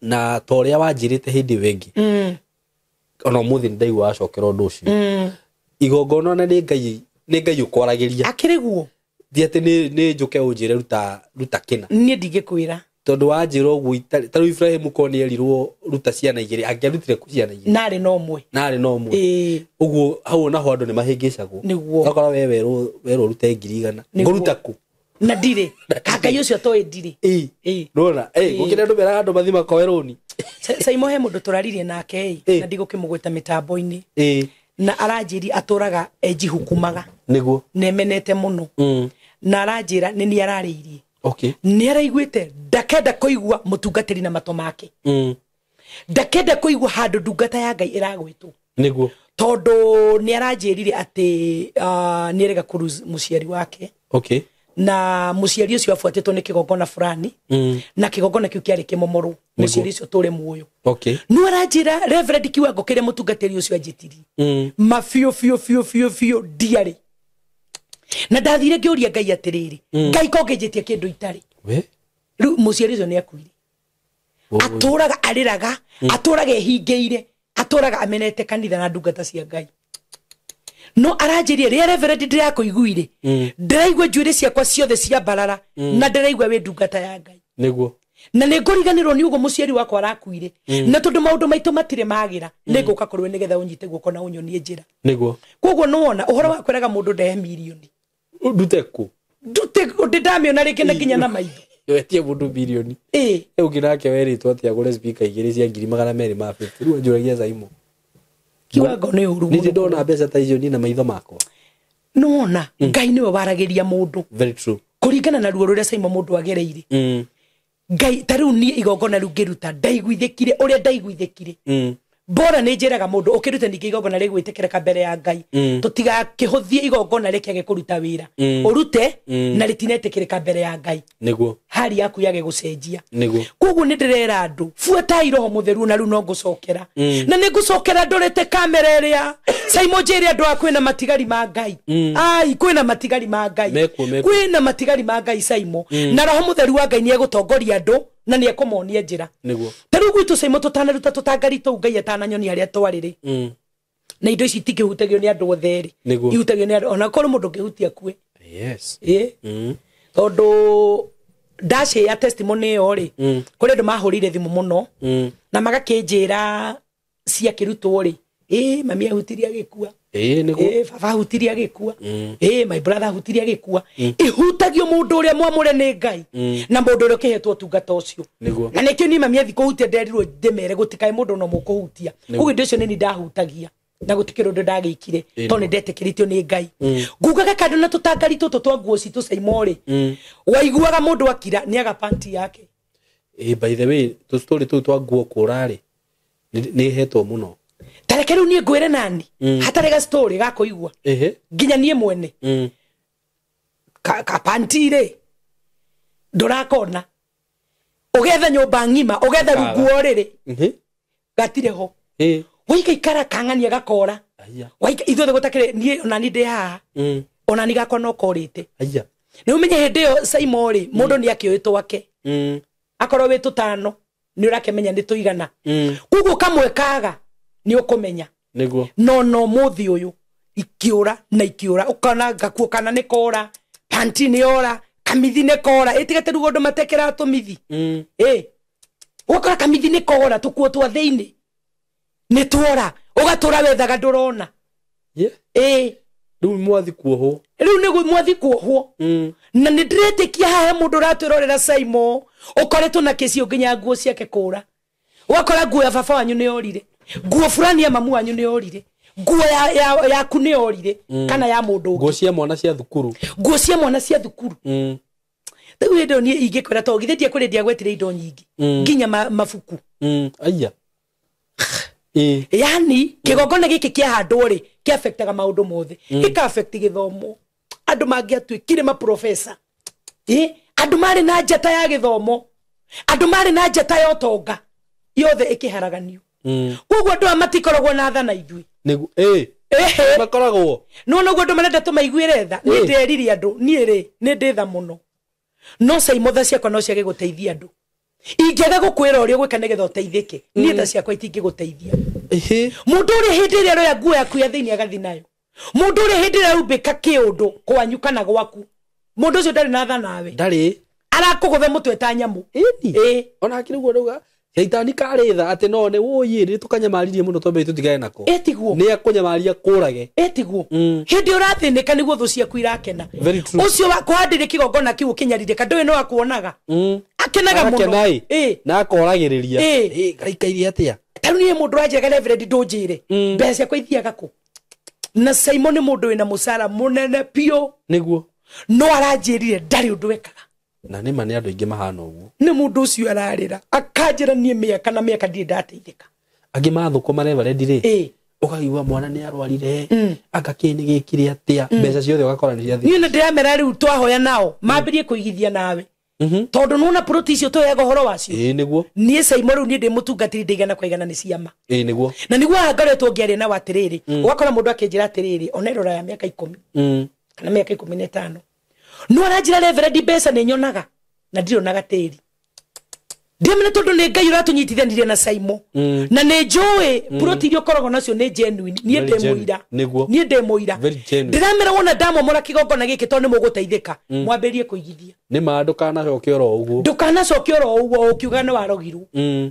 Speaker 2: Na ta ũrĩa wanjĩrĩte hĩndĩ ĩyo ĩngĩ, ona ũmũthĩ nĩ ndaigua wacokera ũndũ ũcio. Igongona na nĩ Ngai, nĩ Ngai ũkwaragĩria.
Speaker 1: Akĩrĩ guo.
Speaker 2: Ti atĩ nĩ njũke ũnjĩre ruta kĩna.
Speaker 1: Niĩ ndingĩkwĩra.
Speaker 2: Tondũ wanjĩra ũguo itarĩ, ta rĩu Ibrahim korwo nĩ erirwo ruta ciana igĩrĩ, angĩarutire kũ ciana igĩrĩ?
Speaker 1: Narĩ no ũmwe.
Speaker 2: Narĩ no ũmwe. Ũguo hau onaho andũ nĩ mahĩngĩcagwo.
Speaker 1: Nĩguo.
Speaker 2: Ũgakora we werwo ũrute ngiri igana.
Speaker 1: Nĩguo.
Speaker 2: Ngũruta kũ?
Speaker 1: Na ndirĩ. Ngai ũcio atoĩ ndirĩ.
Speaker 2: Nĩwona? Gũkĩra andũ meraga andũ mathiĩ makoe rũni.
Speaker 1: Saimo he mũndũ tũraririe nake, na ndigũkĩmũgweta mĩtambo-inĩ. Na aranjĩri atũraga enjihukumaga.
Speaker 2: Nĩguo.
Speaker 1: Na emenete mũno. Na aranjĩra nĩ niĩ ararĩirie. Nĩ araiguĩte ndakenda kũigua mũtungatĩri na matũ make. Ndakenda kũigua handũ ndungata ya Ngai ĩragwĩtwo.
Speaker 2: Nĩguo.
Speaker 1: Tondũ nĩ aranjĩrire atĩ nĩ arega kũruse mũciari wake. Na muciari ucio abuatĩtwo nĩ kĩgongona fulani na kĩgongona kĩu kĩarĩ kĩmomorwo muciari ucio tũrĩ muoyo.
Speaker 2: Okay.
Speaker 1: No aranjĩra Reverend kiwango kĩrĩa mũtungatĩri ũcio anjĩtirie ma biũ biũ biũ biũ biũ ndiarĩ. Na ndathire ngĩũria Ngai atĩrĩrĩ, Ngai ko ngĩnjĩtie kĩndũ itarĩ. Rĩu mũciari ũcio nĩ akuire. Atũraga arĩraga, atũraga ehingĩire, atũraga amenete kanitha na ndungata cia Ngai. No aranjĩria rĩrĩa Reverend ndĩrakũiguire, ndĩraigua njuĩrĩ ciakwa ciothe cia mbarara na ndĩraigua wĩ ndungata ya Ngai.
Speaker 2: Nĩguo.
Speaker 1: Na nĩ ngũriganĩrwo nĩ ũguo mũciari wakwa arakuire. Na tondũ maũndũ maitũ matirĩ magĩra, nĩ ngũka kũrĩ we nĩgetha ũnyite guoko na ũnyonie njĩra.
Speaker 2: Nĩguo.
Speaker 1: Koguo nĩwona ũhoro wa kwĩraga mũndũ ndehe mirioni.
Speaker 2: Ndute kũ?
Speaker 1: Ndute ndamĩona rĩngĩ na nginya na maitho.
Speaker 2: Wetie mũndũ mirioni.
Speaker 1: Ĩĩ.
Speaker 2: Ũngĩ nake werĩtwo atĩ agũre speaker igĩrĩ cia 250,000. Rĩu anjũragia Saimo.
Speaker 1: Kiwango nĩ ũru.
Speaker 2: Nĩ ndona mbeca ta icio niĩ na maitho makwa.
Speaker 1: Nĩwona Ngai nĩwe waragĩria mũndũ.
Speaker 2: Very true.
Speaker 1: Kũringana na ruo rũrĩa Saimo mũndũ agereire. Ngai ta rĩu niĩ igongona rĩu ngĩruta ndaiguithĩkire ũrĩa ndaiguithĩkire. Bora nĩ njĩraga mũndũ ũkĩrute ningĩ igongona rĩgwĩtĩkĩrĩka mbere ya Ngai. Tũtigakĩhũthie igongona rĩkĩage kũruta wĩra. Ũrute na rĩtinetĩkĩrĩka mbere ya Ngai.
Speaker 2: Nĩguo.
Speaker 1: Hali yaku yage gũcenjia.
Speaker 2: Nĩguo.
Speaker 1: Koguo nĩ ndĩrera andũ buatai Roho Mũtheru na rĩu no ngũcokera. Na nĩ ngũcokera ndorete kamera ĩrĩa Saimo njĩre andũ a kwĩna matigari ma Ngai. Ai kwĩna matigari ma Ngai. Kwĩna matigari ma Ngai Saimo. Na Roho Mũtheru wa Ngai nĩ egũtongoria andũ na nĩ ekũmonia njĩra.
Speaker 2: Nĩguo.
Speaker 1: Ta rĩu gwitũ Saimo tũtanaruta tũtangari tũu Ngai atananyonia harĩa twarĩrĩ. Na indo ici itingĩhutagio nĩ andũ othe rĩ. Ihutagio nĩ andũ ona korwo mũndũ ũngĩhutia akue.
Speaker 2: Yes.
Speaker 1: Ĩ. Tondũ ndacĩa testimony ĩyo rĩ, kũrĩ andũ mahũrire thimũ mũno na magakĩnjĩra ciakĩrutwo rĩ, ĩ mami ahutirie agĩkua.
Speaker 2: Ĩ nĩguo.
Speaker 1: Ĩ baba ahutirie agĩkua. Ĩ my brother ahutirie agĩkua. Ihutagio mũndũ ũrĩa mwamũre nĩ Ngai na mũndũ ũrĩa ũkĩhetwo ũtungata ũcio.
Speaker 2: Nĩguo.
Speaker 1: Na nĩkĩo niĩ mami athi kũhutia nderirwo ndĩmere gũtikae mũndũ no mũkũhutia. Koguo indo icio nĩ niĩ ndahutagia na gũtikĩrĩ ũndũ ndagĩkire tondũ nĩ ndetĩkĩrĩtio nĩ Ngai. Ngugaga kandũ na tũtangari tũtũ twa nguo citũ Saimo rĩ, waiguaga mũndũ akira nĩaga panti yake.
Speaker 2: Ĩ by the way tũstory tũu twa nguo kũra rĩ nĩ hetwo mũno.
Speaker 1: Tareke rĩu niĩ ngwĩre nani hatarĩ ga story ga kũigua. Nginya niĩ mwene. Ka panti rĩ ndũrakona ũgetha nyũmba ng'ima ũgetha runguo rĩrĩ gatirĩ ho. Waikaikara kang'ania gakora. Ithuothe gũtakĩrĩ niĩ onani ndĩ haha. Onani gakwa no korĩte. Nĩ ũmenye hĩndĩ ĩyo Saimo rĩ mũndũ nĩ akĩũĩ twake. Akorwo wĩ tũtano nĩ ũrakĩmenya nĩ tũigana. Koguo kamwe kaga nĩ ũkũmenya.
Speaker 2: Nĩguo.
Speaker 1: No no mũthĩ ũyũ ikiũra na ikiũra ũkona gakuo kana nĩ kora, panti nĩ ora, kamithi nĩ kora, ĩtigate rĩu andũ matekĩraga tũmithi. Ĩ ũgakora kamithi nĩ kora tũkuo twa thĩinĩ nĩ tuora ũgatũra wethaga ndũrona. Ĩ
Speaker 2: Rĩu mwathi kuohwo.
Speaker 1: Rĩu nĩguo mwathi kuohwo. Na nĩ ndĩretĩkia haha mũndũ ũratwĩrorera Saimo ũkoretwo na kĩcio nginya nguo ciake kũra. Ũgakora nguo ya baba wanyu nĩ yorire, nguo fulani ya mamu wanyu nĩ yorire, nguo yaku nĩ yorire kana ya mũndũ ũngĩ.
Speaker 2: Nguo cia mwana cia thukuru.
Speaker 1: Nguo cia mwana cia thukuru. Rĩu hĩndĩ ĩyo niĩ ingĩkwĩra tondũ githĩ ndiakwĩrire ndiagwetire indo nyingĩ nginya mabuku.
Speaker 2: Aya.
Speaker 1: Yani kĩgongona gĩkĩ kĩahandwo rĩ kĩafectaga maũndũ mothe. Gĩka affect gĩthomo. Andũ mangĩatuĩkire maprofesa. Andũ marĩ na njata ya gĩthomo. Andũ marĩ na njata ya ũtonga. Yothe ĩkĩharaganio. Koguo andũ aya matikoragwo na tha na ithuĩ.
Speaker 2: Nĩguo. Makoragwo.
Speaker 1: No noguo andũ marenda tũmaiguĩre tha. Niĩ nderire andũ, niĩ rĩ, nĩ ndĩ tha mũno. No Saimo tha ciakwa no ciage gũteithia andũ. Ingĩaga gũkwĩra ũrĩa ũgwĩka nĩgetha ũteithĩke, niĩ tha ciakwa itingĩgũteithia. Mũndũ ũrĩa hĩndĩ ĩrĩa aroya nguo yaku ya thĩinĩ agathiĩ nayo, mũndũ ũrĩa hĩndĩ ĩrĩa aumbĩka kĩũndũ kwanyu kana gwaku, mũndũ ũcio ndarĩ na tha nawe.
Speaker 2: Ndarĩ.
Speaker 1: Arakũgũtha mũtwe ta nyamũ.
Speaker 2: Ĩni. Ona hakĩrĩ ũguo rauga Shaitani karĩ tha atĩ no nĩ wũi rĩ tũkanyamaririe mũno twambe tũtigane nako.
Speaker 1: Ĩtiguo.
Speaker 2: Nĩ akũnyamaria kũrage.
Speaker 1: Ĩtiguo. Hĩndĩ ũrathĩnĩka nĩguo thũ ciaku irakena.
Speaker 2: Very true.
Speaker 1: Ũcio wa kũhandĩrĩ kĩgongona kĩu ũkĩnyarirĩka ndũĩ no akuonaga. Akenaga mũno.
Speaker 2: Na akoragĩrĩria. Gaikaire atĩa?
Speaker 1: Ta rĩu niĩ mũndũ ũranjĩraga Reverend ndũnjĩre. Mbeca ciakwa ithiaga kũ? Na Simon nĩ mũndũ wĩna mũcara mũnene biũ.
Speaker 2: Nĩguo.
Speaker 1: No aranjĩrire ndarĩ ũndũ ekaga.
Speaker 2: Na nĩ ma nĩ andũ aingĩ mahana ũguo.
Speaker 1: Nĩ mũndũ ũcio ararĩra akanjĩra niĩ mĩaka na mĩaka ndirĩ ndateithĩka.
Speaker 2: Angĩ mathũkũma Reverend rĩ. Ũkaigua mwana nĩ arwarire, anga kĩ nĩ gĩkire atĩa, mbeca ciothe ũgakora nĩ ciathira.
Speaker 1: Niĩ nĩ ndĩramera rĩu twahoya nao mambĩrie kũigithia nawe, tondũ nĩwona puroti icio tũheaga ũhoro wacio.
Speaker 2: Ĩĩ nĩguo.
Speaker 1: Niĩ Caimo rĩu niĩ ndĩ mũtungatĩri, ndĩ igana kwa igana nĩ ciama.
Speaker 2: Ĩĩ nĩguo.
Speaker 1: Na nĩguo haha ngoretwo ngĩaria nao atĩrĩrĩ, ũgakora mũndũ akĩnjĩra atĩrĩrĩ, ona ĩrora ya mĩaka 10 kana mĩaka 15, no aranjĩra reverend, mbeca nĩ nyonaga na ndirĩ onaga tĩri. Ndiamenya tondũ nĩ Ngai ũratũnyitithanirie na Caimo, na nĩ njũĩ puroti iria ũkoragwo nacio nĩ genuine. Niĩ
Speaker 2: Very
Speaker 1: ndĩ
Speaker 2: genuine.
Speaker 1: mũira.
Speaker 2: Nĩguo.
Speaker 1: Niĩ ndĩ mũira.
Speaker 2: Very genuine.
Speaker 1: Ndĩramera wona ndamomora kĩgongona gĩkĩ, tondũ nĩ mũgũteithĩka, mwambĩrĩrie kũigithia.
Speaker 2: Nĩ ma, ndũkanacoke oro ũguo.
Speaker 1: Ndũkanacoke oro ũguo ũkiuga nĩ warogirwo,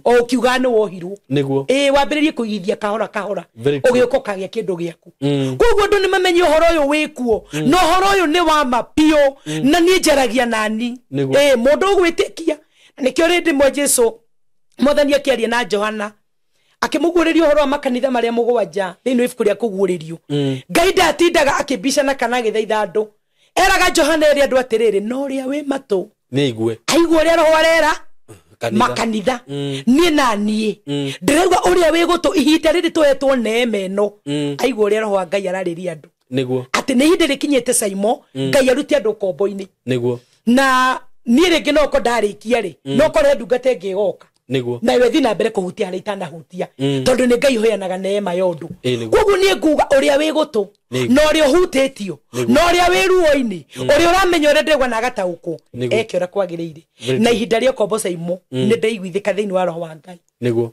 Speaker 1: o ũkiuga nĩ wohirwo.
Speaker 2: Nĩguo.
Speaker 1: Ĩĩ, wambĩrĩrie kũigithia kahora kahora.
Speaker 2: Very true.
Speaker 1: Ũgĩũka ũkagĩa kĩndũ gĩaku. Koguo andũ nĩ mamenye ũhoro ũyũ wĩkuo, na ũhoro ũyũ nĩ wa ma biũ, na niĩ njaragia nani.
Speaker 2: Nĩguo.
Speaker 1: Ĩĩ, mũndũ ũgwĩtĩkia. Na nĩkĩo rĩndĩ rĩmwe Jesu mwathani akĩaria na Johana akĩmũguũrĩria ũhoro wa makanitha marĩa 7 thĩinĩ wa ibuku rĩa kũguũrĩrio, Ngai ndatindaga akĩmbicana kana agĩthaitha andũ. Eraga Johana ere andũ atĩrĩrĩ, no ũrĩa wĩ matũ
Speaker 2: Nĩ aigue
Speaker 1: aigua ũrĩa roho arera
Speaker 2: kanitha.
Speaker 1: Makanitha. Niĩ na niĩ ndĩraigua ũrĩa wĩ gũtũ, ihinda rĩrĩ tũhetwo neema ĩno, aigua ũrĩa roho wa Ngai ararĩria andũ,
Speaker 2: Nĩguo.
Speaker 1: atĩ nĩ ihinda rĩkinyĩte Caimo Ngai arute andũ ũkombo-inĩ.
Speaker 2: Nĩguo.
Speaker 1: Na niĩ rĩngĩ no ko ndarĩkia rĩ, no korwo ndungata ĩngĩ ĩgoka
Speaker 2: Nĩguo.
Speaker 1: nayo ĩthiĩ na mbere kũhutia harĩa itanahutia, tondũ nĩ Ngai ũheanaga neema ya ũndũ.
Speaker 2: Ĩĩ, nĩguo.
Speaker 1: Koguo niĩ nguga ũrĩa wĩ gũtũ,
Speaker 2: Nĩguo.
Speaker 1: na ũrĩa ũhutĩtio, na ũrĩa wĩ ruo-inĩ, ũrĩa ũramenya ũrĩa ndĩraigua na agataũkwo,
Speaker 2: Nĩguo.
Speaker 1: eke ũrĩa kwagĩrĩire.
Speaker 2: Very
Speaker 1: Na
Speaker 2: true.
Speaker 1: ihinda rĩa ũkombo Caimo nĩ ndaiguithĩka thĩinĩ wa roho wa Ngai.
Speaker 2: Nĩguo.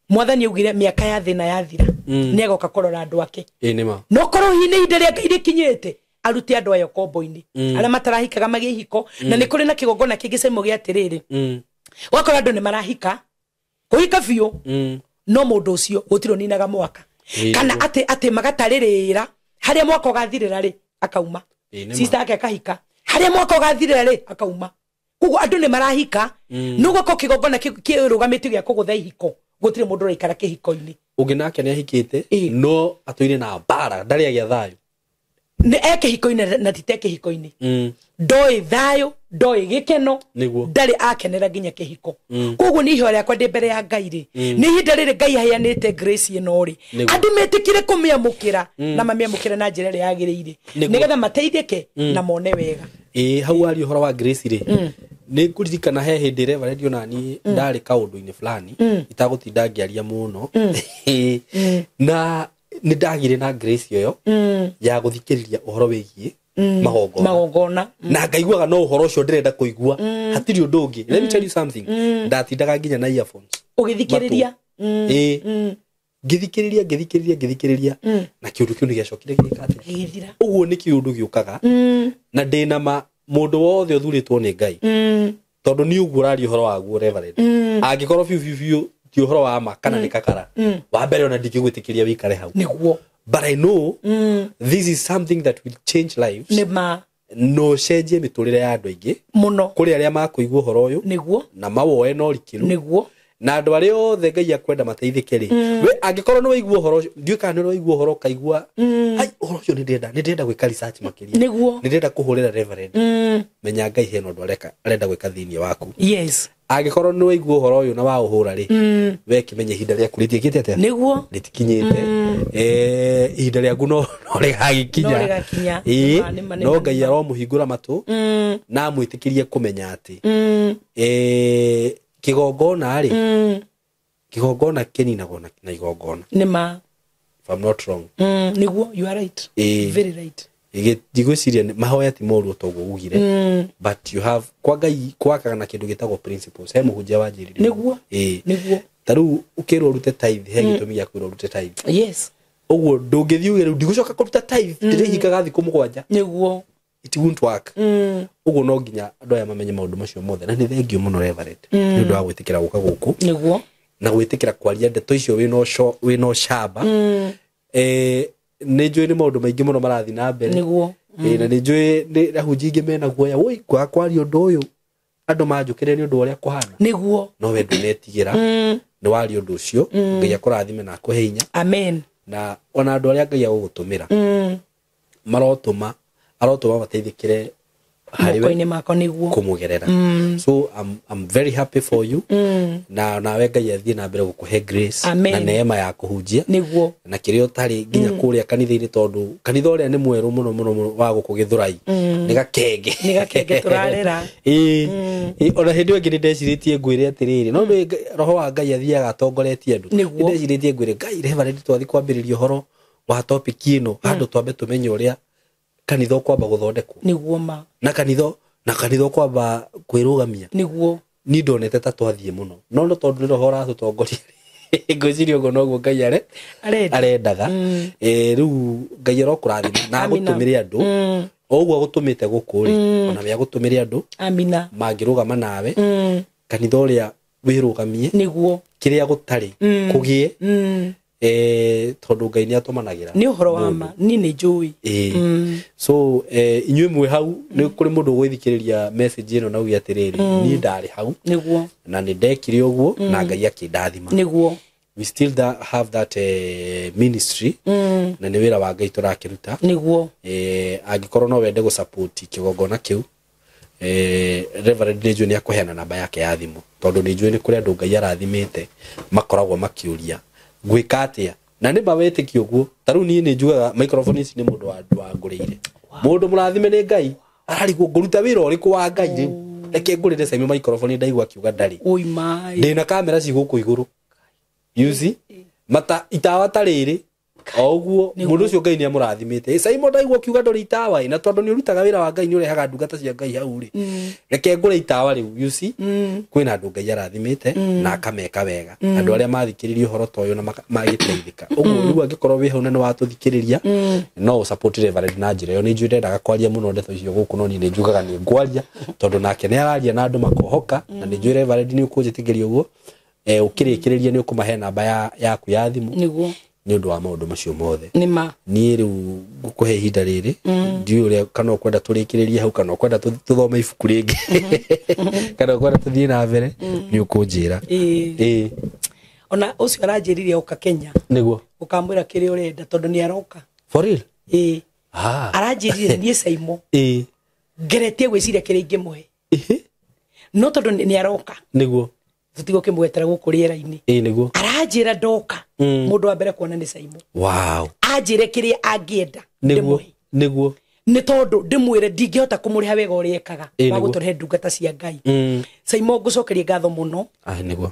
Speaker 1: Mwathani augire mĩaka ya thĩna yathira nĩ agoka kũrora andũ ake.
Speaker 2: Ĩĩ nĩ ma.
Speaker 1: No korwo hihi nĩ ihinda rĩa Ngai rĩkinyĩte arute andũ aya ũkombo-inĩ, arĩa matarahikaga magĩe ihiko. Na nĩ kũrĩ na kĩgongona kĩngĩ Caimo gĩa atĩrĩrĩ, ũgakora andũ nĩ marahika kũhika biũ, no mũndũ ũcio gũtirĩ ũninaga mwaka,
Speaker 2: Ĩĩ,
Speaker 1: kana
Speaker 2: nĩguo.
Speaker 1: atĩ magatarĩrĩra harĩa mwaka ũgathirĩra rĩ akauma.
Speaker 2: Ĩĩ, nĩ ma.
Speaker 1: Sister yake akahika, harĩa mwaka ũgathirĩra rĩ akauma. Koguo andũ nĩ marahika, no gũkorwo kĩgongona kĩrũgamĩtio gĩa kũgũtha ihiko, gũtirĩ mũndũ ũraikara kĩhiko-inĩ.
Speaker 2: Ũngĩ nake nĩ ahikĩte,
Speaker 1: Ĩĩ.
Speaker 2: no atũire na mbara, ndarĩ agĩa thayũ.
Speaker 1: Nĩ e kĩhiko-inĩ na tite kĩhiko-inĩ, ndoĩ thayũ, ndoĩ gĩkeno.
Speaker 2: Nĩguo.
Speaker 1: Ndarĩ akenera nginya kĩhiko. Koguo nĩ ihoya rĩakwa ndĩ mbere ya Ngai rĩ, nĩ ihinda rĩrĩ Ngai aheanĩte grace ĩno rĩ,
Speaker 2: Nĩguo.
Speaker 1: andũ metĩkire kũmĩamũkĩra na mamĩamũkĩre na njĩra ĩrĩa yagĩrĩire,
Speaker 2: Nĩguo.
Speaker 1: nĩgetha mateithĩke na mone wega.
Speaker 2: Ĩĩ, hau waria ũhoro wa grace rĩ, nĩ ngũririkana he hĩndĩ reverend ona niĩ ndarĩ kaũndũ-inĩ fulani itagũtinda ngĩaria mũno. Ĩĩ. Na nĩ ndagire na grace ĩyo ya gũthikĩrĩria ũhoro wĩgiĩ magongona.
Speaker 1: Magongona.
Speaker 2: Na ngaiguaga no ũhoro ũcio ndĩrenda kũigua, hatirĩ ũndũ ũngĩ. Let me tell you something, ndatindaga nginya na earphones
Speaker 1: ũgĩthikĩrĩria.
Speaker 2: Ĩĩ, ngĩthikĩrĩria ngĩthikĩrĩria ngĩthikĩrĩria, na kĩũndũ kĩu nĩ gĩacokire gĩgĩka atĩa?
Speaker 1: Gĩgĩthira.
Speaker 2: Ũguo nĩ kĩũndũ gĩũkaga, na ndĩna ma mũndũ wothe ũthurĩtwo nĩ Ngai, tondũ nĩ ũguo ũraria ũhoro waguo reverend, angĩkorwo biũ biũ biũ ti ũhoro wa ma kana nĩ kakara wa mbere, ona ndingĩgwĩtĩkĩria wĩikare hau.
Speaker 1: Nĩguo.
Speaker 2: But I know this is something that will change lives.
Speaker 1: Nĩ ma.
Speaker 2: No ũcenjie mĩtũrĩre ya andũ aingĩ
Speaker 1: Mũno.
Speaker 2: kũrĩ arĩa makũigua ũhoro ũyũ
Speaker 1: Nĩguo.
Speaker 2: na mawoe na ũrikĩru,
Speaker 1: Nĩguo.
Speaker 2: na andũ arĩa othe Ngai akwenda mateithĩke rĩ, we angĩkorwo nĩ waigua ũhoro ũcio, ndiũĩ kana nĩ waigua ũhoro ũkaigua ai ũhoro ũcio nĩ ndĩrenda gwĩka research makĩria,
Speaker 1: Nĩguo.
Speaker 2: nĩ ndĩrenda kũhũrĩra reverend, menya Ngai hena ũndũ arenda gwĩka thĩinĩ waku. Angĩkorwo nĩ waigua ũhoro ũyũ na waũhũra rĩ, we kĩmenye ihinda rĩaku rĩtiĩkĩte atĩa?
Speaker 1: Nĩguo.
Speaker 2: Rĩtikinyĩte. Ihinda rĩaku no rĩgagĩkinya.
Speaker 1: No rĩgakinya.
Speaker 2: Ĩĩ,
Speaker 1: Nĩma, nĩma,
Speaker 2: no
Speaker 1: nĩma,
Speaker 2: Ngai
Speaker 1: nĩma.
Speaker 2: aromũhingũra matũ na amwĩtĩkĩrie kũmenya atĩ kĩgongona rĩ, kĩgongona kĩninagwo na igongona.
Speaker 1: Nĩma.
Speaker 2: If I'm not wrong.
Speaker 1: Nĩguo, you are right.
Speaker 2: Ĩĩ.
Speaker 1: Very right.
Speaker 2: Ndigwĩciria mahoya ti moru toguo ugire, but you have kwa Ngai kwakaga na kĩndũ gĩtagwo principles. He mũhunjia wanjĩrire.
Speaker 1: Nĩguo.
Speaker 2: Ĩĩ.
Speaker 1: Nĩguo.
Speaker 2: Ta rĩu ũkĩrwo ũrute tithe, he gĩtũmi gĩa kwĩrwo ũrute tithe. Ũguo ndũngĩthiĩ uge rĩu ndigũcoka kũruta tithe, ndĩrĩhingaga thikũ 7.
Speaker 1: Nĩguo.
Speaker 2: It won't work. Ũguo no nginya andũ aya mamenye maũndũ macio mothe, na nĩ thengio mũno reverend nĩ ũndũ wa gwĩtĩkĩra gũka gũkũ
Speaker 1: Nĩguo.
Speaker 2: na gwĩtĩkĩra kwaria ndeto icio wĩna ũcamba. Nĩ njũĩ nĩ maũndũ maingĩ mũno marathiĩ na mbere.
Speaker 1: Nĩguo.
Speaker 2: Na nĩ njũĩ nĩ ahunjia aingĩ mena guoya, woi, kwaga kwaria ũndũ ũyũ andũ manjũkĩre nĩ ũndũ wa ũrĩa kũhana.
Speaker 1: Nĩguo.
Speaker 2: No we ndũnetigĩra, nĩ waria ũndũ ũcio. Ngai akũrathime na akũhe hinya.
Speaker 1: Amen.
Speaker 2: Na ona andũ arĩa Ngai agũgũtũmĩra, marotũma arotũma mateithĩkĩre
Speaker 3: harĩ we
Speaker 1: moko-inĩ makwa nĩguo
Speaker 3: kũmũgerera. So I'm very happy for you, na nawe Ngai athiĩ na mbere gũkũhe grace
Speaker 1: Amen.
Speaker 3: na neema ya kũhunjia
Speaker 1: nĩguo
Speaker 3: na kĩrĩa ũtarĩ nginya kũrĩa kanitha-inĩ, tondũ kanitha ũrĩa nĩ mwerũ mũno mũno mũno wa gũkũ Gĩthũrai nĩ gakenge.
Speaker 1: Nĩ gakenge tũrarera.
Speaker 3: Ĩĩ. Ĩĩ, ona hĩndĩ ĩyo ĩngĩ nĩ ndecirĩtie ngwĩre atĩrĩrĩ, no nĩ roho wa Ngai athiaga atongoretie andũ.
Speaker 1: Nĩguo.
Speaker 3: Nĩ ndecirĩtie ngwĩre Ngai, Reverend, twathiĩ kwambĩrĩria ũhoro wa topic ĩno handũ twambe tũmenye ũrĩa kanitha ũkwamba gũthondekwo
Speaker 1: nĩguo ma
Speaker 3: na kanitha ũkwamba kwĩrũgamia.
Speaker 1: Nĩguo.
Speaker 3: Niĩ ndonete ta twathiĩ mũno, no no tondũ nĩ roho ũratũtongoria, ngwĩciria ũguo noguo Ngai
Speaker 1: Arenda.
Speaker 3: arendaga. Rĩu Ngai arokũrathima na
Speaker 1: Amina.
Speaker 3: agũtũmĩre andũ o ũguo agũtũmĩte gũkũ rĩ, ona we agũtũmĩre andũ
Speaker 1: amina
Speaker 3: mangĩrũgama nawe kanitha ũrĩa wĩrũgamie,
Speaker 1: nĩguo
Speaker 3: kĩrĩa gũtarĩ kũgĩe, tondũ Ngai nĩ atũmanagĩra
Speaker 1: nĩ ũhoro wa ma, niĩ nĩ njũĩ.
Speaker 3: So inyuĩ mwĩ hau, nĩ kũrĩ mũndũ ũgũthikĩrĩria message ĩno na uge atĩrĩrĩ, niĩ ndarĩ hau
Speaker 1: nĩguo
Speaker 3: na nĩ ndekire ũguo na Ngai akĩndathima.
Speaker 1: Nĩguo.
Speaker 3: We still have that ministry, na nĩ wĩra wa Ngai tũrakĩruta.
Speaker 1: Nĩguo.
Speaker 3: Angĩkorwo no wende gũsupport kĩgongona kĩu, Reverend nĩ njũĩ nĩ akũheana namba yake ya thimũ, tondũ nĩ njũĩ nĩ kũrĩ andũ Ngai arathimĩte makoragwo makĩũria ngwĩka atĩa, na nĩ ma wĩtĩkio ũguo. Ta rĩu niĩ nĩ njugaga microphone ici nĩ mũndũ wangũrĩire, mũndũ mũrathime nĩ Ngai, ararigwo ngũruta wĩra ũrĩkũ wa Ngai rĩu, reke ngũrĩre Saimo microphone, ndaigua akiuga ndarĩ.
Speaker 1: Oi mai.
Speaker 3: Ndĩna kamera ci gũkũ igũrũ, you see, mata itawa ta rĩrĩ o ũguo, mũndũ ũcio Ngai nĩ amũrathimĩte. Saimo ndaigua ũkiuga ndũrĩ itawa ĩ, na tondũ nĩ ũrutaga wĩra wa Ngai, nĩ ũrehaga ndungata cia Ngai hau rĩ, reke ngũre itawa rĩu. You see, kwĩna andũ Ngai arathimĩte na akameka wega, andũ arĩa mathikĩrĩria ũhoro ta ũyũ na magĩteithĩka ũguo. Rĩu angĩkorwo wĩ hau na nĩ watũthikĩrĩria, no ũsupport Reverend na njĩra ĩyo. Nĩ njũĩ ndendaga kwaria mũno ndeto icio gũkũ, no niĩ nĩ njugaga nĩ ngwaria tondũ nake nĩ araria na andũ makohoka, na nĩ njũĩ Reverend nĩ ũkũnjĩtĩkĩria ũguo. Ũkĩrĩkĩrĩria nĩ ũkũmahe namba yaku ya thimũ
Speaker 1: nĩguo
Speaker 3: nĩ ũndũ wa maũndũ macio mothe.
Speaker 1: Nĩ ma.
Speaker 3: Niĩ rĩu ngũkũhe ihinda rĩrĩ, ndiũĩ ũrĩa, kana ũkwenda tũrĩkĩrĩrie hau, kana ũkwenda tũthome ibuku rĩngĩ, kana ũkwenda tũthiĩ na mbere, nĩ ũkũnjĩra.
Speaker 1: Ĩĩ.
Speaker 3: Ĩĩ.
Speaker 1: Ona ũcio aranjĩrire oka Kenya
Speaker 3: Nĩguo.
Speaker 1: ũkamwĩra kĩrĩa ũrenda tondũ nĩ aroka.
Speaker 3: For real?
Speaker 1: Ĩĩ.
Speaker 3: Ah.
Speaker 1: Aranjĩrire niĩ Saimo
Speaker 3: Ĩĩ.
Speaker 1: ngeretie gwĩciria kĩrĩa ingĩmũhe,
Speaker 3: Ĩhĩ.
Speaker 1: no tondũ nĩ aroka,
Speaker 3: Nĩguo.
Speaker 1: tũtigũkĩmwetera gũkũ rĩera-inĩ.
Speaker 3: Ĩĩ nĩguo.
Speaker 1: Aranjĩra ndoka, mũndũ wa mbere kuona nĩ Saimo,
Speaker 3: Wow.
Speaker 1: anjĩre kĩrĩa angĩenda
Speaker 3: Nĩguo.
Speaker 1: ndĩmũhe.
Speaker 3: Nĩguo.
Speaker 1: Nĩ tondũ ndĩmwĩre ndingĩhota kũmũrĩha wega ũrĩa ekaga
Speaker 3: Ĩĩ,
Speaker 1: wa
Speaker 3: nĩguo.
Speaker 1: gũtũrehe ndungata cia Ngai. Saimo, ngũcokerie ngatho mũno.
Speaker 3: Ah, nĩguo.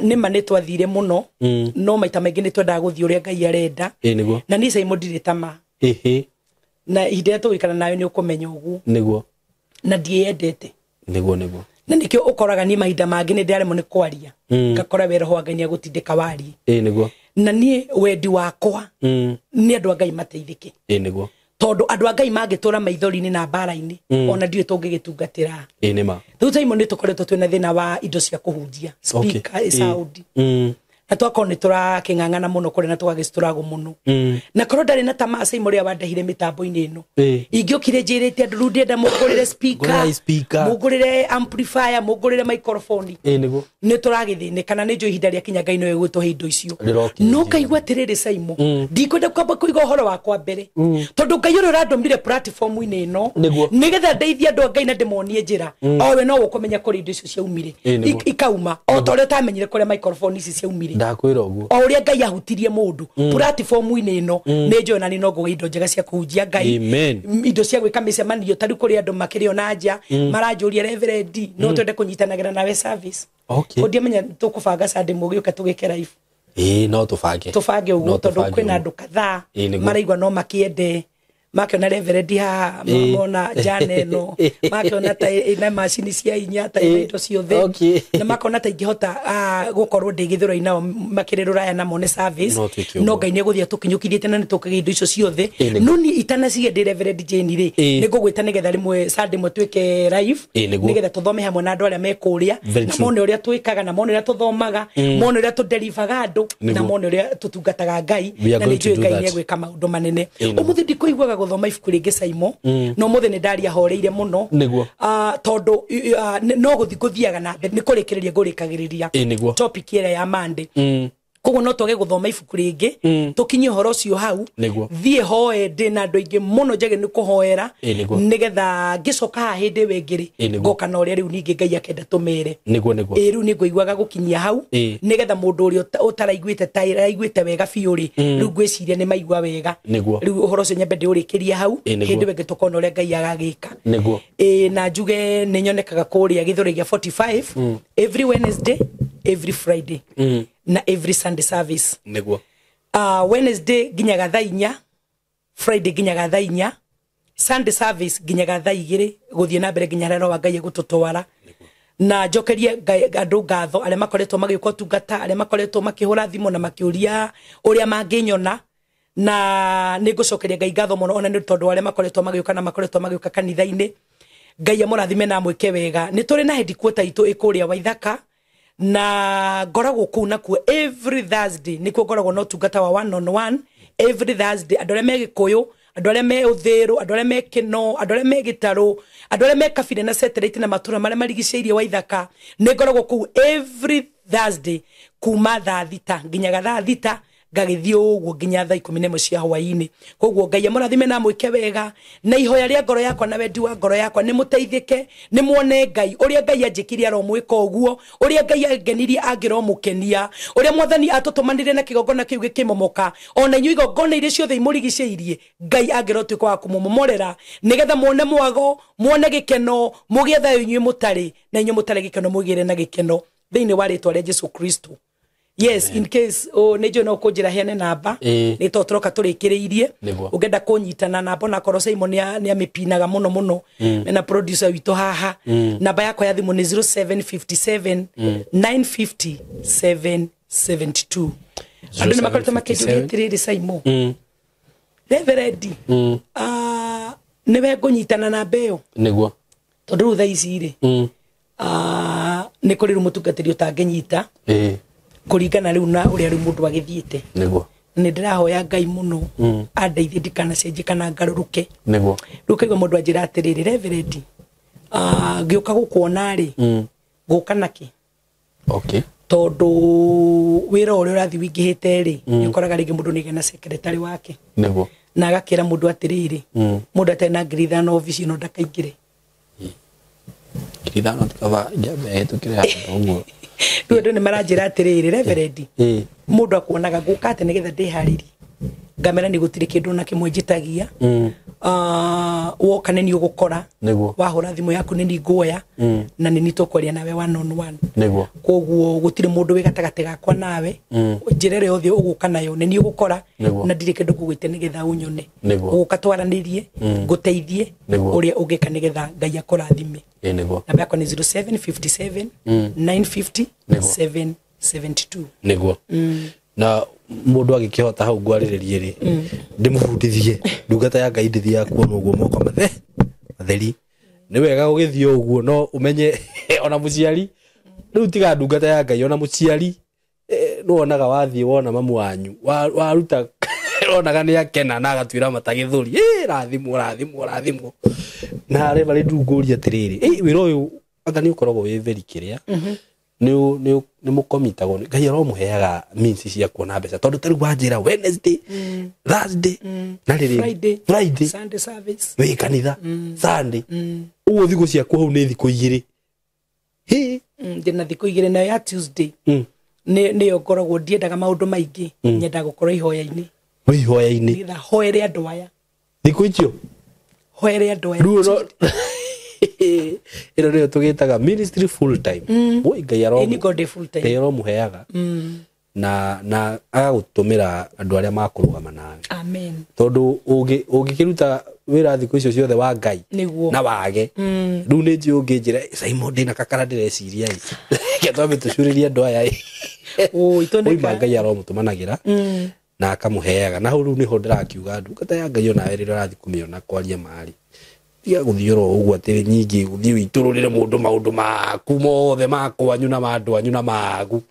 Speaker 1: Nĩ ma nĩ twathire mũno, no maita maingĩ nĩ twendaga gũthiĩ ũrĩa Ngai arenda.
Speaker 3: Ĩĩ nĩguo.
Speaker 1: Na niĩ Saimo ndirĩ tama,
Speaker 3: Ĩhĩ.
Speaker 1: na ihinda rĩrĩa tũgũikara nawe nĩ ũkũmenya ũguo.
Speaker 3: Nĩguo.
Speaker 1: Na ndiĩyendete.
Speaker 3: Nĩguo nĩguo.
Speaker 1: Na nĩkĩo ũkoraga niĩ mahinda mangĩ nĩ ndĩraremwo nĩ kwaria, ngakora we roho wa Ngai nĩ agũtindĩka warie.
Speaker 3: Ĩĩ nĩguo.
Speaker 1: Na niĩ wendi wakwa nĩ andũ a Ngai mateithĩke,
Speaker 3: Ĩĩ nĩguo.
Speaker 1: tondũ andũ a Ngai mangĩtũra maithori-inĩ na mbara-inĩ, ona ndiũĩ tũngĩgĩtungatĩra.
Speaker 3: Ĩĩ nĩ ma.
Speaker 1: Rĩu Saimo nĩ tũkoretwo twĩna thĩna wa indo cia kũhunjia, speaker,
Speaker 3: Ĩĩ.
Speaker 1: sound, na twakorwo nĩ tũrakĩng'ang'ana mũno kũrĩa na tũgagĩcitũragwo mũno, na korwo ndarĩ na tamaa Saimo ũrĩa wandehire mĩtambo-inĩ ĩno,
Speaker 3: Ĩĩ.
Speaker 1: ingĩokire njĩrĩte andũ rĩu ndĩrenda mũngũrĩre speaker,
Speaker 3: Ngũrĩrai speaker.
Speaker 1: mũngũrĩre amplifier, mũngũrĩre microphone,
Speaker 3: Ĩĩ nĩguo.
Speaker 1: nĩ tũragĩthĩnĩka na nĩ njũĩ ihinda rĩa kinya Ngai nĩwe gũtũhe indo icio.
Speaker 3: Rĩrokinya.
Speaker 1: No ngaigua atĩrĩrĩ Saimo, ndikwenda kwamba kũiga ũhoro wakwa mbere, tondũ Ngai ũrĩa ũrandũmire platform-inĩ ĩno
Speaker 3: Nĩguo.
Speaker 1: nĩgetha ndeithie andũ a Ngai na ndĩmonie njĩra, o we no ũkũmenya kũrĩa indo icio ciaumire.
Speaker 3: Ĩĩ, nĩguo.
Speaker 1: Ikauma o ta ũrĩa ũtamenyire kũrĩa microphone ici ciaumire,
Speaker 3: Ndakwĩra ũguo.
Speaker 1: o ũrĩa Ngai ahutirie mũndũ platform-inĩ ĩno, nĩ njũĩ na nĩ no ngũgĩa indo njega cia kũhunjia Ngai.
Speaker 3: Amen.
Speaker 1: Indo cia gwĩka mĩcemanio. Ta rĩu kũrĩ andũ makĩrĩ ona nja maranjũria, Reverend, no twende kũnyitanagĩra nawe service.
Speaker 3: Okay.
Speaker 1: Ũndiamenya tũkũbanga Sunday mũgĩũka tũgĩke live.
Speaker 3: Ĩĩ no tũbange.
Speaker 1: Tũbange
Speaker 3: No
Speaker 1: ũguo, tondũ
Speaker 3: tũbange
Speaker 1: kwĩna
Speaker 3: ũguo.
Speaker 1: andũ kadhaa
Speaker 3: Ĩĩ, nĩguo.
Speaker 1: maraigua no makĩende makĩona Reverend haha,
Speaker 3: Ĩĩ.
Speaker 1: mona njana ĩno, makĩona ta ĩna macini cia inya, ta ĩna
Speaker 3: Ĩĩ.
Speaker 1: indo ciothe,
Speaker 3: Okay.
Speaker 1: na makona ta ingĩhota gũkorwo ndĩ gĩthũrai nao makĩrĩ rũraya na mone service.
Speaker 3: No twĩke ũguo.
Speaker 1: No Ngai nĩ egũthiĩ atũkinyũkithĩtie na nĩ tũkĩgĩa indo icio ciothe.
Speaker 3: Ĩĩ, nĩguo.
Speaker 1: No niĩ itanacigia ndĩ Reverend Jane rĩ,
Speaker 3: Ĩĩ.
Speaker 1: nĩ ngũgwĩta nĩgetha rĩmwe Sunday ĩmwe twĩke live,
Speaker 3: Ĩĩ, nĩguo.
Speaker 1: nĩgetha tũthome hamwe na andũ arĩa me kũrĩa,
Speaker 3: Very
Speaker 1: na
Speaker 3: true.
Speaker 1: mone ũrĩa twĩkaga, na mone ũrĩa tũthomaga, mone ũrĩa tũderivaga andũ, na
Speaker 3: Nĩguo.
Speaker 1: mone ũrĩa tũtungataga Ngai,
Speaker 3: We are
Speaker 1: na
Speaker 3: going
Speaker 1: nĩ
Speaker 3: to
Speaker 1: njũĩ
Speaker 3: do
Speaker 1: Ngai
Speaker 3: that.
Speaker 1: nĩ egwĩka maũndũ manene.
Speaker 3: Ĩĩ, nĩguo.
Speaker 1: Ũmũthĩ ndikũiguaga gũthoma ibuku rĩngĩ Saimo, no ũmũthĩ nĩ ndaria horeire mũno.
Speaker 3: Nĩguo.
Speaker 1: Tondũ no gũthiĩ ngũthiaga na mbere, nĩ kũrĩkĩrĩria ngũrĩkagĩrĩria
Speaker 3: Ĩĩ, nĩguo.
Speaker 1: topic ĩrĩa ya Monday. Koguo no twage guthoma ibuku ringi tukinye uhoro ucio hau thie hoe ndi na andu aingi muno njage ni kuhoera nigetha ngicoka haha hindi ĩyo ĩngĩ rĩ ngoka na uria riu ningi Ngai akenda tumere
Speaker 2: niguo niguo
Speaker 1: riu ni ngũiguaga gukinyia hau nigetha mundu uria utaraiguite ta iraiguite wega biũ rĩ riu ngwiciria ni maigua wega riu uhoro ucio nyambe ndiurikirie hau hindi ĩyo ĩngĩ tukona uria Ngai agagika
Speaker 2: niguo
Speaker 1: na njuge ni nyonekaga kuria Githurai gĩa 45 every Wednesday, every Friday na every Sunday service
Speaker 2: niguo.
Speaker 1: Wednesday nginyaga thaa 4, Friday nginyaga thaa 4, Sunday service nginyaga thaa 2 guthie na mbere nginya harĩa wa Ngai egũtũtwara. Na njokerie andũ ngatho arĩa makoretwo magĩũka ũtungata, arĩa makoretwo makĩhũra thimũ na makĩũria ũrĩa mangĩnyona, na nĩ ngũcokeria Ngai ngatho mũno ona nĩ tondũ arĩa makoretwo magĩũka na makoretwo magĩũka kanitha-inĩ. Ngai amũrathime na amwĩke wega. Nĩ tũrĩ na headquarter itũ ĩkũrĩa Waithaka, na ngoragwo kũu nakuo every Thursday nĩkuo ngoragwo na ũtungata wa one on one every Thursday. Andũ arĩa me Gĩkũyũ, andũ arĩa me Ũthĩrũ, andũ arĩa me Kĩno, andũ arĩa me Gĩtarũ, andũ arĩa me Kabire na Satellite na matũra marĩa marigicĩirie Waithaka, nĩ ngoragwo kũu every Thursday kuma thaa 6 nginyaga thaa 6 ngagĩthiĩ ũguo nginya thaa 11 cia hwaĩ-inĩ. Koguo Ngai amũrathime na amwĩke wega, na ihoya rĩa ngoro yakwa na wendi wa ngoro yakwa nĩ mũteithĩke, nĩ muone Ngai ũrĩa Ngai anjĩkire aromwĩka ũguo, ũrĩa Ngai angenirie angĩromũkenia, ũrĩa Mwathani atũtũmanire na kĩgongona kĩu gĩkĩmomoka, ona inyuĩ igongona iria ciothe imũrigicĩirie Ngai angĩrotuĩka wa kũmũmomorera, nĩgetha muone mwago, muone gĩkeno, mũgĩe thayũ inyuĩ mũtarĩ, na inyuĩ mũtarĩ gĩkeno mũgĩre na gĩkeno thĩinĩ wa rĩtwa rĩa Jesu Kristo. Yes, in case nä njå no kå njä ra heane namba nä to tå roka tå rä kä rä irie å ngenda kå nyitana namba ona korwo Simon nä amä pinaga må no må no mena producer witå haha. Namba yakwa ya thimå nä 0757 950 772. Andå nä makoretwo makä njå ria atä rä rä Simon Reverend nä we ngå nyitana namba ä yo
Speaker 2: niguo
Speaker 1: tondå rä u thaa ici rä nä kå rä rä u må tungatä ri å tangä nyita kuringana riu na uria riu mundu agithiite
Speaker 2: niguo.
Speaker 1: Ni ndirahoya Ngai muno andeithie ndikanacenjie kana ngaruruke
Speaker 2: niguo.
Speaker 1: Riu kaigua mundu anjira atiriri, Reverend ngiuka gukuona ri guka naki
Speaker 2: okay
Speaker 1: tondu wira uria urathi wingihite ri ni ukoraga ringi mundu ni na secretary wake
Speaker 2: niguo,
Speaker 1: na agakira mundu atiriri mundu atarĩ na 5,000 ofici no ndakaingire
Speaker 2: 5,000 tikava njambe hetukire handũ ũguo.
Speaker 1: Rĩu andũ nĩ maranjĩra atĩrĩrĩ, Reverend mũndũ akuonaga ngũka atĩ nĩgetha ndĩharĩrie ngamera nĩ gũtirĩ kĩndũ ona kĩmwe njĩtagia. Woka nĩ niĩ ũgũkora, wahũra thimũ yaku nĩ niĩ nguoya, na nĩ niĩ tũkwaria nawe one on one
Speaker 2: niguo.
Speaker 1: Koguo gũtirĩ mũndũ wĩ gatagatĩ gakwa nawe, njĩra ĩrĩa yothe ũgũka nayo nĩ niĩ ũgũkora, na ndirĩ kĩndũ ngũgwĩtia nĩgetha ũnyone. Ũgũka twaranĩrie, ngũteithie ũrĩa ũngĩka nĩgetha Ngai akũrathime. Namba yakwa nĩ 0757 950 772
Speaker 2: niguo. Na mundu agikihota hau ngwarĩrĩrie rĩ ndĩmũbundithie ndungata ya Ngai ndĩthiaga kuona ũguo moko matheri nĩ wega gũgĩthiĩ ũguo no ũmenye ona mũciari rĩu tiga ndungata ya Ngai ona mũciari nĩwonaga wathiĩ wona mamu wanyu waruta onaga nĩ akena na agatuĩra mata gĩthũri rathimwo rathimwo rathimwo. Na rĩ marĩ ndungũria atĩrĩrĩ wĩra ũyũ anga nĩ ũkoragwo wĩ very kĩrĩa nĩ mũkomitagwo Ngai aromũheaga means cia kuona mbeca tondũ ta rĩu wanjĩra Wednesday, Thursday na rĩrĩ Friday,
Speaker 1: Sunday service
Speaker 2: wĩ kanitha Sunday ũguo thikũ ciaku hau nĩ thikũ igĩrĩ.
Speaker 1: Ndĩna thikũ igĩrĩ nayo ya Tuesday nĩyo ngoragwo ndiendaga maũndũ maingĩ, nyendaga gũkorwo ihoya-inĩ.
Speaker 2: Wĩ ihoya-inĩ
Speaker 1: nĩgetha hoere andũ aya
Speaker 2: thikũ icio
Speaker 1: hoere andũ aya
Speaker 2: rĩu ĩno nĩyo tũgĩtaga ministry full time. Woi Ngai aromuheaga na agagũtũmĩra andũ arĩa makũrũgama nawe.
Speaker 1: Amen.
Speaker 2: Tondũ ũngĩkĩruta wĩra thikũ icio ciothe wa Ngai na wage rĩu nĩ njũĩ ũngĩnjĩra Simon ndĩna kakara ndĩreciria ĩ reke twambe tũcurĩrie andũ aya ĩ. Oima Ngai aromũtũmanagĩra na akamũheaga. Na hau rĩu nĩho ndĩrakiuga ndungata ya Ngai onawe rĩrĩa ũrathiĩ kũmĩona kwaria marĩ tiga gũthiĩ oro ũguo atĩ nyingĩ gũthiĩ wĩitũrũrĩre mũndũ maũndũ maku mothe ma kwanyu na ma andũ anyu na maku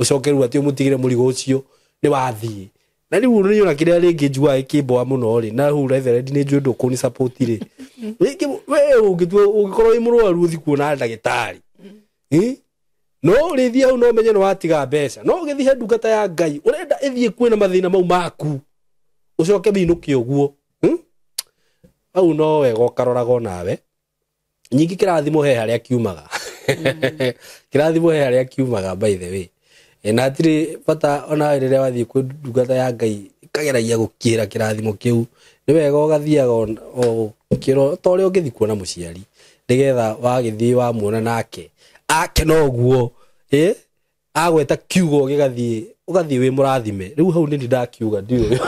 Speaker 2: ũcoke rĩu atĩ ũmũtigĩre mũrigo ũcio nĩ wathiĩ. Na rĩu nĩ ona kĩrĩa rĩngĩ njugaga gĩkĩmboa mũno rĩ, na hau Reverend nĩ njũĩ ndũkũni support rĩ, rĩngĩ we ũngĩkorwo wĩ mũrwaru ũthiĩ kuona ndagĩtarĩ
Speaker 3: No ũrĩthiĩ hau no ũmenye nĩ watiga mbeca. No ũgĩthiĩ he ndungata ya Ngai ũrenda ĩthiĩ kuwe na mathĩna mau maku ũcoke wĩinũke ũguo. Hau no wega ũkaroraga onawe. Nyingĩ kĩrathimo he harĩa kiumaga. Kĩrathimo he harĩa kiumaga by the way. Na hatirĩ bata onawe rĩrĩa wathiĩ kwĩ ndungata ya Ngai ĩkageragia gũkĩra kĩrathimo kĩu. Nĩ wega ũgathiaga ũkĩro ta ũrĩa ũngĩthiĩ kuona mũciari nĩgetha wagĩthiĩ wamuona nake akena ũguo agweta kiugo gĩgathiĩ ũgathiĩ wĩ mũrathime. Rĩu hau nĩ ndakiuga ndiũĩ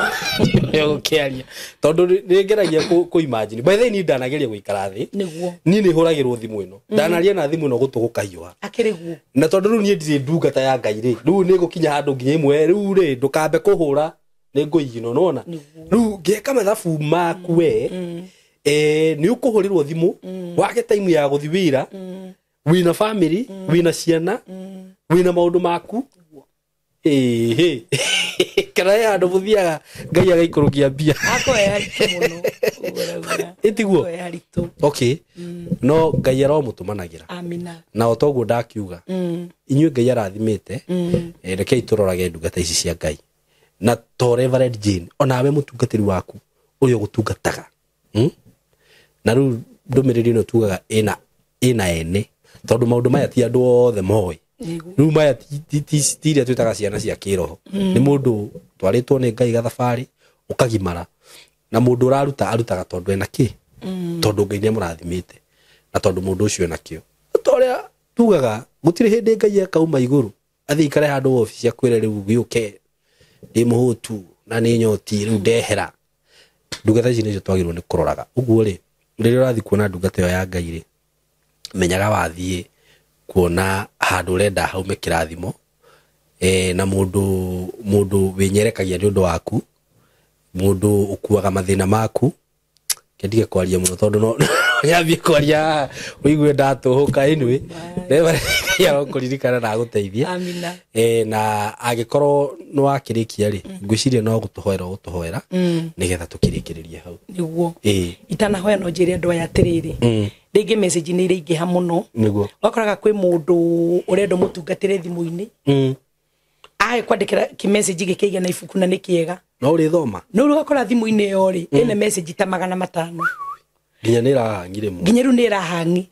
Speaker 3: gũkĩaria tondũ nĩ ngeragia kũ imagine. By the way niĩ ndanageria gũikara thĩ.
Speaker 1: Nĩguo.
Speaker 3: Niĩ nĩ hũragĩrwo thimũ ĩno. Ndanaria na thimũ ĩno gũtũ gũkahiũha.
Speaker 1: Akĩrĩ guo.
Speaker 3: Na tondũ rĩu niĩ ndirĩ ndungata ya Ngai rĩ, rĩu nĩ ngũkinya handũ nginya ĩmwe rĩu rĩ ndũkambe kũhũra nĩ ngũigino nĩwona. Rĩu ngĩka mathabu maku we nĩ ũkũhũrĩrwo thimũ wage time ya gũthiĩ wĩra wĩna family wĩna ciana wĩna maũndũ maku. Kana he handũ mũthiaga Ngai agaikũrũkia mbia.
Speaker 1: Akoe haritũ mũno.
Speaker 3: Ĩtiguo?
Speaker 1: Akoe haritũ.
Speaker 3: Okay. No Ngai aromũtũmanagĩra.
Speaker 1: Amina.
Speaker 3: Na o toguo ndakiuga inyuĩ Ngai arathimĩte rekei tũrorage ndungata ici cia Ngai. Na to Reverend Jane onawe mũtungatĩri waku ũrĩa ũgũtungataga. Na rĩu ndũmĩrĩri ĩno tugaga ĩna ene tondũ maũndũ maya ti andũ othe moĩ. Rĩu maya ti iria twĩtaga ciana cia kĩroho. Nĩ mũndũ twarĩtwo nĩ Ngai gathabarĩ ũkagimara na mũndũ ũraruta arutaga tondũ ena kĩ tondũ Ngai nĩamũrathimĩte na tondũ mũndũ ũcio ena kĩo. Ta ũrĩa tugaga gũtirĩ hĩndĩ Ngai akauma igũrũ athiĩ ikare handũ obici akwĩre rĩu gĩũke ndĩ mũhũtu na nĩ nyoti rĩu ndehera. Ndungata ici nĩcio twagĩrĩirwo nĩ kũroraga. Ũguo rĩ rĩrĩa ũrathiĩ kuona ndungata ĩyo ya Ngai rĩ menyaga wathiĩ kuona handũ ũrenda haume kĩrathimo na mũndũ wĩnyerekagia nĩ ũndũ waku mũndũ ũkuaga mathĩna maku. Kendige kwaria mũno tondũ no nyambie kwaria ũigue ndatũhũka. Anyway arokũririkana na agũteithie.
Speaker 1: Amina.
Speaker 3: Na angĩkorwo nĩ wakĩrĩkia rĩ ngwĩciria no gũtũhoera ũgũtũhoera nĩgetha tũkĩrĩkĩrĩrie hau.
Speaker 1: Nĩguo. Itanahoya no njĩre andũ aya atĩrĩrĩ rĩngĩ message nĩ iraingĩha mũno.
Speaker 3: Nĩguo.
Speaker 1: Wakoraga kwĩ mũndũ ũrenda mũtungatĩre thimũ-inĩ ae kwandĩkĩra kĩ message gĩkĩigana na ibuku na nĩ kĩega
Speaker 3: no ũrĩthoma.
Speaker 1: No rĩu ũgakora thimũ-inĩ ĩyo rĩ ĩna message ta 500
Speaker 3: nginya nĩ ĩrahangi rĩmwe.
Speaker 1: Nginya rĩu nĩ ĩrahangi.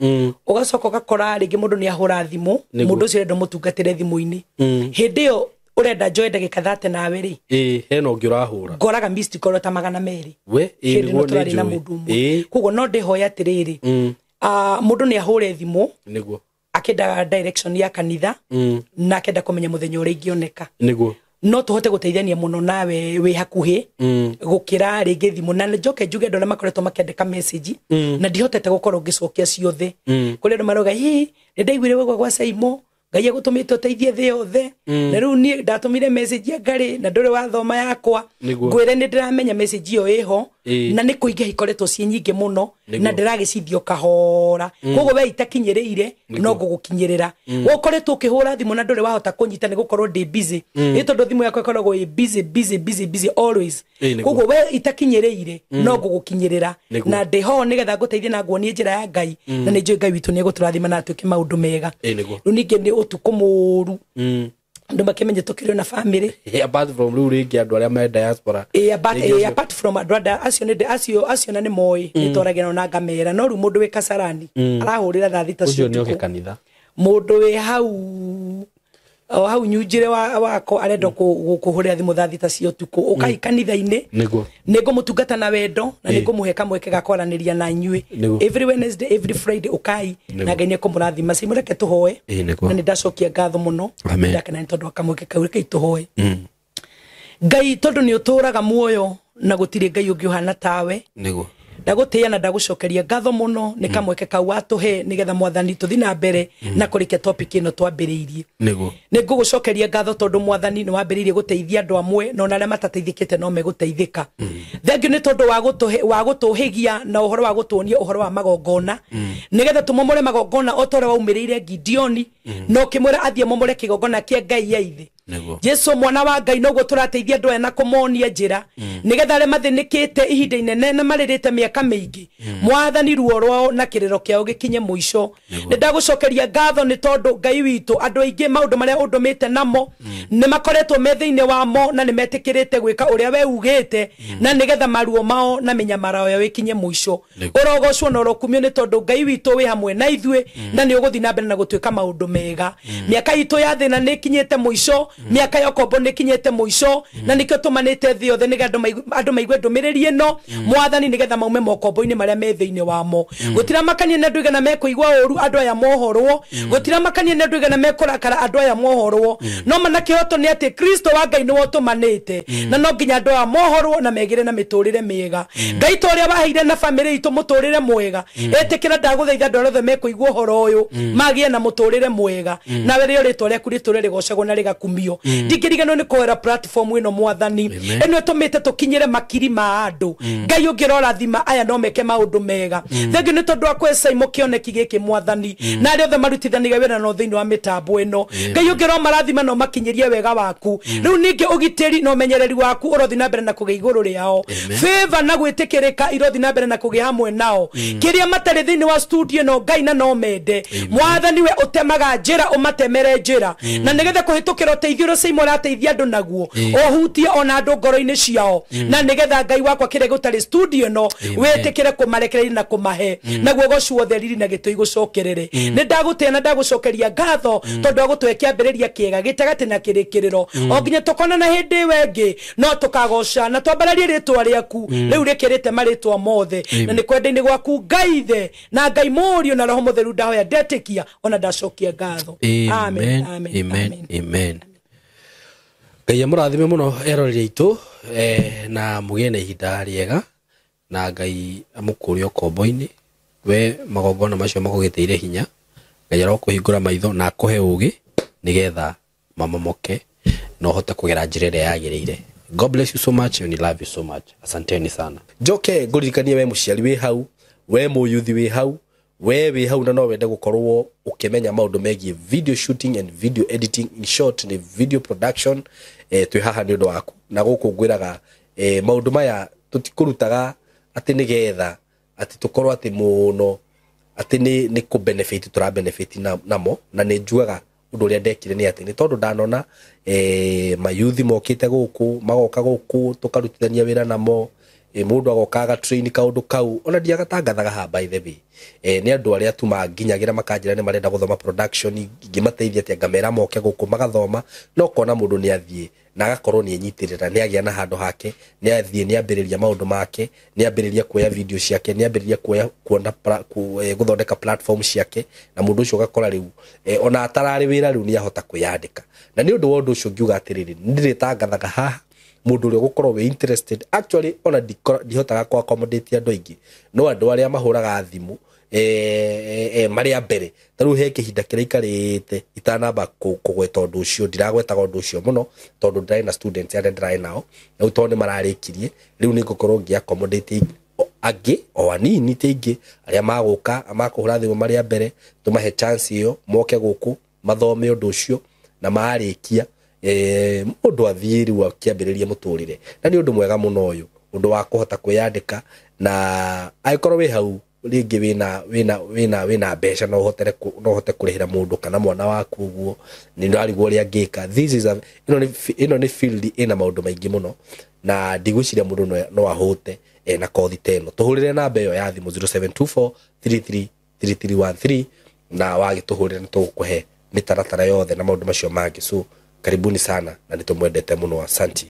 Speaker 1: Ũgacoka ũgakora rĩngĩ mũndũ nĩ ahũra thimũ mũndũ ũcio ũrenda mũtungatĩre thimũ-inĩ hĩndĩ ĩyo ũrenda njoe ndagĩka 30 nawe rĩ
Speaker 3: hena ũngĩ ũrahũra
Speaker 1: ngoraga missed call ta 200.
Speaker 3: We
Speaker 1: hĩndĩ ĩno tũrarĩ na mũndũ ũmwe. Koguo no ndĩhoya atĩrĩrĩ mũndũ nĩ ahũre thimũ
Speaker 3: nĩguo
Speaker 1: akĩenda direction ya kanitha na akĩenda kũmenya mũthenya ũrĩa ingĩoneka.
Speaker 3: Nĩguo.
Speaker 1: No tũhote gũteithania mũno nawe wĩ hakuhĩ gũkĩra rĩngĩ thimũ. Na njoke njuge andũ arĩa makoretwo makĩandĩka message na ndihotete gũkorwo ngĩcokia ciothe. Kũrĩ andũ marauga hihi nĩ ndaiguire wega gwa Saimo Ngai agũtũmĩte ũteithie thĩ yothe na rĩu niĩ ndatũmire message ya Ngai na ndũrĩ wathoma yakwa. Ngwĩre nĩ ndĩramenya message ĩyo ĩho na nĩ kũingĩha ikoretwo ciĩ nyingĩ mũno na ndĩragĩcithio kahora. Koguo we itakinyĩrĩire no ngũgũkinyĩrĩra. We ũkoretwo ũkĩhũra thimũ na ndũrĩ wahota kũnyita nĩ gũkorwo ndĩ busy. Nĩ tondũ thimũ yakwa ĩkoragwo ĩ busy busy busy busy always. Koguo we itakinyĩrĩire no ngũgũkinyĩrĩra na ndĩho nĩgetha ngũteithie na nguonie njĩra ya Ngai na nĩ njũĩ Ngai witũ nĩ egũtũrathima na atuĩke maũndũ mega. Rĩu ningĩ nĩ ũtukũ mũũru andũ makĩmenye tũkĩrĩ na family.
Speaker 3: Apart from rĩu rĩngĩ andũ arĩa me diaspora.
Speaker 1: Apart from andũ acio nĩ acio acio na nĩ moĩ nĩ twaragĩra na ngamera. No rĩu mũndũ wĩ Kasarani arahũrĩra thaa thita
Speaker 3: cia ũtukũ kanitha.
Speaker 1: Mũndũ wĩ hau o hau nyunjire wako arenda kũhũrĩra thimũ thaa thita cia ũtukũ ũkai kanitha-inĩ. Nĩ ngũmũtungata na wendo na nĩ ngũmũhe kamweke ga kwaranĩria na inyuĩ every Wednesday every Friday ũkai na Ngai nĩ ekũmũrathima. Saimo reke tũhoe na nĩ ndacokia ngatho mũno ndakena nĩ tondũ wa kamweke kau. Rekei tũhoe. Ngai tondũ nĩ ũtũraga muoyo na gũtirĩ Ngai ũngĩ ũhana tawe.
Speaker 3: Nĩguo.
Speaker 1: Ndagũtĩĩa na ndagũcokeria ngatho mũno nĩ kamweke kau watũhe nĩgetha mwathani tũthiĩ na mbere na kũrĩkia topic ĩno twambĩrĩirie.
Speaker 3: Nĩguo.
Speaker 1: Nĩ ngũgũcokeria ngatho tondũ mwathani nĩ wambĩrĩirie gũteithia andũ amwe na ona arĩa matateithĩkĩte no megũteithĩka. Thengiũ nĩ tondũ wa gũtũhĩgia na ũhoro wa gũtuonia ũhoro wa magongona nĩgetha tũmomore magongona o ta ũrĩa waumĩrĩire Gideoni na ũkĩmwĩra athiĩ momore kĩgongona kĩa Ngai ya ithe. Jesu mwana wa Ngai noguo tũrateithia andũ aya na kũmonia njĩra nĩgetha arĩa mathĩnĩkĩte ihinda inene na marĩrĩte mĩaka mĩingĩ Mwathani ruo rwao na kĩrĩro kĩao gĩkinye mũico. Nĩ ndagũcokeria ngatho nĩ tondũ Ngai witũ andũ aingĩ maũndũ marĩa ũndũmĩte namo nĩ makoretwo me thĩinĩ wamo na nĩ metĩkĩrĩte gwĩka ũrĩa we ugĩte na nĩgetha maruo mao na mĩnyamaro yao ĩkinye mũico. Ũrogocwo na ũrokumio nĩ tondũ Ngai witũ wĩ hamwe na ithuĩ na nĩ ũgũthiĩ na mbere na gũtuĩka maũndũ mega. Mĩaka itũ ya thĩna nĩ ĩkinyĩte mũico, mĩaka ya ũkombo nĩ ĩkinyĩte mũico, na nĩkĩo tũmanĩte thĩ yothe nĩgetha andũ maigue ndũmĩrĩri ĩno Mwathani, nĩgetha maume mokombo-inĩ marĩa me thĩinĩ wamo. Gũtiramakania nĩ andũ aigana mekũigua ũru andũ aya mohorwo, gũtiramakania nĩ andũ aigana mekũrakara andũ aya mohorwo, no mana kĩhoto nĩ atĩ Kristo wa Ngai nĩwe ũtũmanĩte na no nginya andũ aya mohorwo na megĩre na mĩtũrĩre mĩega. Ngai ta ũrĩa waheire na bamĩrĩ itũ mũtũrĩre mwega, ĩtĩkĩra ndagũthaitha andũ arĩa othe mekũigua ũhoro ũyũ magĩe na mũtũrĩre mwega, nawe rĩo rĩtwa rĩaku rĩtũre rĩgocagwo na rĩgakumio. Ndingĩriganĩrwo nĩ kũhoera platform ĩno Mwathani, ĩno ĩtũmĩte tũkinyĩre makiri ma andũ. Ngai ũngĩrorathima aya no meke maũndũ mega. Thengiũ nĩ tondũ wa kũhe Saimo kĩoneki gĩkĩ Mwathani, na arĩa othe marutithanagia wĩra nao thĩinĩ wa mĩtambo ĩno. Ngai ũngĩromarathima no makinyĩrie wega waku. Rĩu ningĩ ũgitĩri na ũmenyereri waku ũrothiĩ na mbere na kũgĩa igũrũ rĩao. Favor na gwĩtĩkĩrĩka irothiĩ na mbere na kũgĩa hamwe nao. Kĩrĩa matarĩ thĩinĩ wa studio ĩno Ngai na no mende Mwathani we ũtemaga njĩra ũmatemere njĩra, na nĩgetha kũhĩtũkĩra ũteithio ũrĩa Saimo ũrateithia andũ naguo ũhutie ona andũ ngoro-inĩ ciao, na nĩgetha Ngai wakwa kĩrĩa gũtarĩ studio ĩno wĩtĩkĩre kũmarekereria na kũmahe naguo gocu wothe riri na gĩtũi gũcokerere. Nĩ ndagũtĩa na ndagũcokeria ngatho tondũ wa gũtũhe kĩambĩrĩria kĩega gĩtagatĩ na kĩrĩkĩrĩro, o nginya tũkonana hĩndĩ ĩyo ĩngĩ no tũkagoca na twambararie rĩtwa rĩaku rĩu rĩkĩrĩte marĩtwa mothe, na nĩ kwenda-inĩ gwaku Ngai Ithe na Ngai Mũriũ na Roho Mũtheru ndahoya ndetĩkia ona ndacokia ngatho.
Speaker 3: Amen, amen, amen. Ngai amũrathime mũno eroreri aitũ na mũgĩe na ihinda rĩega, na Ngai amũkũre ũkombo-inĩ we magongona macio makũgĩtĩire hinya. Ngai arokũhingũra maitho na akũhe ũgĩ nĩgetha mamomoke na ũhote kũgera njĩra ĩrĩa yagĩrĩire. God bless you so much and we love you so much. Asanteni sana. Njoke ngũririkanie we mũciari wĩ hau, we mũyuthi wĩ hau, we wĩ hau na no wende gũkorwo ũkĩmenya maũndũ megiĩ video shooting and video editing, in short nĩ video production. Twĩ haha nĩ ũndũ waku, na gũkũ ngwĩraga maũndũ maya tũtikũrutaga atĩ nĩgetha atĩ tũkorwo atĩ mũno atĩ nĩ kũ benefit tũra benefit namo, na nĩ njugaga ũndũ ũrĩa ndekire nĩ atĩ nĩ tondũ ndanona mayuthi mokĩte gũkũ magoka gũkũ tũkarutithania wĩra namo, mũndũ agoka agatrain kaũndũ kau ona ndiagatangathaga haha by the way. Nĩ andũ arĩa tu manginyagĩra makanjĩra nĩ marenda gũthoma production, ingĩmateithia atĩa ngamera moke gũkũ magathoma, no kona mũndũ nĩ athiĩ na agakorwo nĩ enyitĩrĩra, nĩ agĩa na handũ hake, nĩ athiĩ nĩ ambĩrĩria maũndũ make, nĩ ambĩrĩria kuoya video ciake, nĩ ambĩrĩria kuoya kuona gũthondeka platform ciake, na mũndũ ũcio ũgakora rĩu ona atararĩ wĩra rĩu nĩ ahota kwĩyandĩka. Na nĩ ũndũ wa ũndũ ũcio ngiuga atĩrĩrĩ, nĩ ndĩrĩtangathaga haha mũndũ ũrĩa ũgũkorwo wĩ interested. Actually ona ndihotaga kũ accommodate andũ aingĩ, no andũ arĩa mahũraga thimũ marĩa mbere ta rĩu he kĩhinda kĩrĩa ikarĩte itanamba kũgweta ũndũ ũcio, ndiragwetaga ũndũ ũcio mũno tondũ ndĩrarĩ na students arĩa ndĩrarĩ nao, rĩu tondũ nĩ mararĩkirie, rĩu nĩ ngũkorwo ngĩ accommodate angĩ o anini ti aingĩ arĩa magũka makũhũra thimũ marĩa mbere, tũmahe chance ĩyo moke gũkũ mathome ũndũ ũcio, na marĩkia mũndũ athiĩ rĩu akĩambĩrĩria mũtũrĩre. Na nĩ ũndũ mwega mũno ũyũ, ũndũ wa kũhota kwĩyandĩka, na angĩkorwo wĩ hau rĩngĩ wĩna mbeca no ũhote kũrĩhĩra mũndũ kana mwana waku ũguo, nĩ ndĩrarigwo ũrĩa angĩka. This is a, ĩno nĩ field ĩna maũndũ maingĩ mũno, na ndigwĩciria mũndũ no ahũte na kothi ta ĩno. Tũhũrĩre namba ĩyo ya thimũ 0724 33 3313, na wagĩtũhũrĩra nĩ tũgũkũhe mĩtaratara yothe na maũndũ macio mangĩ. So karibuni sana na nĩ tũmwendete mũno, asanti.